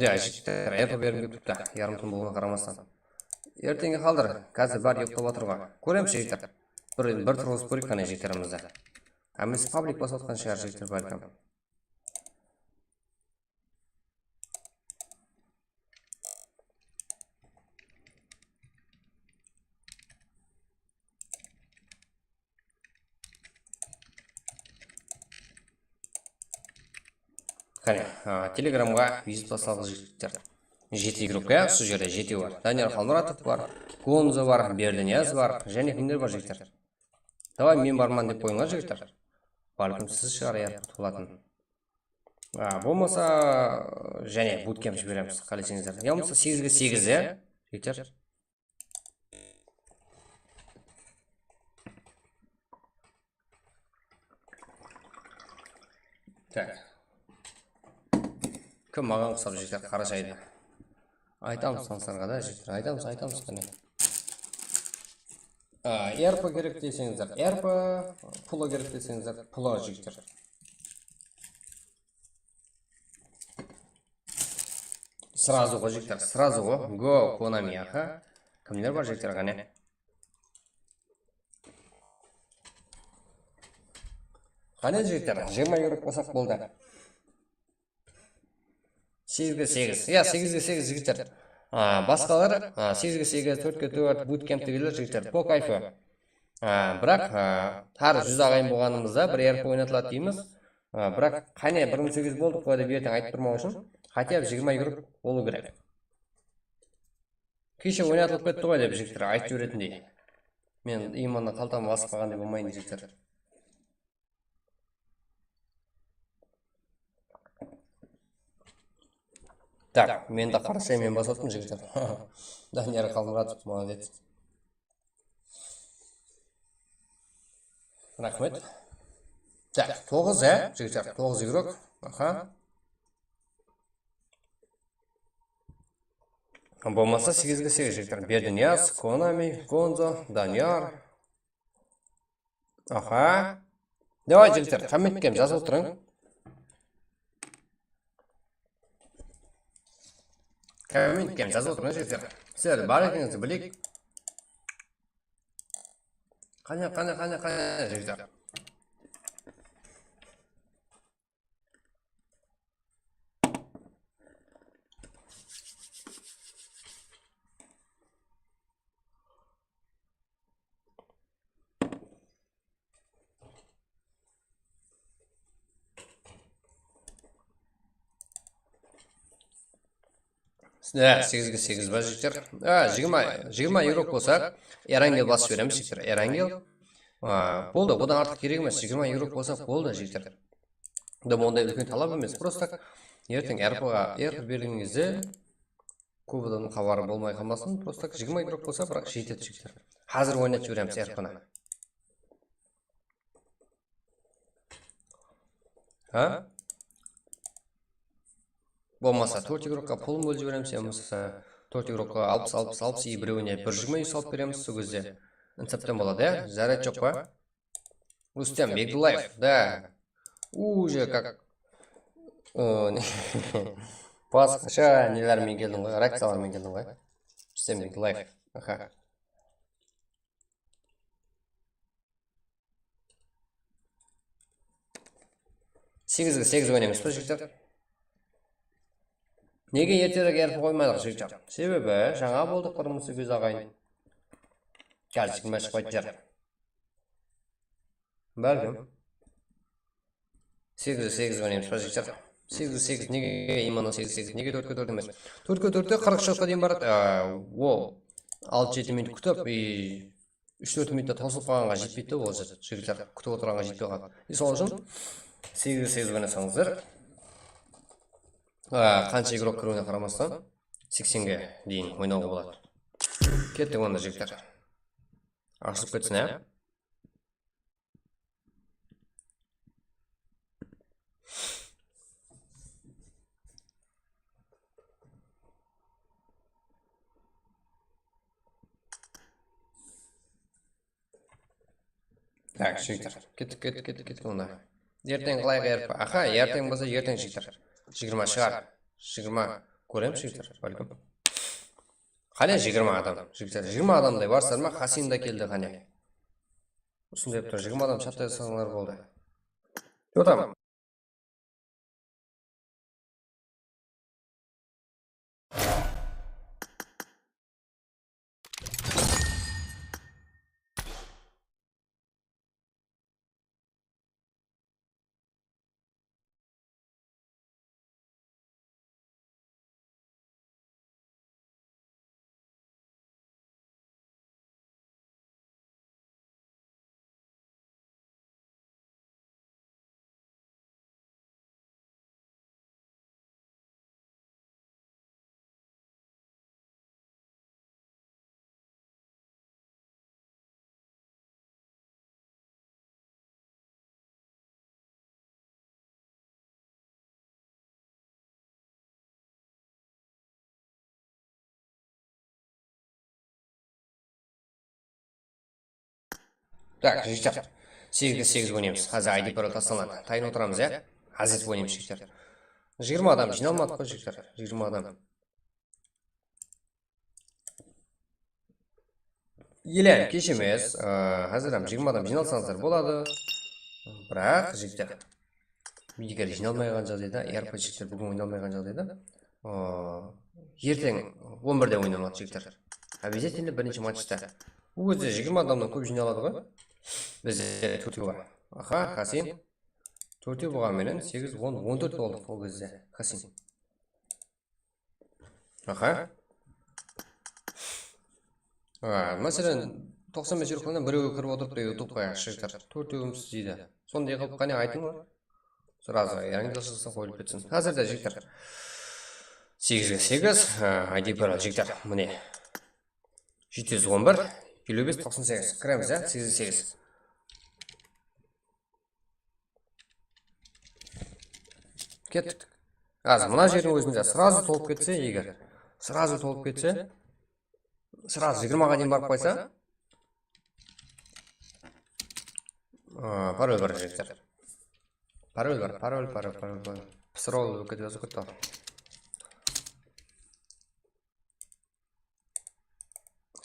Ya, jigitler, erpo bergim kelip turıptı, yarım tún bolǵanǵa qaramastan. Erteńge qaldır, házir bári uyıqlap atır ǵoy. Kóremiz, jigitler. Bir, bir turǵızıp kóreyik qáne jigitlerimizdi. Hámmesi pablik basıp atqan shıǵar, jigitler, bálkim. Qáne, a, Telegramǵa vizit baslaǵılı, jigitler. Jeti igrok, ya, usı jerde jetew bar. Daniyar Qalmuratov bar, Gonza bar, Berdiniyaz bar, jáne kimler bar, jigitler? Davay, men barman dep qoyıńlar, jigitler. Bálkim siz shıǵar, ya, utıp alatın. A, bolmasa, jáne bootcamp jiberemiz, qáleseńizler. Ya bolmasa segizge segiz, ya, jigitler. Tak. Kim maǵan qusap, jigitler, qarashaydı? Aytamız tańsılarǵa da, jigitler, aytamız, aytamız, qáne. A, erpo kerek deseńizler, erpo, pulo kerek deseńizler, pulo, jigitler. Сразу ǵo, jigitler, сразу ǵo. Go, Konami, aha. Kimler bar, jigitler, qáne? Qáne, jigitler, jigirma igrok bolsaq boldı. Segizge segiz. Ya, segizge segiz, jigitler. A, basqalar, a, segizge segiz, tórtke tórt, bootcamp degenler, jigitler, po kayfı. A, biraq, a, hár júz aǵayın bolǵanımızda bir erpo oynatıladı deymiz. A, biraq, qáne, bir mıń segiz júz boldıq ǵoy dep erteń aytıp turmaw ushın, хотя бы jigirma igrok bolıw kerek. Keshe oynatılıp ketti ǵoy dep jigitler aytıp jiberetindey. Men imannı qaltamı basıp qalǵanday bolmayın jigitler. Tak, men de qarashay men basıp atırman jigitler. Daniyar Qalmuratov, молодец. Raxmet. Tak, toǵız, e, jigitler, toǵız igrok. Aha. Bolmasa segizge segiz jigitler. Berdiniyaz, Konami, Gonzo, Daniyar. Aha. Davay jigitler, kommentke jazıp otırıń. Kommentke jazıp otırıń jigitler. Sizler bar ekenińizdi bileyik. Qáne, qáne, qáne, qáne, jigitler. Sizde segizge segiz bar jigitler. A, jigirma, jigirma igrok bolsa, Erangel basıp jiberemiz jigitler. Erangel. A, boldı, odan artıq kerek emes. Jigirma igrok bolsa boldı jigitler. Da onday úlken talap emes. Prosto erteń R P ǵa, R P bergen gezde kóp adamnıń xabarı bolmay qalmasın. Prosto jigirma igrok bolsa, biraq jetedi jigitler. Házir oynatıp jiberemiz R P nı. Ha? Bolmasa, tórt igrokqa pulın bólip jiberemiz, ya bolmasa tórt igrokqa alpıs, alpıs, alpıs, и birewine bir jigirma yu salıp beremiz, sol gezde insaptan boladı, ya? Zarad joq pa? Rustem Begdullaev, da. Uje как, ı, basqasha neler menen keldiń ǵoy, reakciyalar menen keldiń ǵoy. Rustem Begdullaev. Aha. Segizge segiz oynaymız ba, jigitler? Nege erterek R P qoymadıq, jigitler? Sebebi, jańa boldıq bir mısı kez aǵayin. Házir jigirma shıqpaydı jer. Bálkim. Segizge segiz oynaymız ba, jigitler? Segizge segiz nege, именно segizge segiz nege tórtke tórt emes? Tórtke tórtte qırq shotqa deyin baradı. Á, o, altı-jeti minut kútip, и úsh-tórt minutta tawsılıp qalǵanǵa jetpeydi de, ol jigitler kútip otırǵanǵa jetpey qaladı. И sol ushın segizge segiz oynasańızlar, á, qansha igrok kiriwine qaramastan, seksenge deyin oynawǵa boladı. Kettik onda, jigitler. Ashılıp ketsin, á? Tak, jigitler. Kettik, kettik, kettik, kettik onda. Erteń qılayıq, R P. Aha, erteń bolsa erteń, jigitler. Jigirma shıǵar. Jigirma. Kóremiz, jigitler. Bálkim. Qáne jigirma adam, jigitler. Jigirma adamday barsızlar ma? Hasin da keldi, qáne. Usınday etip tur, jigirma adam chatta jasasańlar boldı. Jotam. Tak, jigitler. Segizge segiz oynaymız. Házir I D parol taslanadı. Tayın otıramız, ya? Házir oynaymız, jigitler. Jigirma adam jıynalmadıq ǵoy, jigitler. Jigirma adam. Ele, kesh emes, ı, házir hám jigirma adam jıynalsańızlar boladı. Biraq, jigitler, eger jıynalmayǵan jaǵdayda, R P jigitler búgin oynalmayǵan jaǵdayda, ı, erteń on birde oynanadı, jigitler. Обязательно birinshi matchta. Bul gezde jigirma adamnan kóp jıynaladı ǵoy. Bizde tórtew bar. Aha, Hasin. Tórtew bolǵan menen segiz, on, on tórt boldıq ol gezde. Hasin. Aha. A, máselen, toqsan bes yurıqlardan birewge kirip otırıptı YouTubeqa, jigitler. Tórtewimiz deydi. Sonday qılıp, qáne, aytıńlar. Srazı yangi jılsa qoyılıp ketsin. Házirde, jigitler, segizge segiz, a, I D P R, jigitler, mine. Jeti júz on bir, eliw bes, toqsan segiz. Kiremiz, ya, segizge segiz. Kettik. Házir mına jerdiń ózinde srazı tolıp ketse, eger srazı tolıp ketse, srazı jigirmaǵa deyin barıp qalsa, a, parol bar, jigitler. Parol bar, parol, parol, parol, parol. Pısırıw bolıp ketip atır.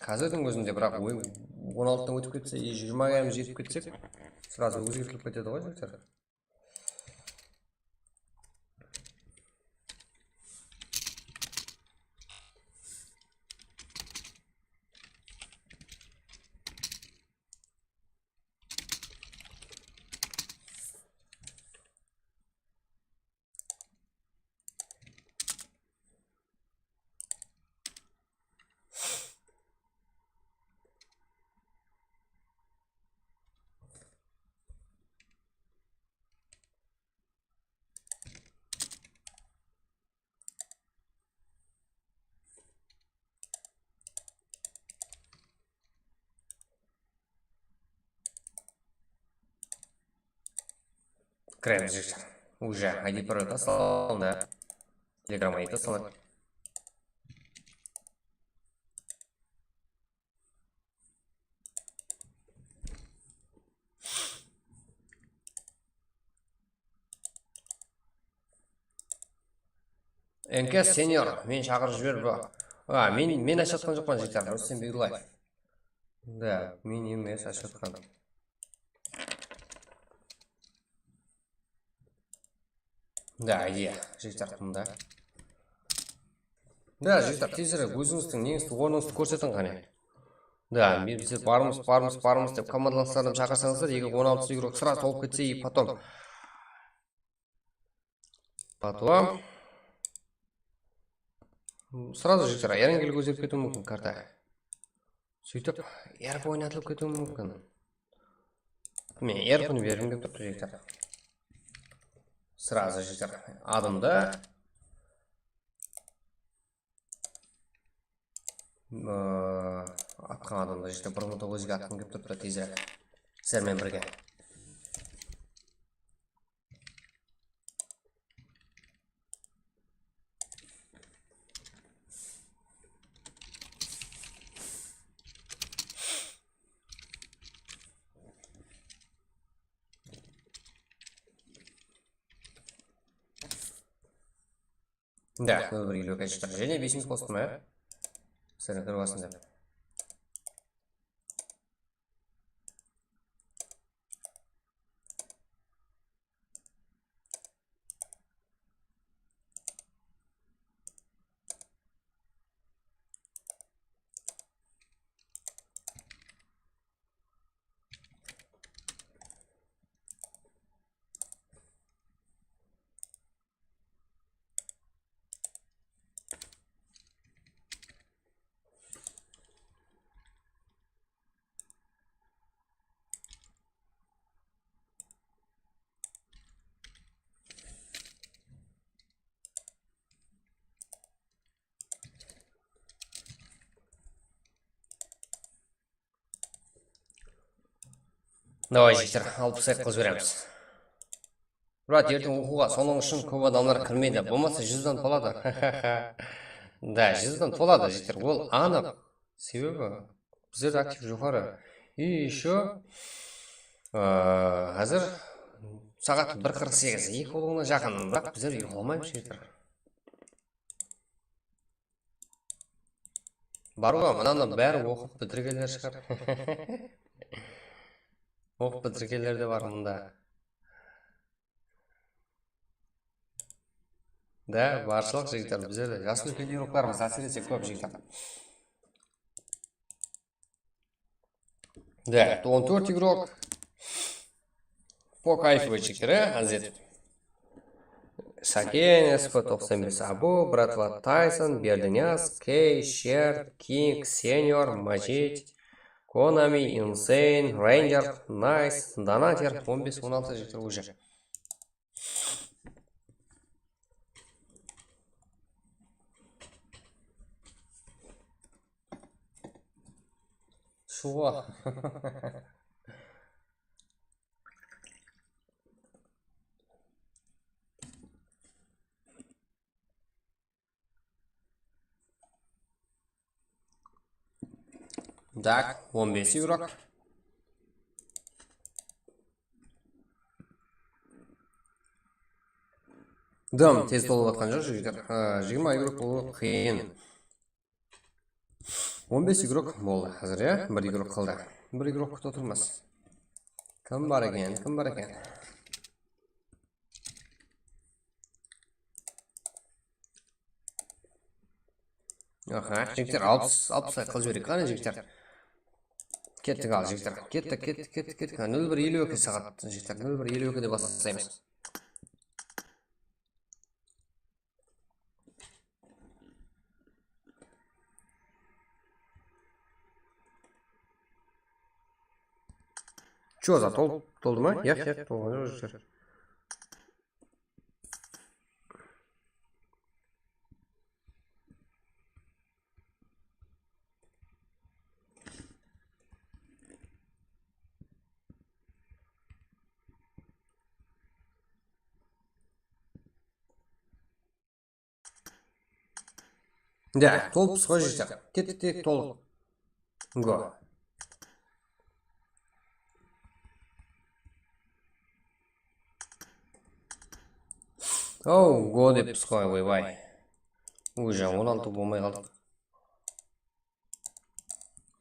Házirdiń ózinde, biraq, oy, on altıdan ótip ketse, e, jigirmaǵa jetip ketsek, srazı ózgertilip ketedi ǵoy, jigitler. Kiremiz, jigitler. Уже I D parol taslandı. Telegram I D taslandı. N K senior, meni shaqırıp jiber, bro. A, men, men ashıp atqan joqpan, jigitler, Rustem Begulaev. Da, men emes ashıp atqan. Da, iya, jigitler, mında. Da, jigitler, tezirek ózińizdiń neńizdi, ornıńızdı kórsetiń qáne. Da, men, bizler barmız, barmız, barmız dep komandalarıńızdı shaqırsańızlar, eger on altı igrok srazı tolıp ketse, и потом Потом. Сразу, jigitler, Erangelge ózgerip ketiwi múmkin karta. Sóytip, erp oynatılıp ketiwi múmkin. Men erpin bergim kelip turıptı, jigitler. Сразу, jigitler, adımdı, ıı, atqan adımdı, jigitler, bir minutqa ózge atqım kelip turıptı, tezirek. Sizler menen birge. Da, nol bir eliw eki jigitler. Jáne bes minut qostım, á? Sizler kirip alsın dep. Davay, jigitler, alpıs ayıq qılıp jiberemiz. Brat, erteń oqıwǵa, sonıń ushın kóp adamlar kirmeydi. Bolmasa júzden toladı. Da, júzden toladı, jigitler. Ol anıq. Sebebi bizlerde aktiv joqarı. И ещё, ıı, házir saat bir qırq segiz, eki bolıwına jaqın. Biraq bizler uyqılamaymız, jigitler. Bar ǵoy, mınanı bári oqıp bitirgenler shıǵar. Oqıp bitirgenler de bar mında. Da, barshılıq, jigitler, bizler de jas úlken igroklarmız, ásirese kóp, jigitler. Да, он tórt igrok. По кайфу, jigitler, á, házir. Saken, S P toqsan bes, Abu, bratva, Tayson, Berdiniyaz, Key, Sher, King, Senior, Majid, Konami, Insane, Ranger, Nice, Donater, on bes, on altı jigitler уже. Shuwa. Так, on bes игрок. Dım tez tolıp atqan joq, jigitler. Á, jigirma игрок bolıwı qıyın. On bes игрок boldı házir, ya? Bir игрок qaldı. Bir игрок kútip otırmız. Kim bar eken? Kim bar eken? Aha, jigitler, alpıs, alpıs qılıp jibereyik, qáne, jigitler. Kettik al, jigitler. Kettik, kettik, kettik, kettik. Nol bir eliw eki saat, jigitler. Nol bir eliw ekide baslaymız. Чё за, tol-, toldı ma? Yaq, yaq, tolǵan joq, jigitler. Да, tolıppız ǵoy, jigitler. Kettik, kettik, tolıq. Go. Ow, go deppiz ǵoy, oybay. Уже on altı bolmay qaldıq.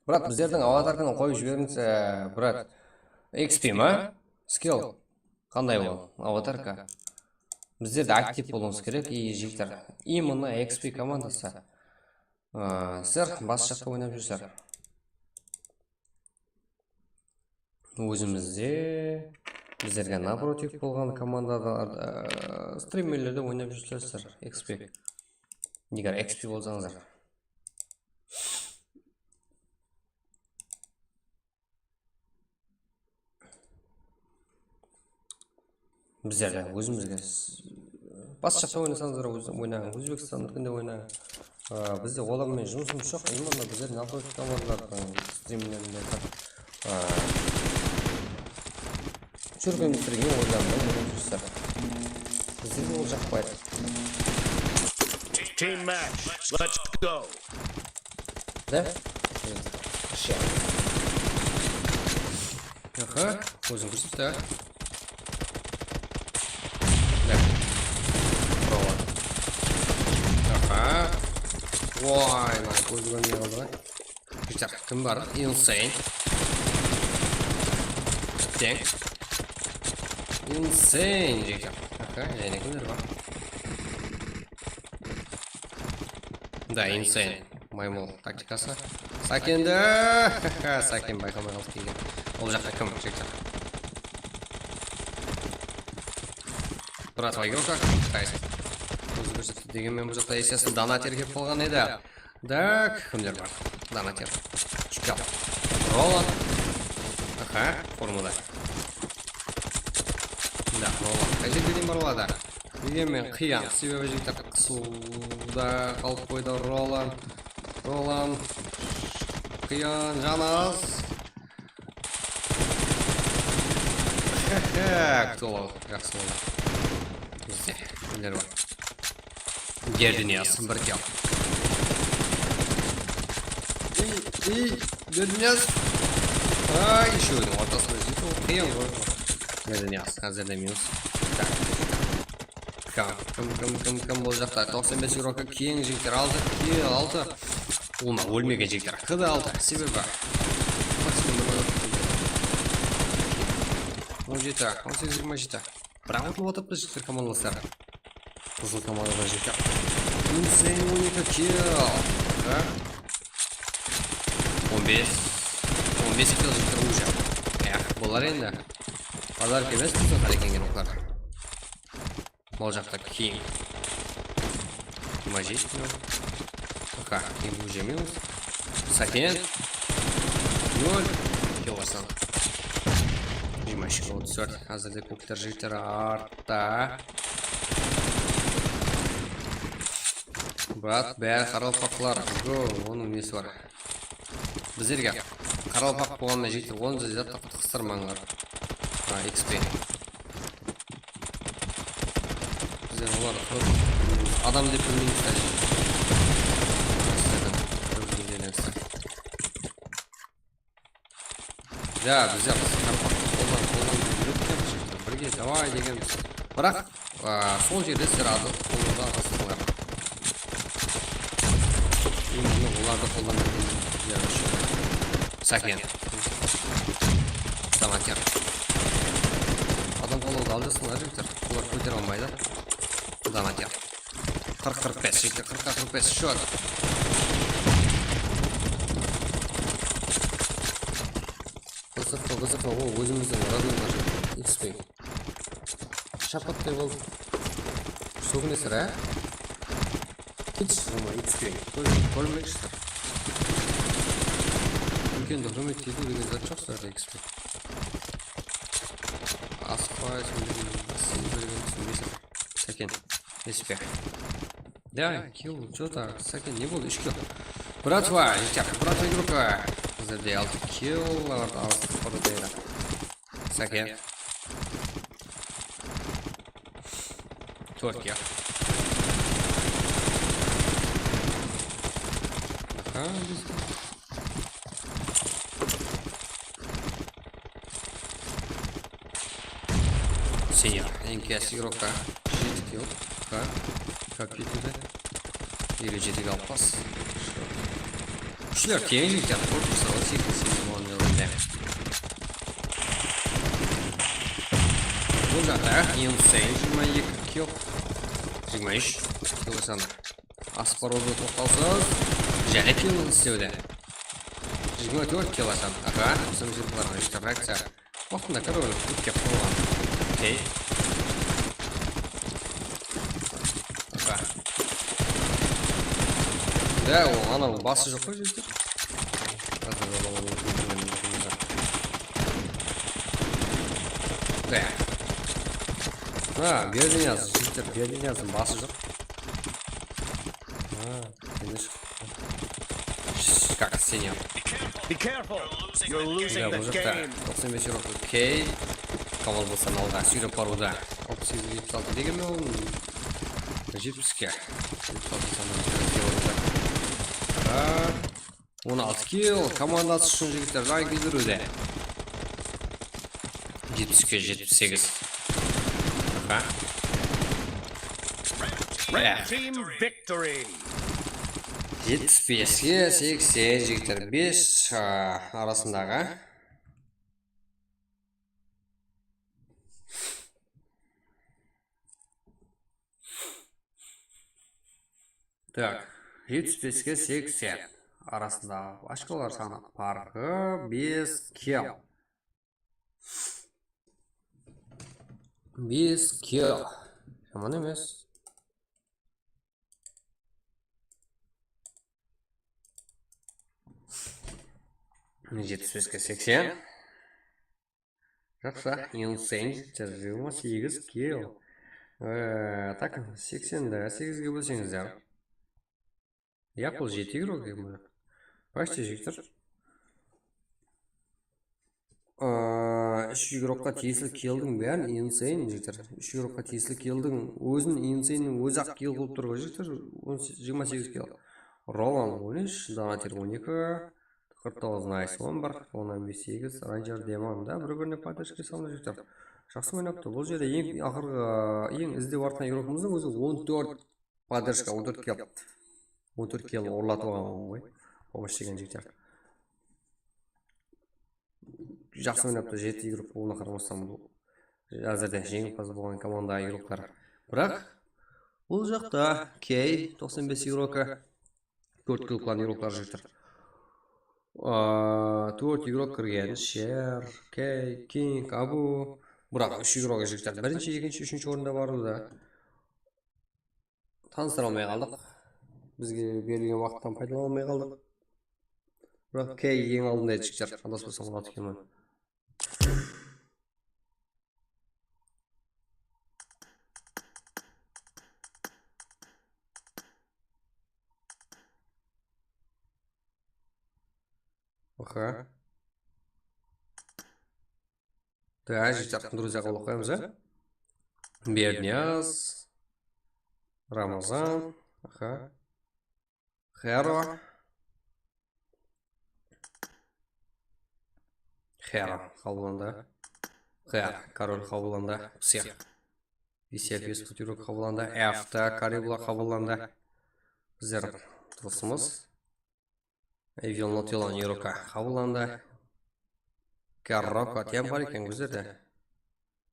Brat, bizlerdiń avatarkanı qoyıp jiberińiz, e, brat. X P ma? Skill. Qanday ol? Avatarka. Bizlerde aktiv bolıwıńız kerek, и, jigitler. Именно X P komandası. A, sizler bas jaqta oynap júrsizler. Ózimizde bizlerge naprotiv bolǵan komandalar, e, strimerlerde oynap júrsizler, X P. Eger X P bolsańızlar. Bizlerden ózimizge s-, bas jaqta oynasańızlar, óz-, oynań, Ózbekstannıkinde oynań. A, bizde olar menen jumısımız joq, именно bizler naprotiv komandalardıń strimlerinde, a, júrgenimizdi oylanbay oynap júrsizler. Bizlerge ol jaqpaydı. Team match, let's go. Да? Вообще. Aha, ózin kórset, так. Да. Bravo. Aha. Oy, mına kózim kórmey qaldı ǵoy. Jigitler, kim bar? Insane. Teń. Insane, jigitler. Aha, jáne kimler bar? Да, Insane. Maymıl taktikası. Sakendi! Saken bayqalmay qaldı kelgen. Ol jaqta kim, jigitler? Bratva, игрока, qıtayız. Ózi kórsetti degen men bul jaqta, естественно, Donater kelip qalǵan edi. Так, kimler bar? Donater. Shkaf. Roland. Aha, formada. Да, Roland. Qay jerge deyin bara aladı? Degenmen qıyan, sebebi jigitler qısıwda qalıp qoydı Roland. Roland. Qıyan, janı az. Tolıq, jaqsı boldı. Bizde kimler bar? Berdiniyaz, bir kill. Iy, iy, Berdiniyaz. Ay, eshewdiń ortasında jeti, ol qıyın ǵoy. Berdiniyaz, házirde minus. Так. Kim, kim, kim, kim, kim bul jaqta? Toqsan bes игрока keń jigitler, altı kill, altı. Ulıwma, ólmegen jigitler. K D altı, sebebi. Maksimum bir on jeti, on segiz, jigirma jeti. Biraq utılıp atırıptı jigitler, komandalaslar. Qızıl komandadan jigitler. Insane on eki kill. Ha? On bes. On bes kill jigitler уже. Eh, bolar endi. Pодарок emes, biziń Qarekenge, do'stlar. Mol jaqta King. Jigirma jeti nol. Пока, King jemeymiz. Saken. Nol. Kill alsam. Jigirma úsh, otız tórt. Házirde kókler jigitler artta. Brat, bári qaraqalpaqlar. Go, onıń nesi bar? Bizlerge qaraqalpaq bolǵanına jeti, onı da zatta qıstırmańlar. Ha, X P. Bizler olardı qılıp, adam dep bilmeymiz házir. Ya, bizler qaraqalpaq qoldan, qoldan úyretkenbiz, birge davay degenbiz. Biraq, a, sol jerde sizler adı qolda atasızlar. Endi olardı qoldan úyretken. Saken. Damater. Adam qolawdı aljasınlar, jigitler. Olar kótere almaydı. Damater. Qırq, qırq bes, jigitler, qırqqa qırq bes, счёт. Высоко, высоко, o, ózimizdiń rodnıy bar. X P. Shapattay bol. Sóginesir, á? Ketshi, Roma, X P. Kór-, kórmekshisiz. Úlkendi húrmet etiw degen zat joq sizlerde, X P. Asıqpay sóylegen, sizin sóylegen túsinbeysiz. Saken, X P. Да, kill, чё так, Saken, ne boldı, úsh kill. Bratva, jigitler, bratva, игрока. Bizlerde altı kill, alardı alıstıp bardı. Saken. Tórt kill. Aha, bizde. Senior, eń kesi игрока. Jeti kill. Ha, kompyuterde. Ele jeti kill alıp bas. Kúshler teń jigitler, qurıp, mısalı, seksen segiz bolǵan jerde. Bul jaqta Insane jigirma eki kill. Jigirma úsh kill sanı. Asıp barıwdı toqtawsız. Jáne kill islewde. Jigirma tórt kill asan. Aha, toqsan bes yıllar reakciya. Waqtında korol kep bolǵan. Okey. Aha. Da, o, anaw bası joq pa, jigitler? Da. Ha, Berdiniyaz, jigitler, Berdiniyazdıń bası joq. Ha, endi shıqtı. Как senior. Be careful. You're losing the game. Toqsan bes euro. Okey. Kamal bolsa alǵa súyrep barıwda. Alpıs segiz, jetpis altı degen be ol? Jetpiske. Jetpis altı sanı. On altı kill. Komandası ushın, jigitler, rank kúydiriwde. Jetpiske jetpis segiz. Aha. Red team victory. Jetpis beske seksen, jigitler, bes, a, arasındaǵı. Так, jetpis beske seksen arasındaǵı ochkolar sanı parqı bes kill. Bes kill. Jaman emes. Jetpis beske seksen. Jaqsı, Insane jigitler, jigirma segiz kill. Ee, tak, seksende segizge bólseńizler. Yaq, bul jeti igrok eken bul. Почти, jigitler. Aa, úsh igrokqa tiyisli killdiń bárin Insane, jigitler. Úsh igrokqa tiyisli killdiń ózin Insanenıń ózi-aq kill qılıp tur ǵoy, jigitler. On segiz, jigirma segiz kill. Roman on úsh, Donater on eki, qırq toǵız, Nice on bir, onnan bes, segiz, Ranger, Demon da bir-birine podderjka salınıp júr. Jaqsı oynaptı. Bul jerde eń aqırǵı, eń izde bartqan igrogımızdıń ózi on tórt podderjka, on tórt kill. On tórt kill urlatıp alǵan ǵoy. Pomosh degen jigitler. Jaqsı oynaptı, jeti igrok bolıwına qaramastan, bul házirde jeńimpaz bolǵan komanda igroklar. Biraq bul jaqta Key, toqsan bes igroka, tórt kill qılǵan igroklar júr. Aa, tórt igrok kirgen, Sher, Key, King, Abu. Biraq úsh igrok jigitler birinshi, ekinshi, úshinshi orında barıwda. Tanıstıra almay qaldıq. Bizge berilgen waqıttan paydalana almay qaldıq. Biraq key eń aldında edi, jigitler, adaspasam, Murat ekenmen. Aha. Da, jigitler, друзья qılıp qoyamız, á? Berniyaz, Ramazan, aha. Hero. Hero qabıllandı. Hero, korol qabıllandı. Psix. Visel Vesputyurok qabıllandı. Efta, Karibula qabıllandı. Bizler tılsımız. Evil Not Yellow Niroka qabıllandı. Garroko, tiyam bar eken bizlerde.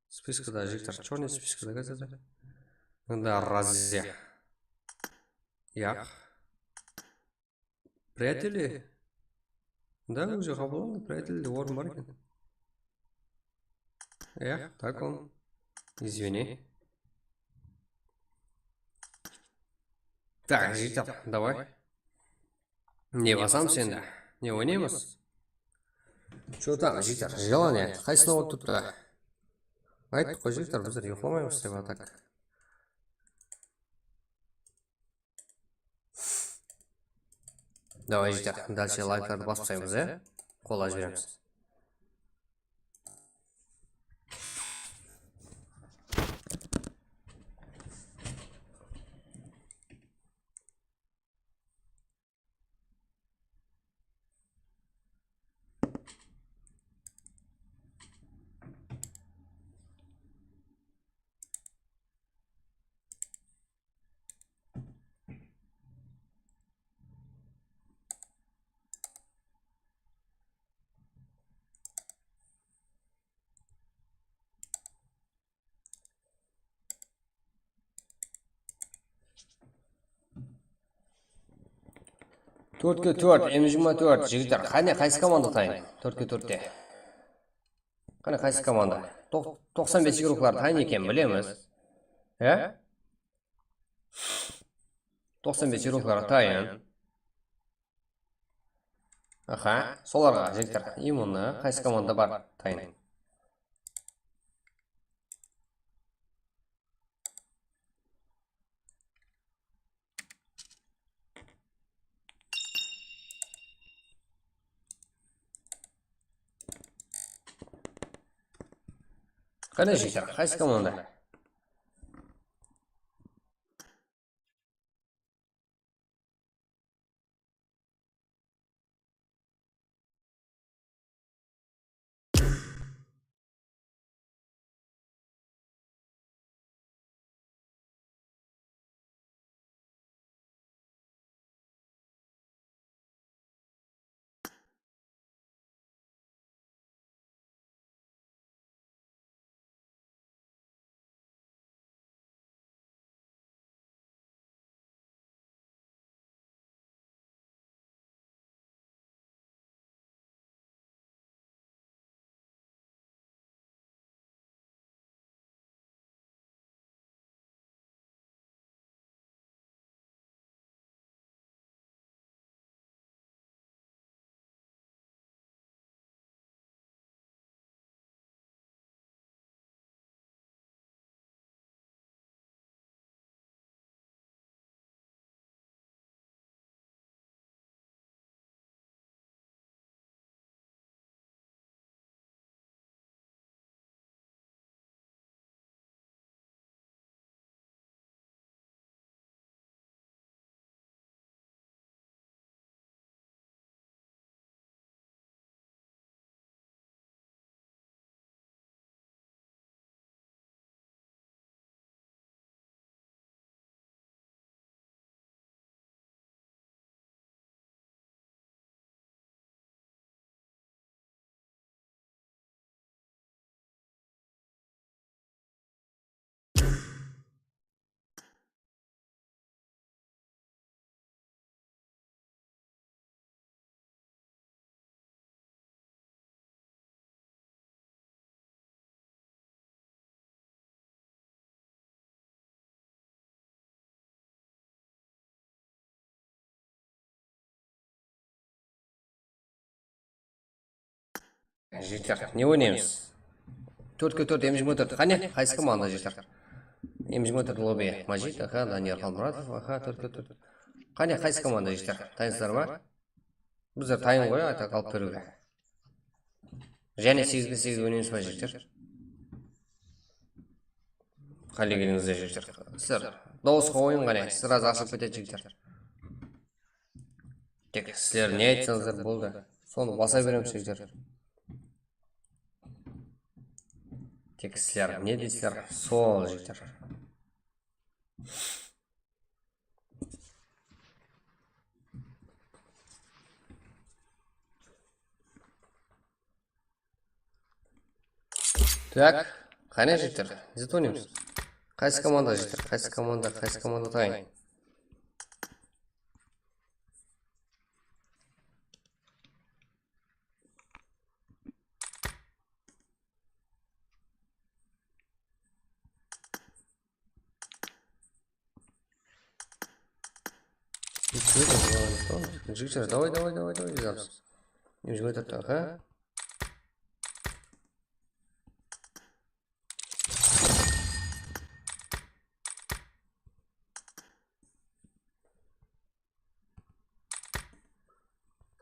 Spiskada jigitler, черный spiskada házirde. Endi Razziya. Yaq. Приятели. Да, уже qabıllandı. Приятельde orın bar eken. Yaq, так он. Извини. Так, jigitler, давай. Ne basamız endi? Ne oynaymız? Что там, jigitler, желание qaysısına bolıp turıptı? Ayttıq ǵoy, jigitler, bizler uyıqlamaymız dep, а так. Давай, jigitler, дальше лайкlardı basıp taslaymız, e? Qollap jiberemiz. Tórtke tórt, M jigirma tórt, jigitler. Qáne, qaysı komanda tayın? Tórtke tórtte. Qáne, qaysı komanda? Toq-, toqsan bes igroklar tayın eken, bilemiz. Ya? Toqsan bes igroklar tayın. Aha, solarǵa, jigitler. Именно, qaysı komanda bar tayın? Qáne, jigitler, qaysı komanda? Jigitler, ne oynaymız? Tórtke tórt, M jigirma tórt. Qáne, qaysı komanda, jigitler? M jigirma tórt lobby. Majit, aha, Daniyar Xalmuratov, aha, tórtke tórt. Qáne, qaysı komanda, jigitler? Tayınsızlar ma? Bizler tayın ǵoy, ayta qalıp beriwge. Jáne segizge segiz oynaymız ba, jigitler? Qálegenińizde, jigitler. Sizler dawısqa qoyıń qáne, srazı ashılıp ketedi, jigitler. Tek sizler ne aytsańızlar boldı. Sonı basa beremiz, jigitler. Tek sizler ne deysizler, sol, jigitler. Tak, qáne, jigitler, ne zat oynaymız? Qaysı komanda, jigitler? Qaysı komanda, qaysı komanda tayın? Jigitler, davay, davay, davay, davay, jazamız. Jigitler, aha.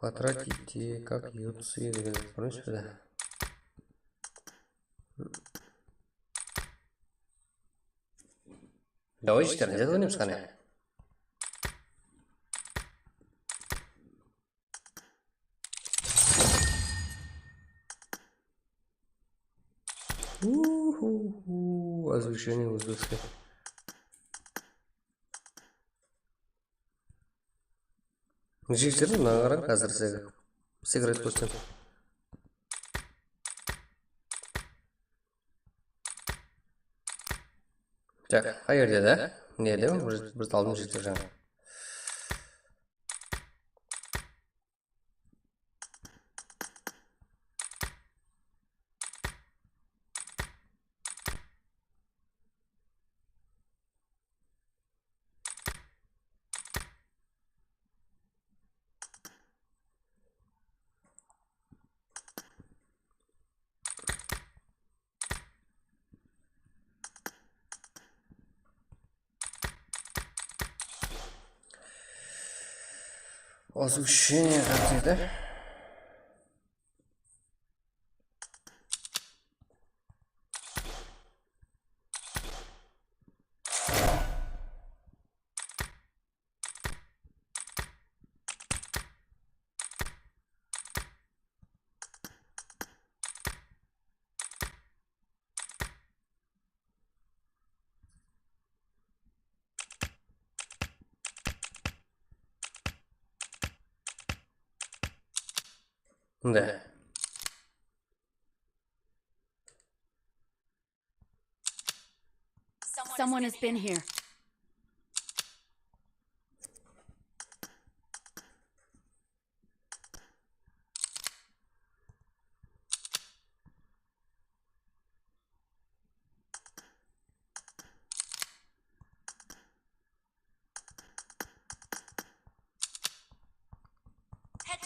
Потратите, как юцы, просьба. Давай, jigitler, ne zat oynaymız qáne? Uhu, озбуждение узбекский. Jigitler, mınaǵan qarań, házir se-, сыграть qılsın. Так, qayerde da? Nede? Bir, bir taldım jigitler jańa. Озбуждение qayerde? Mında. Someone has been here.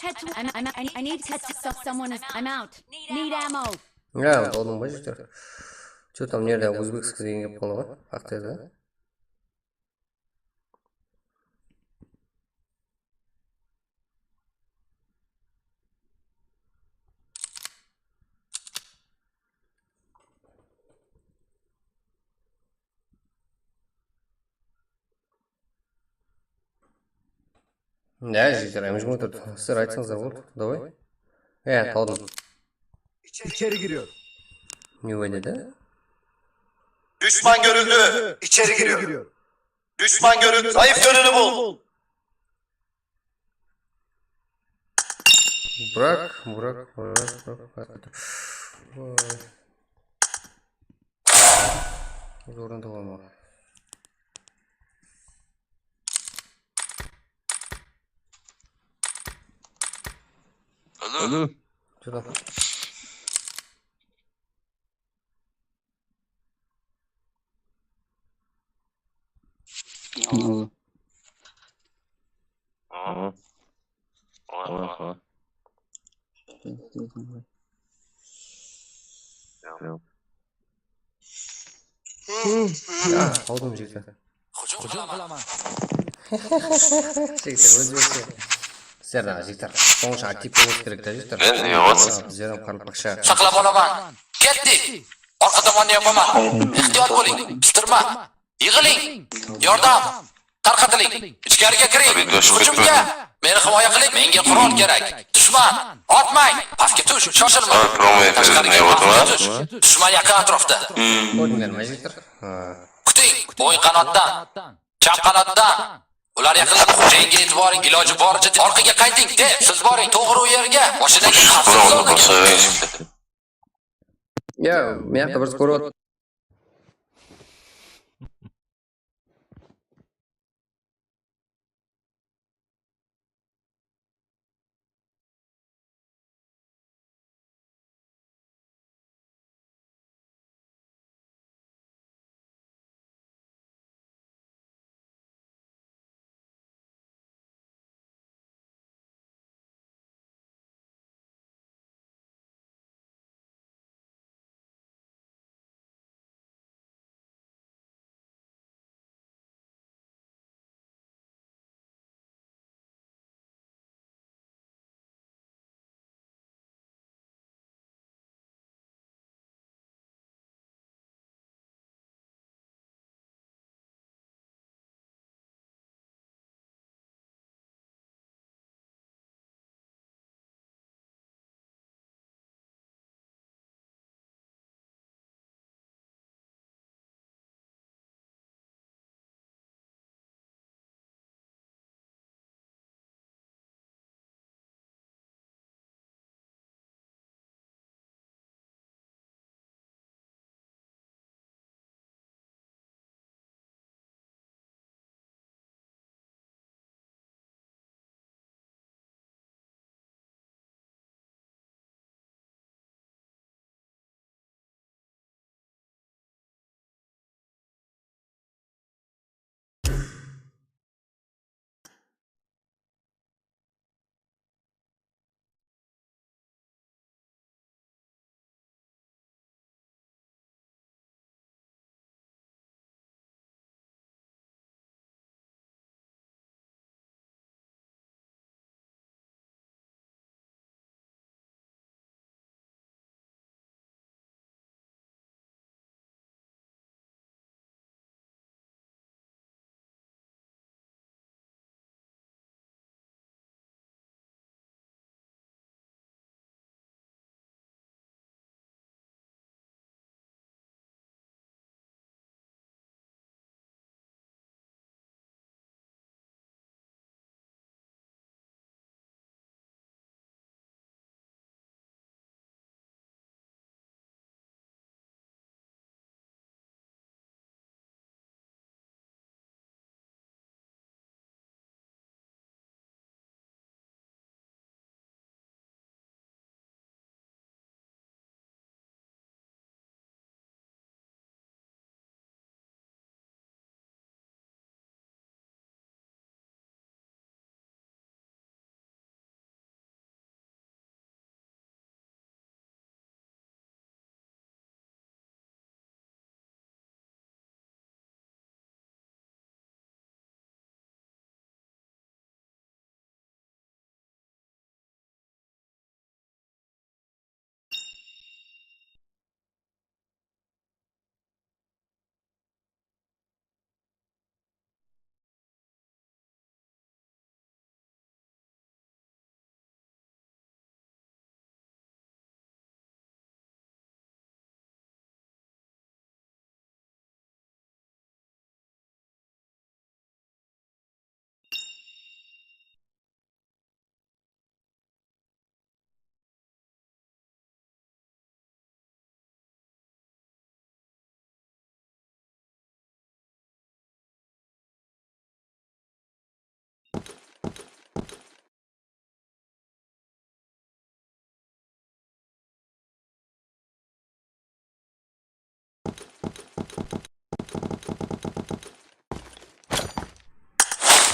Head to, I'm, I'm, I, I need to, so-, someone is, I'm out. Need ammo. Ya, aldım ba, jigitler? Что там, nerede, узбекский degen kelip qaldı ǵoy, Aqtayda. Ya, jigitler, M jigirma tórt, sizler aytsańızlar boldı, давай. Ya, tawdım. İçeri giriyor. Ne dedi? Düşman görüldü. İçeri giriyor. Düşman görüldü. Zayıf yönünü bul. Bırak, bırak, bırak, bırak, bırak. Vay. Zorunda olma. Alo. Alo. Что там? Alo. Alo. Alo. Alo. Qıldım jigitler. Hujum qilaman. Jigitler, ózbekше. Sizler daǵı jigitler, onınsha aktiv bolıwıńız kerek ta, jigitler. Men ne qılaman? Bizler hám qaraqalpaqsha. Saqlap olaman. Ketdi. Orqa tomonni yopaman. Ehtiyot bo'ling. Pistirma. Yig'iling. Yordam. Tarqatiling. Ichkariga kiring. Hujumga. Meni himoya qiling. Menga qurol kerak. Dushman. Otmang. Pastga tush. Shoshilmang. Tashqariga, pastga tush. Dushman yaqin atrofda. Ko'ringanmi, jigitlar? Ha. Kuting. O'ng qanotdan. Chap qanotdan. Ular yaqinlashdi. Xo'jayinga e'tiboring. Iloji boricha orqaga qayting. Tez, siz boring. To'g'ri u yerga. Mashinaga qarshi. Ya, men haqda birisi ko'ryapti.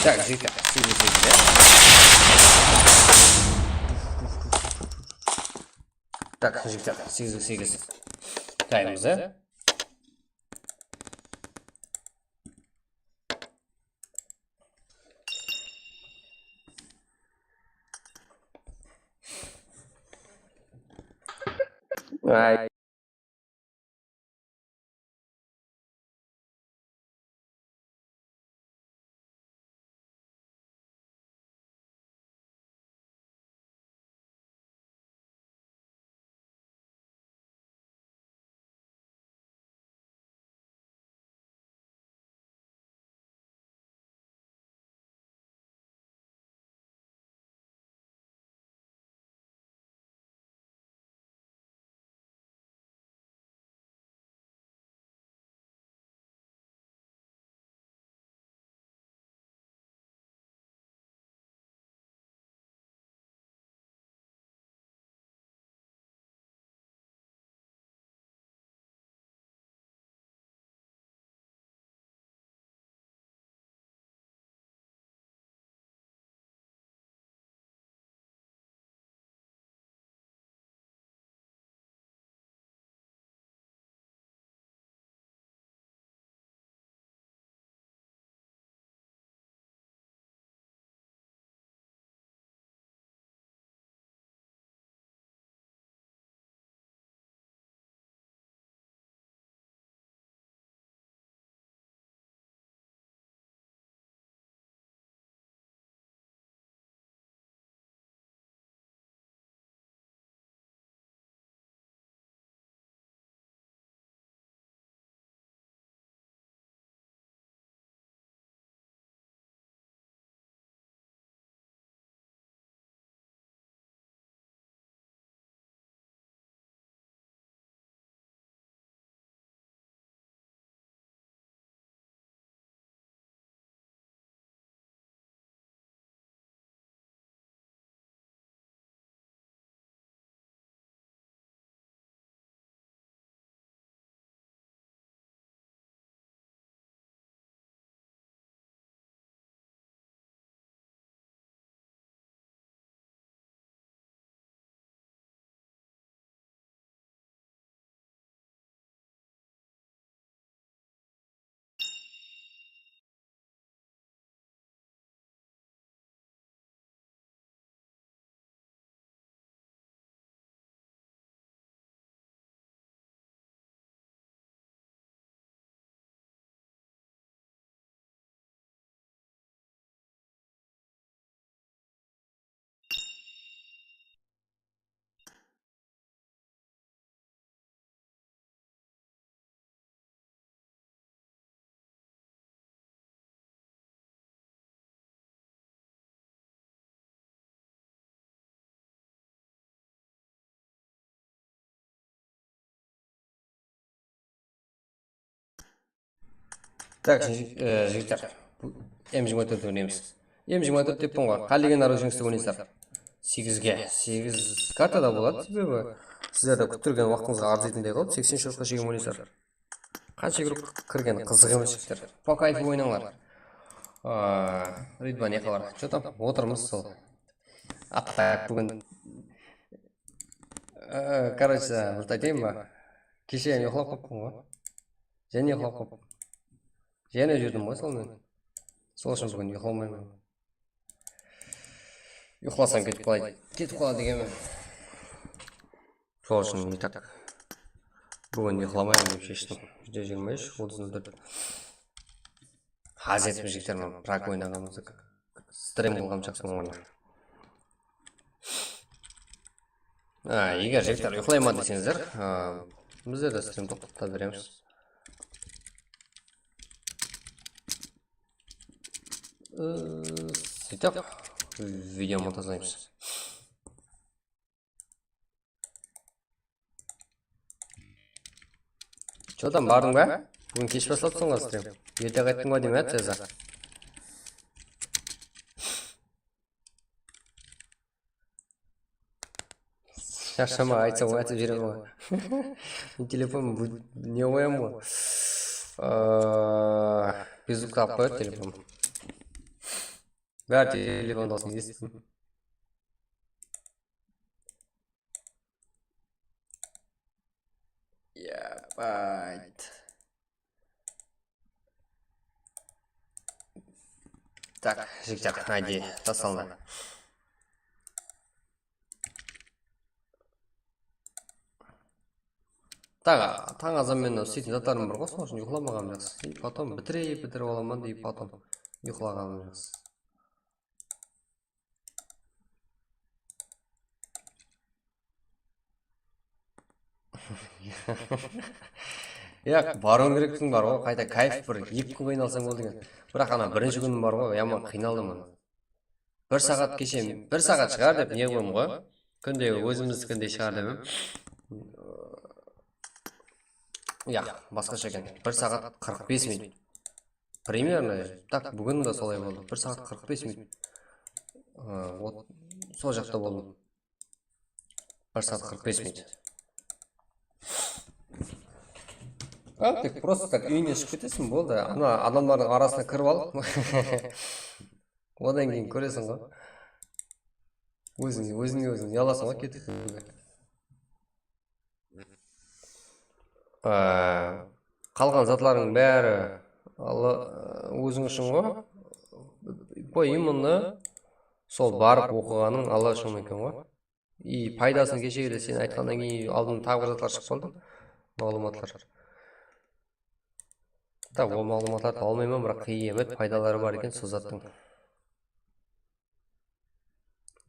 Так, жігіттер, сегіз де сегіз, иә? Так, жігіттер, сегіз де сегіз. Taymız, e? Ay. Tak, e, jigitler, bu M jigirma tórt oynaymiz. M jigirma tórt deppiń ǵoy. Qálegen arı jeńiste oynaysızlar. Segizge, segiz kartada boladı, sebebi sizlerdi kúttirgen waqtıńızǵa arzıytınday qılıp, seksen shotqa shekem oynaysızlar. Qansha igrok kirgen, qızıq emes, jigitler. Po kayfu oynańlar. Aa, Ridva, ne xabar? Chё tam, otırmız sol. Aqtaq búgin. Ee, короче, bir aytayın ba? Keshe uyıqlap qappın ǵoy. Jáne uyıqlap qappın. Jáne júrdim ǵoy sol men. Sol ushın búgin uyıqlamayman. Uyıqlasam ketip qalay, ketip qaladı ekenmen. Sol ushın ne tak. Búgin uyıqlamayman dep sheshtim. Júz jigirma úsh, otız nol tórt. Házir jigitler, men prak oynaǵanımızda strem qılǵanım jaqsı bolǵan. A, eger jigitler uyıqlayman deseńizler, a, bizler de strem toqtatıp beremiz. Ee, Sóytip, video montazlaymız. Chotam, bardıń ba? Búgin kesh baslapsıń ǵoy, strem. Erte qayttıń ba deymen, Ceza. Sharshama, aytsam, aytıp jiberemen ǵoy. Men telefon bu, ne qoyam ǵoy. Aa, bezukka alıp qoyadı telefon. Bári telefon dawısın esittim. Ya, Ayt. Tak, jigitler, aydi, taslandı. Taǵı, tań azan menen isleytin zatlarım bar ǵoy, sonıń ushın uyıqlamaǵanım jaqsı. И потом bitirip, bitirip alaman, и потом uyıqlaǵanım jaqsı. Yaq, barıwıń kereksiń bar ǵoy, qayta kayf bir eki kún qıynalsań boldı eken. Biraq ana birinshi kúnim bar ǵoy, yaman qıynaldım ana. Bir saat keshe, bir saat shıǵar dep ne qılaman ǵoy. Kúnde ózimizdikińdey shıǵar dep em. Yaq, basqasha eken. Bir saat qırq bes minut. Примерно, так, búgin de solay boldı. Bir saat qırq bes minut. Aa, ot-, sol jaqta boldım. Bir saat qırq bes minut. A, tek просто так úyine shıǵıp ketesiń, boldı. Ana adamlardıń arasına kirip al. Odan keyin kóreseń ǵoy. Ózińe, ózińe óziń uyalasıń ǵoy ketip ketiwge. Á, qalǵan zatlarıń bári ala-, óziń ushın ǵoy. По именно sol barıp oqıǵanıń Alla ushın eken ǵoy. И paydasın keshegide sen aytqannan keyin aldın taǵı bir zatlar shıǵıp qaldı. Maǵlıwmatlar. Tak, ol maǵlıwmatlardı almayman, biraq qıyamет paydaları bar eken sol zattıń.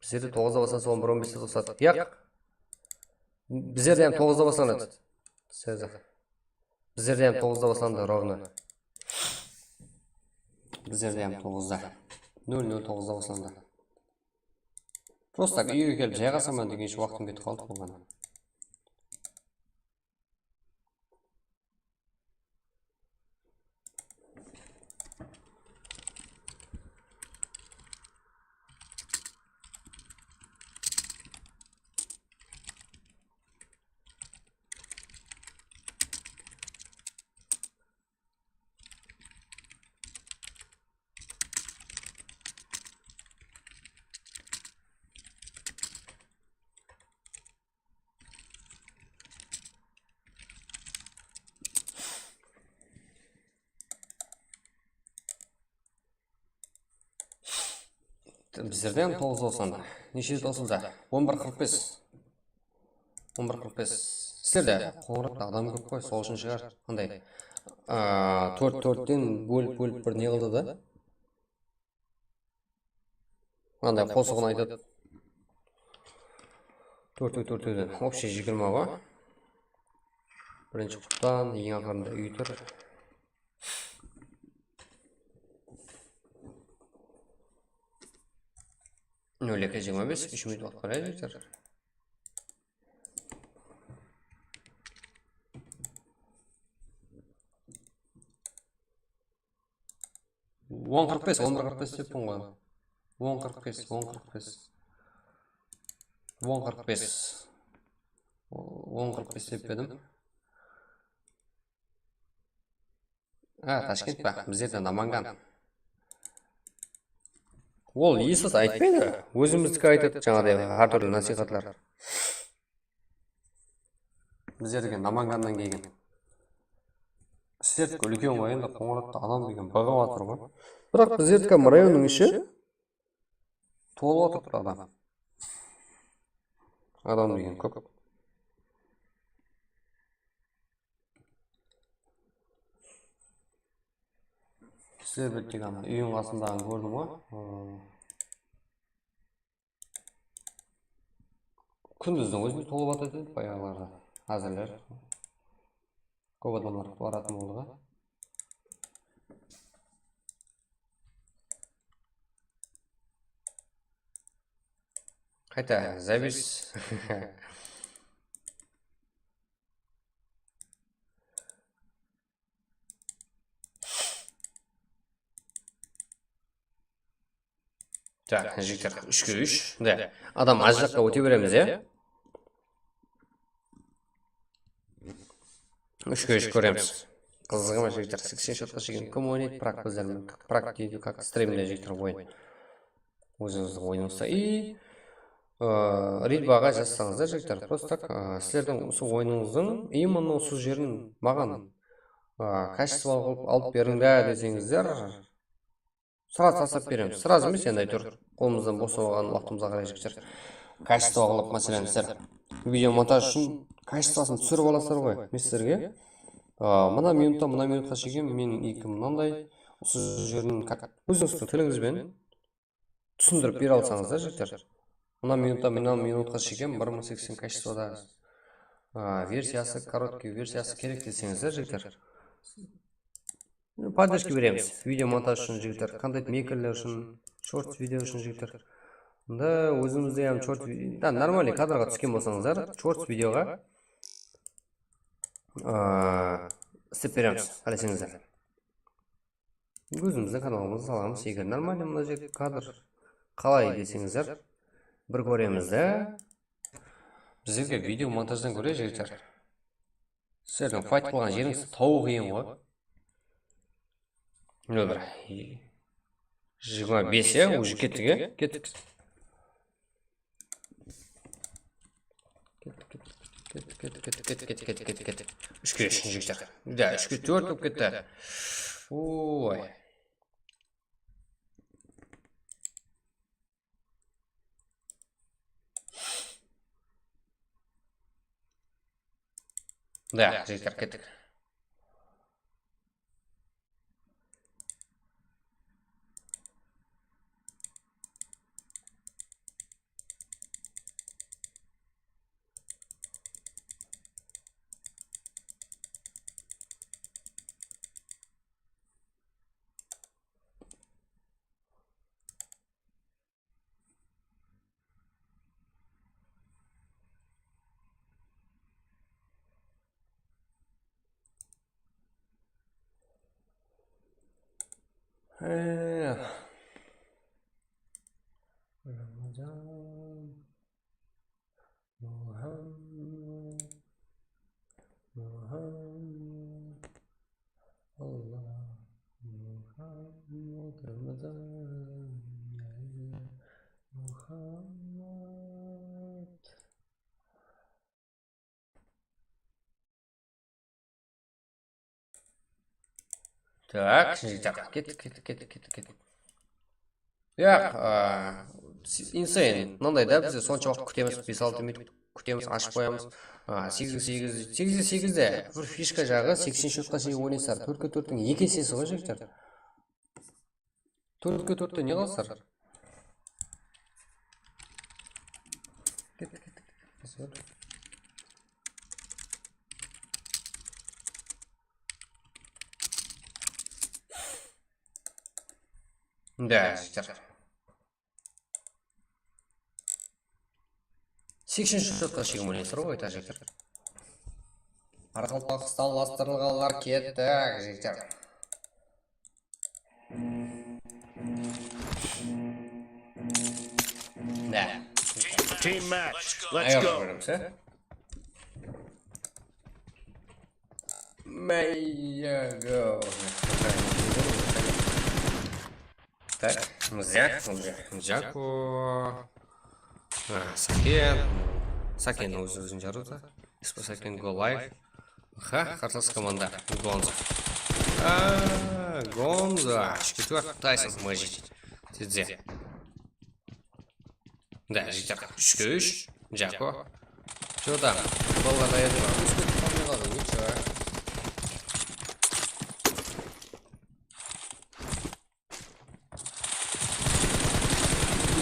Bizlerde toǵızda baslansa, on bir on beste toqsadı. Yaq. Bizlerde hám toǵızda baslanadı. Sezdi. Bizlerde hám toǵızda baslandı, ровно. Bizlerde hám toǵızda. Nol nol toǵızda baslandı. Просто так úyge kelip jayǵasaman degenshe waqtım ketip qaldı bolǵan. Bizlerde hám toǵız toqsanda. Neshe tosıldı? On bir qırq bes. On bir qırq bes. Sizlerde qońıratda adam kóp ǵoy, sol ushın shıǵar. Qanday? Aa, tórt tórtten bólip, bólip bir ne qıldı da? Mınanday qosıǵın aytadı. Tórtew, tórtewden. Общий jigirma ǵoy. Birinshi quttan, eń aqırında úy tur. Nol eki jigirma bes, úsh minut waqıt barayıq, jigitler. On qırq bes, on bir qırq bes deppin ǵoy. On qırq bes, on qırq bes. On qırq bes. On qırq bes dep edim. A, Tashkent pa? Bizlerde Namangan. Ol esas aytpaydı. Ózimizdiki aytadı, jańaday hár túrli násiyxatlar. Bizlerge Namangannan kelgen. Sizlerdiki úlken ǵoy, endi Qońıratta adam degen bıǵıp atır ǵoy. Biraq bizlerdiki rayonnıń ishi tolıp atır adam. Adam degen kóp. Sizler bir tek ana úyiń qasındaǵın kórdim ǵoy. Kúndizdiń ózinde tolıp atır edi bayaǵılarda. Házirler kóp adamlar baratın boldı ǵoy. Qayta, Zabis. Tak, jigitler, úshke úsh. Da, adam ajıraqqa óte beremiz, ya? Úshke úsh kóremiz. Qızıǵı ma, jigitler? Seksen shotqa shekem kim oynaydı? Prak bizler, Prak deydi, как strimde, jigitler, oyın. Ózińizdiń oyınıńızda. И ı, Ridbaǵa jazsańızlar, jigitler. Prosto tak, ı, sizlerdiń usı oyınıńızdıń именно usı jerin maǵan, ı, качестволы qılıp alıp beriń da deseńizler, сразу taslap beremiz. Сразу emes, endi áytewir qolımızdan bos bolǵan waqtımızǵa qaray, jigitler. Качество qılıp, máselen, sizler video montaj ushın качествосın túsirip alasızlar ǵoy. Men sizlerge, ı, mına minuttan mına minutqa shekem men eki mınanday usı jerin ka-, ózińizdiń tilińizben túsindirip bere alsańızlar, jigitler. Mına minuttan mına minutqa shekem bir mıń seksen качествоda, a, versiyası, короткий versiyası kerek deseńizler, jigitler. Podderjka beremiz. Video montaj ushın, jigitler, контент мейкерлер ushın, shorts video ushın, jigitler. Bunda ózimizde hám short vi-, da, нормальный kadrǵa túsken bolsańızlar, shorts videoǵa, a, islep beremiz, qáleseńizler. Ózimizdiń kanalımızdı salamız. Eger нормальный mına jer kadr qalay deseńizler, bir kóremiz de. Bizlerge video montajdan kóre, jigitler, sizlerdiń fayt qılǵan jerińizdi tabıw qıyın ǵoy. Mine bir jigirma bes, ya, уже kettik, ya, kettik. Kettik, kettik, kettik, kettik, kettik, kettik, kettik, kettik, kettik, kettik, kettik. Úshke úsh, jigitler. Da, úshke tórt bolıp ketti. Oy. Da, jigitler, kettik. He. Ramazan. Muhammad, Muhammad, Allah, Muhammad, Ramazan, Muhammad. Tak, jigitler, kettik, kettik, kettik, kettik, kettik. Yaq, a, siz, insane, mınanday da, bizler sonsha waqıt kútemiz, bes-altı minut kútemiz, ashıp qoyamız. A, segizge segizde, segizge segizde bir fishka jaǵı, seksen shotqa shekem oynaysızlar. Tórtke tórttiń eki esesi ǵoy, jigitler. Tórtke tórtte ne qılasızlar? Kettik, kettik, kettik. Da, jigitler. Seksen shotqa shekem oynaysızlar ǵoy, tájikler. Qaraqalpaqstanlastırılǵanlar kettik, jigitler. Da. Team match. Let's go. Ayaq koyarız, he? Maya go. Tak, mıza, mıza. Jako. A, Saken. Saken óz-ózin jarıwda. Ispa Saken go live. Ha, qarsalas komanda. Gonzo. A, Gonzo. Úshke tórt. Tayson Majid. Tidze. Da, jigitler, úshke úsh. Jako. Что там? Balalar ayırma. Úshke qalmay qaldı. Ничего.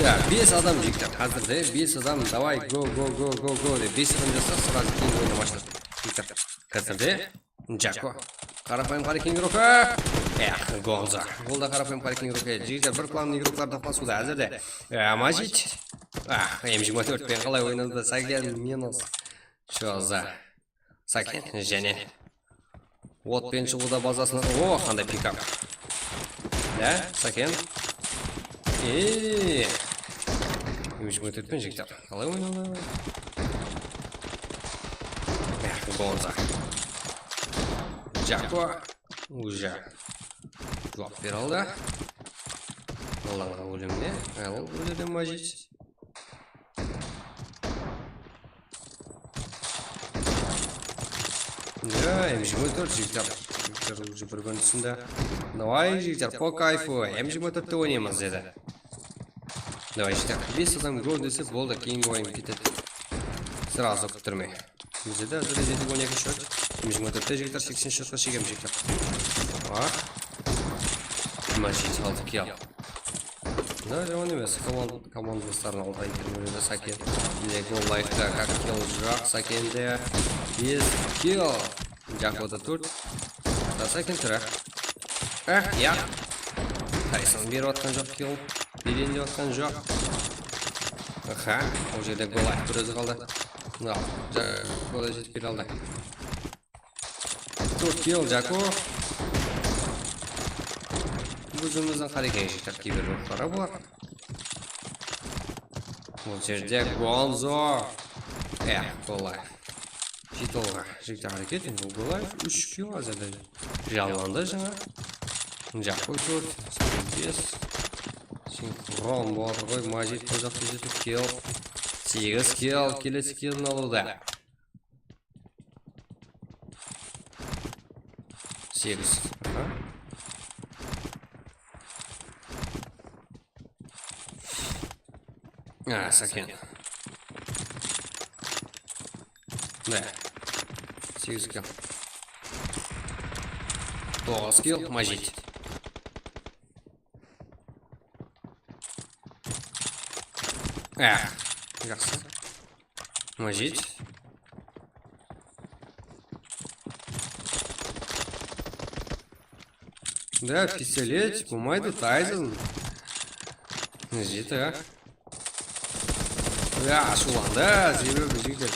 Ya, bes adam, jigitler. Házirde bes adam. Давай, go, go, go, go, go dep bes adam jazsa, сразу keyingi oynap ashıladı. Jigitler, házirde Jako. Qarapayım Qarekeńniń ruxı. Eh, Gonzo. Bul da Qarapayım Qarekeńniń ruxı. Jigitler, bir planlı igroklar toqnasıwda házirde. Eh, Majid. Ah, M jigirma tórt penen qalay oynadı? Saken minus. Что за? Saken, jáne. Ot penen shıǵıwda bazasına. O, qanday pikap. Ya, Saken. Eee. M jigirma tórt penen jigitler. Qalay oynadı? Gonzo. Jako. Уже juwap bere aldı. Allanǵa ólemine. Al, óledi Majid. Ya, M jigirma tórt, jigitler. Jigitler уже bir-biriniń ústinde. Davay, jigitler, po kayfu, M jigirma tórtte oynaymız, dedi. Davay, jigitler, bes adam gol dese, boldı, keyingi oyın ketedi. Srazu kúttirmey. Bizde de házir jeti on eki счёт. M jigirma tórtte, jigitler, seksen счётqa shegemiz, jigitler. Ah. Majit, altı kill. Da, jaman emes. Komand-, komandasların aldı, Aykermeli de Saken. Bizde gol layıqta, как kill jaq, Sakende. Bes kill. Jakoda tórt. Da Saken tiri. Eh, ya. Tayson berip atqan joq kill. Bereyin dep atqan joq. Aha, ol jerde Golayev bir ózi qaldı. Mına, ja-, Golayev jetip kele aldı. Tórt kill, Jako. Ózimizdiń Qarekeń jigitler, kiyber bolıp qara bular. Bul jerde Gonzo. Eh, Golayev. Jeti olǵa, jigitler, háreket, endi Golayev úsh kill házirde. Jallandı jańa. Jako tórt, bes. Sinxron bolıp qoy, Majit bul jaqta jeti kill. Segiz kill, kelesi killin alıwda. Segiz. Aha. A, Saken. Mine. Segiz kill. Toǵız kill, Majit. A, jaqsı. Majit. Da, pistolet, bolmaydı, Tayson. Jeti, a? Ya, ashıwlandı, sebebi jigitler.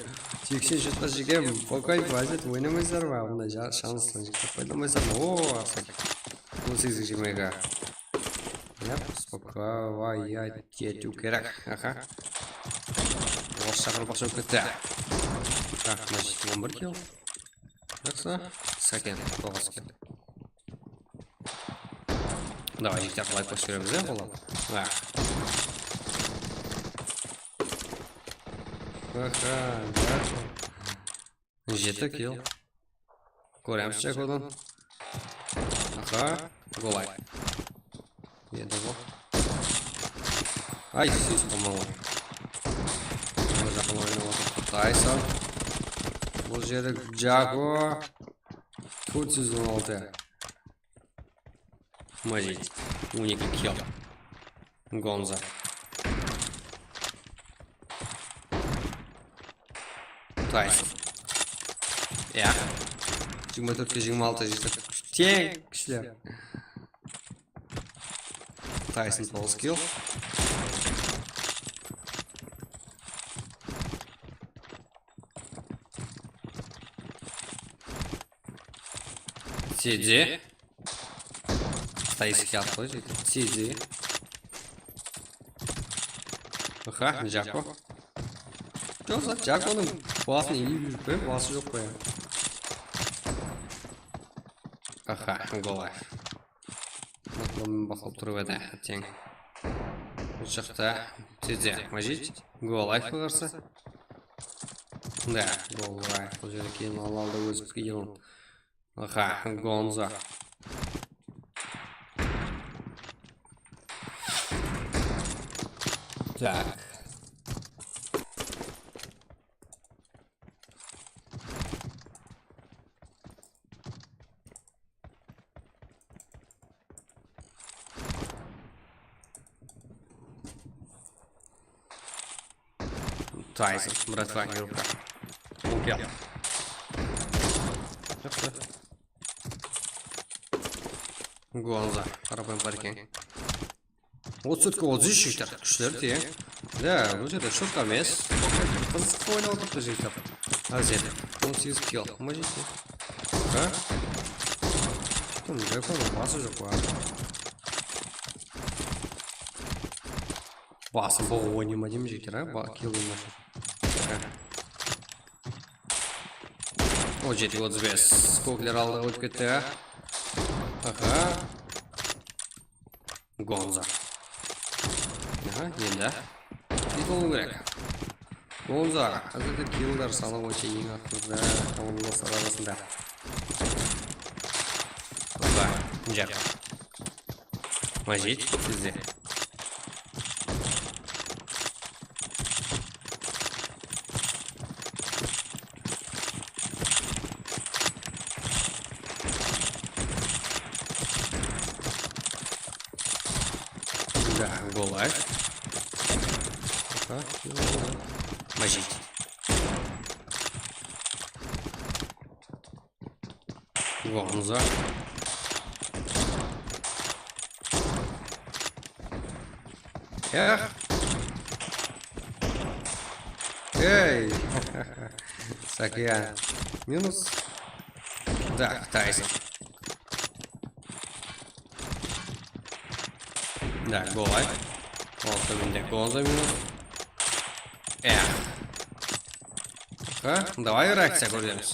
Seksen счётqa shekem, pokay, vaziyet oynamaysızlar ma? Bunday ja-, shanstan jigitler paydalanmaysızlar ma? O, on segiz jigirma eki. Yap, spokovaya ketiw kerek. Aha. Orıssha qırpaqsha bolıp ketti. Tak, Majit on bir kill. Jaqsı. Saken toǵız kill. Davay, jigitler, qalay kósteremiz, e, qolar. Aha, jaqsı. Jeti kill. Kóremiz, Jakodan. Aha, Golayev. Endi bul. Ay, segiz qomalı. Bul jaqın oynap atır. Tayson. Bul jeri Jako. Tórt júz on altı. Majit. On eki kill. Gonzo. Tayson. Ya. Jigirma tórtte jigirma altı, jeti. Teń kúshler. Tayson toǵız kill. Sidi. Stayskiy atqılı jeti. Sidi. Aha, Jako. Joq, zat, Jakonıń basın iylep júrip qoyıp, bası joq qoy. Aha, Golayev. Mıqlımen baqlap turıp edi, teń. Bul jaqta Sidi, Majit, Golayev qarsı. Da, Golayev bul jerde keyin ala aldı óz skillin. Aha, Gonzo. Tak. Tayson, bratva, не рука. Ruka. Jaqsı. Gonzo, qarabayın, bárkell. Otız tórt kill, otız úsh, jigitler, kúshler teń. Da, bul jerde счётqa emes. Qızıq oynap otırıptı, jigitler. Aziyat. On segiz kill. Majit. Ha? Kim, Jakonıń bası joq pa? Basın boǵıp oynayma deymiz, jigitler, a? Ba-, kill oynasın. Ha. On jeti otız bes. Skokler aldıǵa ótip ketti. Aha. Gonzo. Aha, endi. Dik bolıw kerek. Gonza, házirde killlar sanı boyınsha eń aqırda, komandaslar arasında. Gonza, Jack. Majid, sizde. Да, голай. Aha, Majid. Gonza. Эх. Эй. Saken. Minus. Да, Tayson. Да, голай. Ol tómende Gonza minus. Эх. Ha, давай reakciya kóremiz.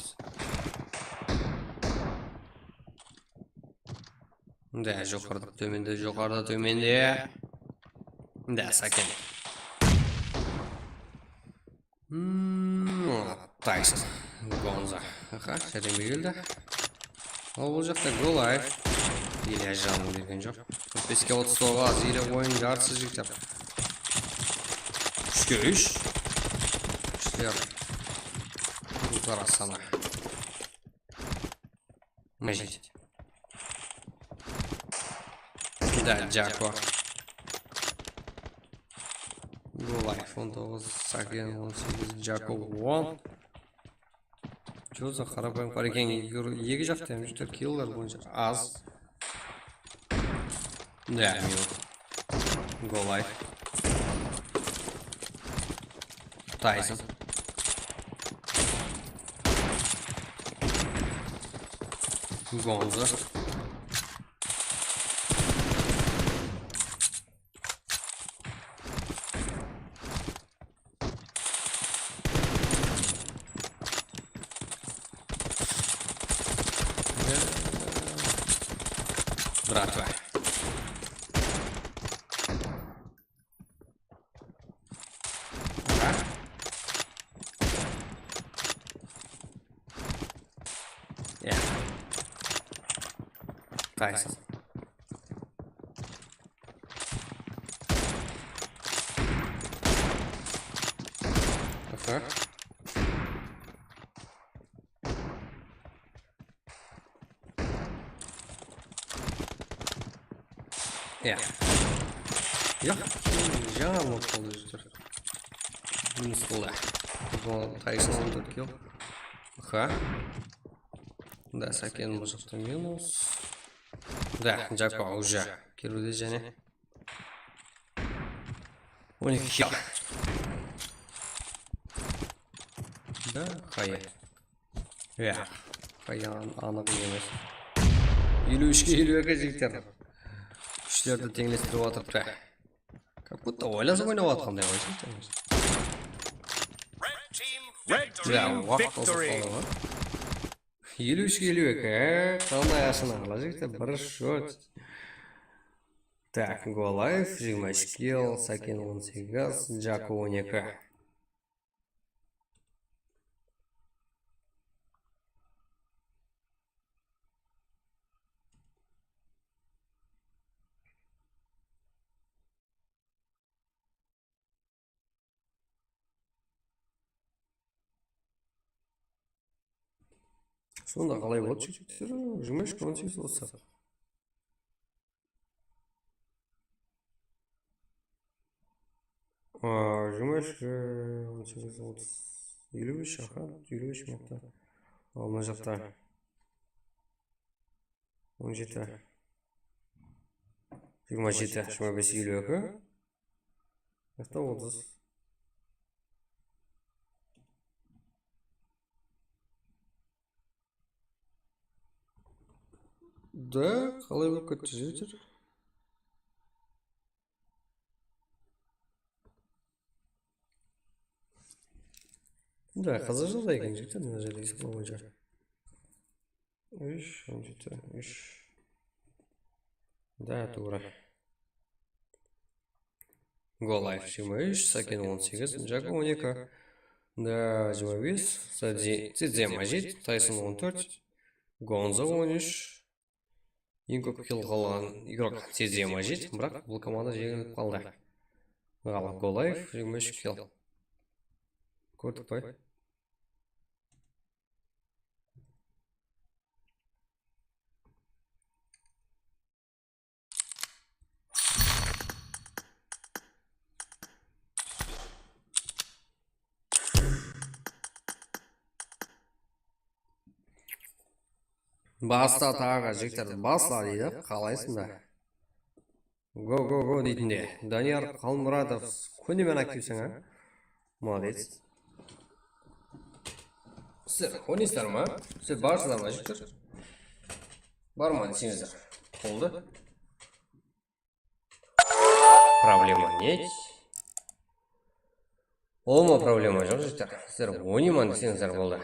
Да, joqarıda, tómende, joqarıda, tómende. Да, Saken. Hmm, Tayson. Gonza. Aha, járdemge keldi. Al, bul jaqta Golaev. Ilya janın bergen joq. Qırq beske otız toǵız, Ilya oyın jarısı jigitler. Úshke úsh. Úshler. Qara sana. Majid. Да, Jako. Golaev on toǵız, Saken on segiz, Jako on. Joza qarapayım qara eken, eki, eki jaqta hám júter killlar boyınsha az. Да, минус. Golaev. Tayson. Gonza. Bratva. Ya. Tayson. Aha. Ya. Ya, jańa mod qolda júr. Minus qıldı. Bul Tayson on tórt kill. Aha. Да, Saken bul jaqta minus. Да, Jako уже keliwde jáne. On eki kill. Да, Haya. Ya, Haya anıq emes. Eliw úshke eliw eki jigitler. Kúshlerdi teńlestirip atırıptı. Как будто oylasıp oynap atqanday ǵoy. Red team victory. Eliw úshke eliw eki. Qanday ashına ala jigitler, bir счёт. Так, Golaev, jigirma úsh kill, Saken on segiz, Jako on eki. Sonda qalay boldı, jigitler? Jigirma úsh on segiz bolsa. Aa, jigirma úsh, on segiz, otız, eliw úsh, aha, eliw úsh minutta. Al, mına jaqta on jeti. Jigirma jeti, jigirma bes, eliw eki. Mına jaqta otız. Да, qalay bolıp ketti, jigitler? Да, qızıq jaǵday eken, jigitler, mına jerde esap boyınsha. Úsh, on jeti, úsh. Да, тура. Golaev jigirma úsh, Saken on segiz, Jako on eki. Da, jigirma bes, Sadze-, Cedze Majid, Tayson on tórt, Gonzo on úsh, eń kóp kill qalǵan igrok Cedze Majid, biraq bul komanda jeńilip qaldı. Al Golaev jigirma úsh kill. Kórdik pa? Basta taǵı, jigitler, basla deydi. Qalaysıń da? Go, go, go deytin de. Daniyar Qalmuratov, kúnde men aktivseń, a? Molodec. Sizler oynaysızlar ma? Sizler barsızlar ma, jigitler? Bar ma deseńizler. Boldı. Problema ne? Ulıwma problema joq, jigitler. Sizler oynayman deseńizler boldı.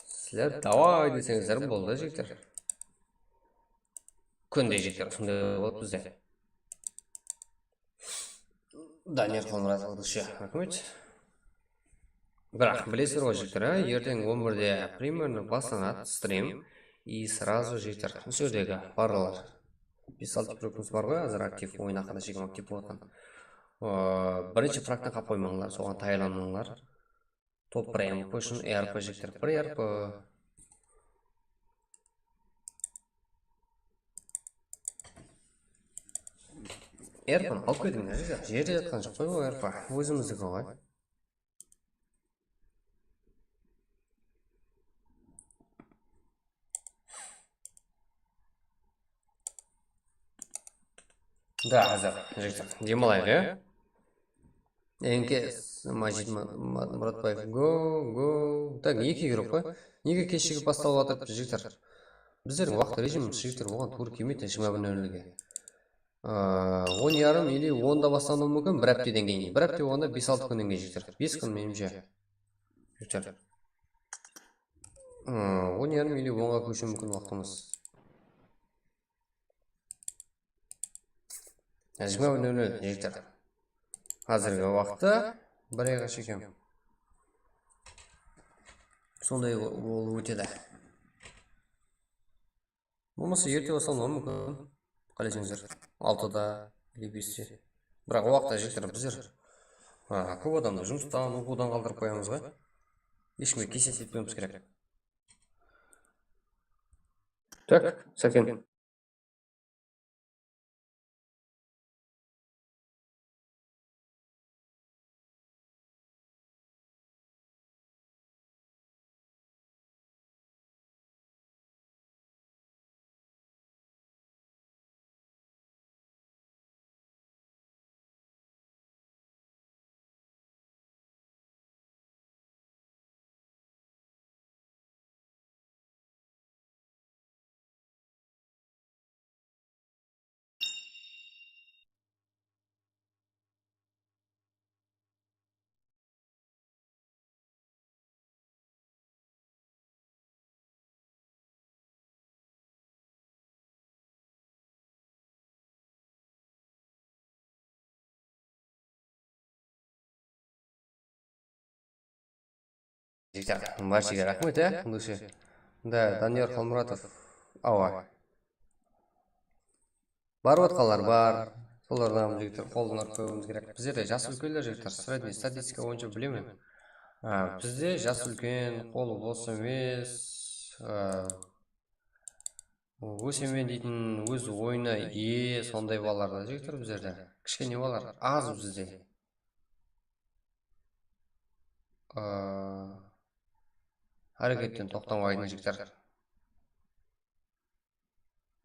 Sizler davay deseńizler boldı, jigitler. Kúnde, jigitler, usınday boladı bizde. Daniyar Qalmuratov, raxmet. Biraq bilesizler ǵoy, jigitler, a, erteń on birde примерно baslanadı strim. И сразу, jigitler, usı jerdegi barlar. Bes-altı fragımız bar ǵoy, házir aktiv, oyın haqqında shekem aktiv bolatqan. Aa, birinshi fragtan qap qoymańlar, soǵan tayarlanıńlar. Top bir M P ushın R P, jigitler, bir R P. R P-ni alıp ketiń, jigitler. Jerde jatqan joq ǵoy bul R P. Ózimizdiki ǵoy. Da, házir, jigitler, dem alayıq, ya. N K S, Majid Ma-, Ma-, Muratbaev, go, go. Tak, eki igrok pa? Nege keshigip bastalıp atır, jigitler? Bizlerdiń waqıt rejimimiz, jigitler, oǵan tuwrı kelmeydi, jigirma bir nol nolge. Aa, on yarım ili onda baslanıwı múmkin, bir hápteden keyin. Bir hápte bolǵanda bes-altı kúnnen keyin, jigitler. Bes kún, menimshe. Jigitler. Aa, on yarım ili onǵa kóshiwi múmkin waqtımız. Jigirma bir nol nol, jigitler. Házirgi waqıtta bir ayǵa shekem sonday bo-, bolıp ótedi. Bolmasa erte baslanıwı múmkin. Qáleseńizler, altıda, ele beste. Biraq o waqıtta, jigitler, bizler, a, kóp adamdı jumıstan, oqıwdan qaldırıp qoyamız ǵoy. Hesh kimge kesek etpewimiz kerek. Tak, Sáken. Jigitler, bárshege raxmet, ya, qıldıwshı. Da, Daniyar Qalmuratov. Awa. Barıp atqanlar bar. Solardan, jigitler, qoldan urıp qoyıwımız kerek. Bizlerde jas úlkenler, jigitler, средний statistika boyınsha bilemen. A, bizde jas úlken, qolı bos emes, a, ósemen deytin, óz oyına iye, sonday balalar da, jigitler, bizlerde. Kishkene balalar az bizde. A, háreketten toqtamaytın, jigitler.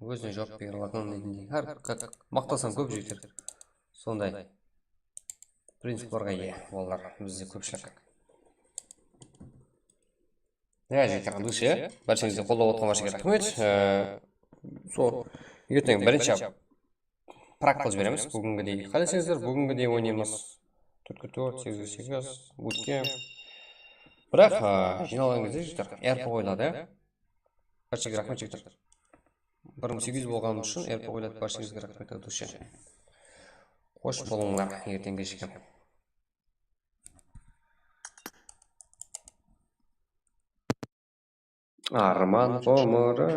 Ózine juwap bere alatın deytindey. Hár, maqtasań kóp jigitler. Sonday principlarǵa iye olar bizde kópshilik. Ya, jigitler, qıldıwshı, ya. Bársheńizdi qollap otqan bársheńizge raxmet. Ee, sol, erteń birinshi prak qılıp jiberemiz. Búgingidey, qáleseńizler, búgingidey oynaymız. Tórtke tórt, segizge segiz, útke. Biraq, a, jıynalǵan gezde, jigitler, R P qoyıladı, ya. Barshangizge raxmet, jigitler. Bir mıń segiz júz bolǵanımız ushın R P qoyıladı, barshangizge raxmet, aydosha. Xosh bolıńlar, erteń keshke. Arman qumırı.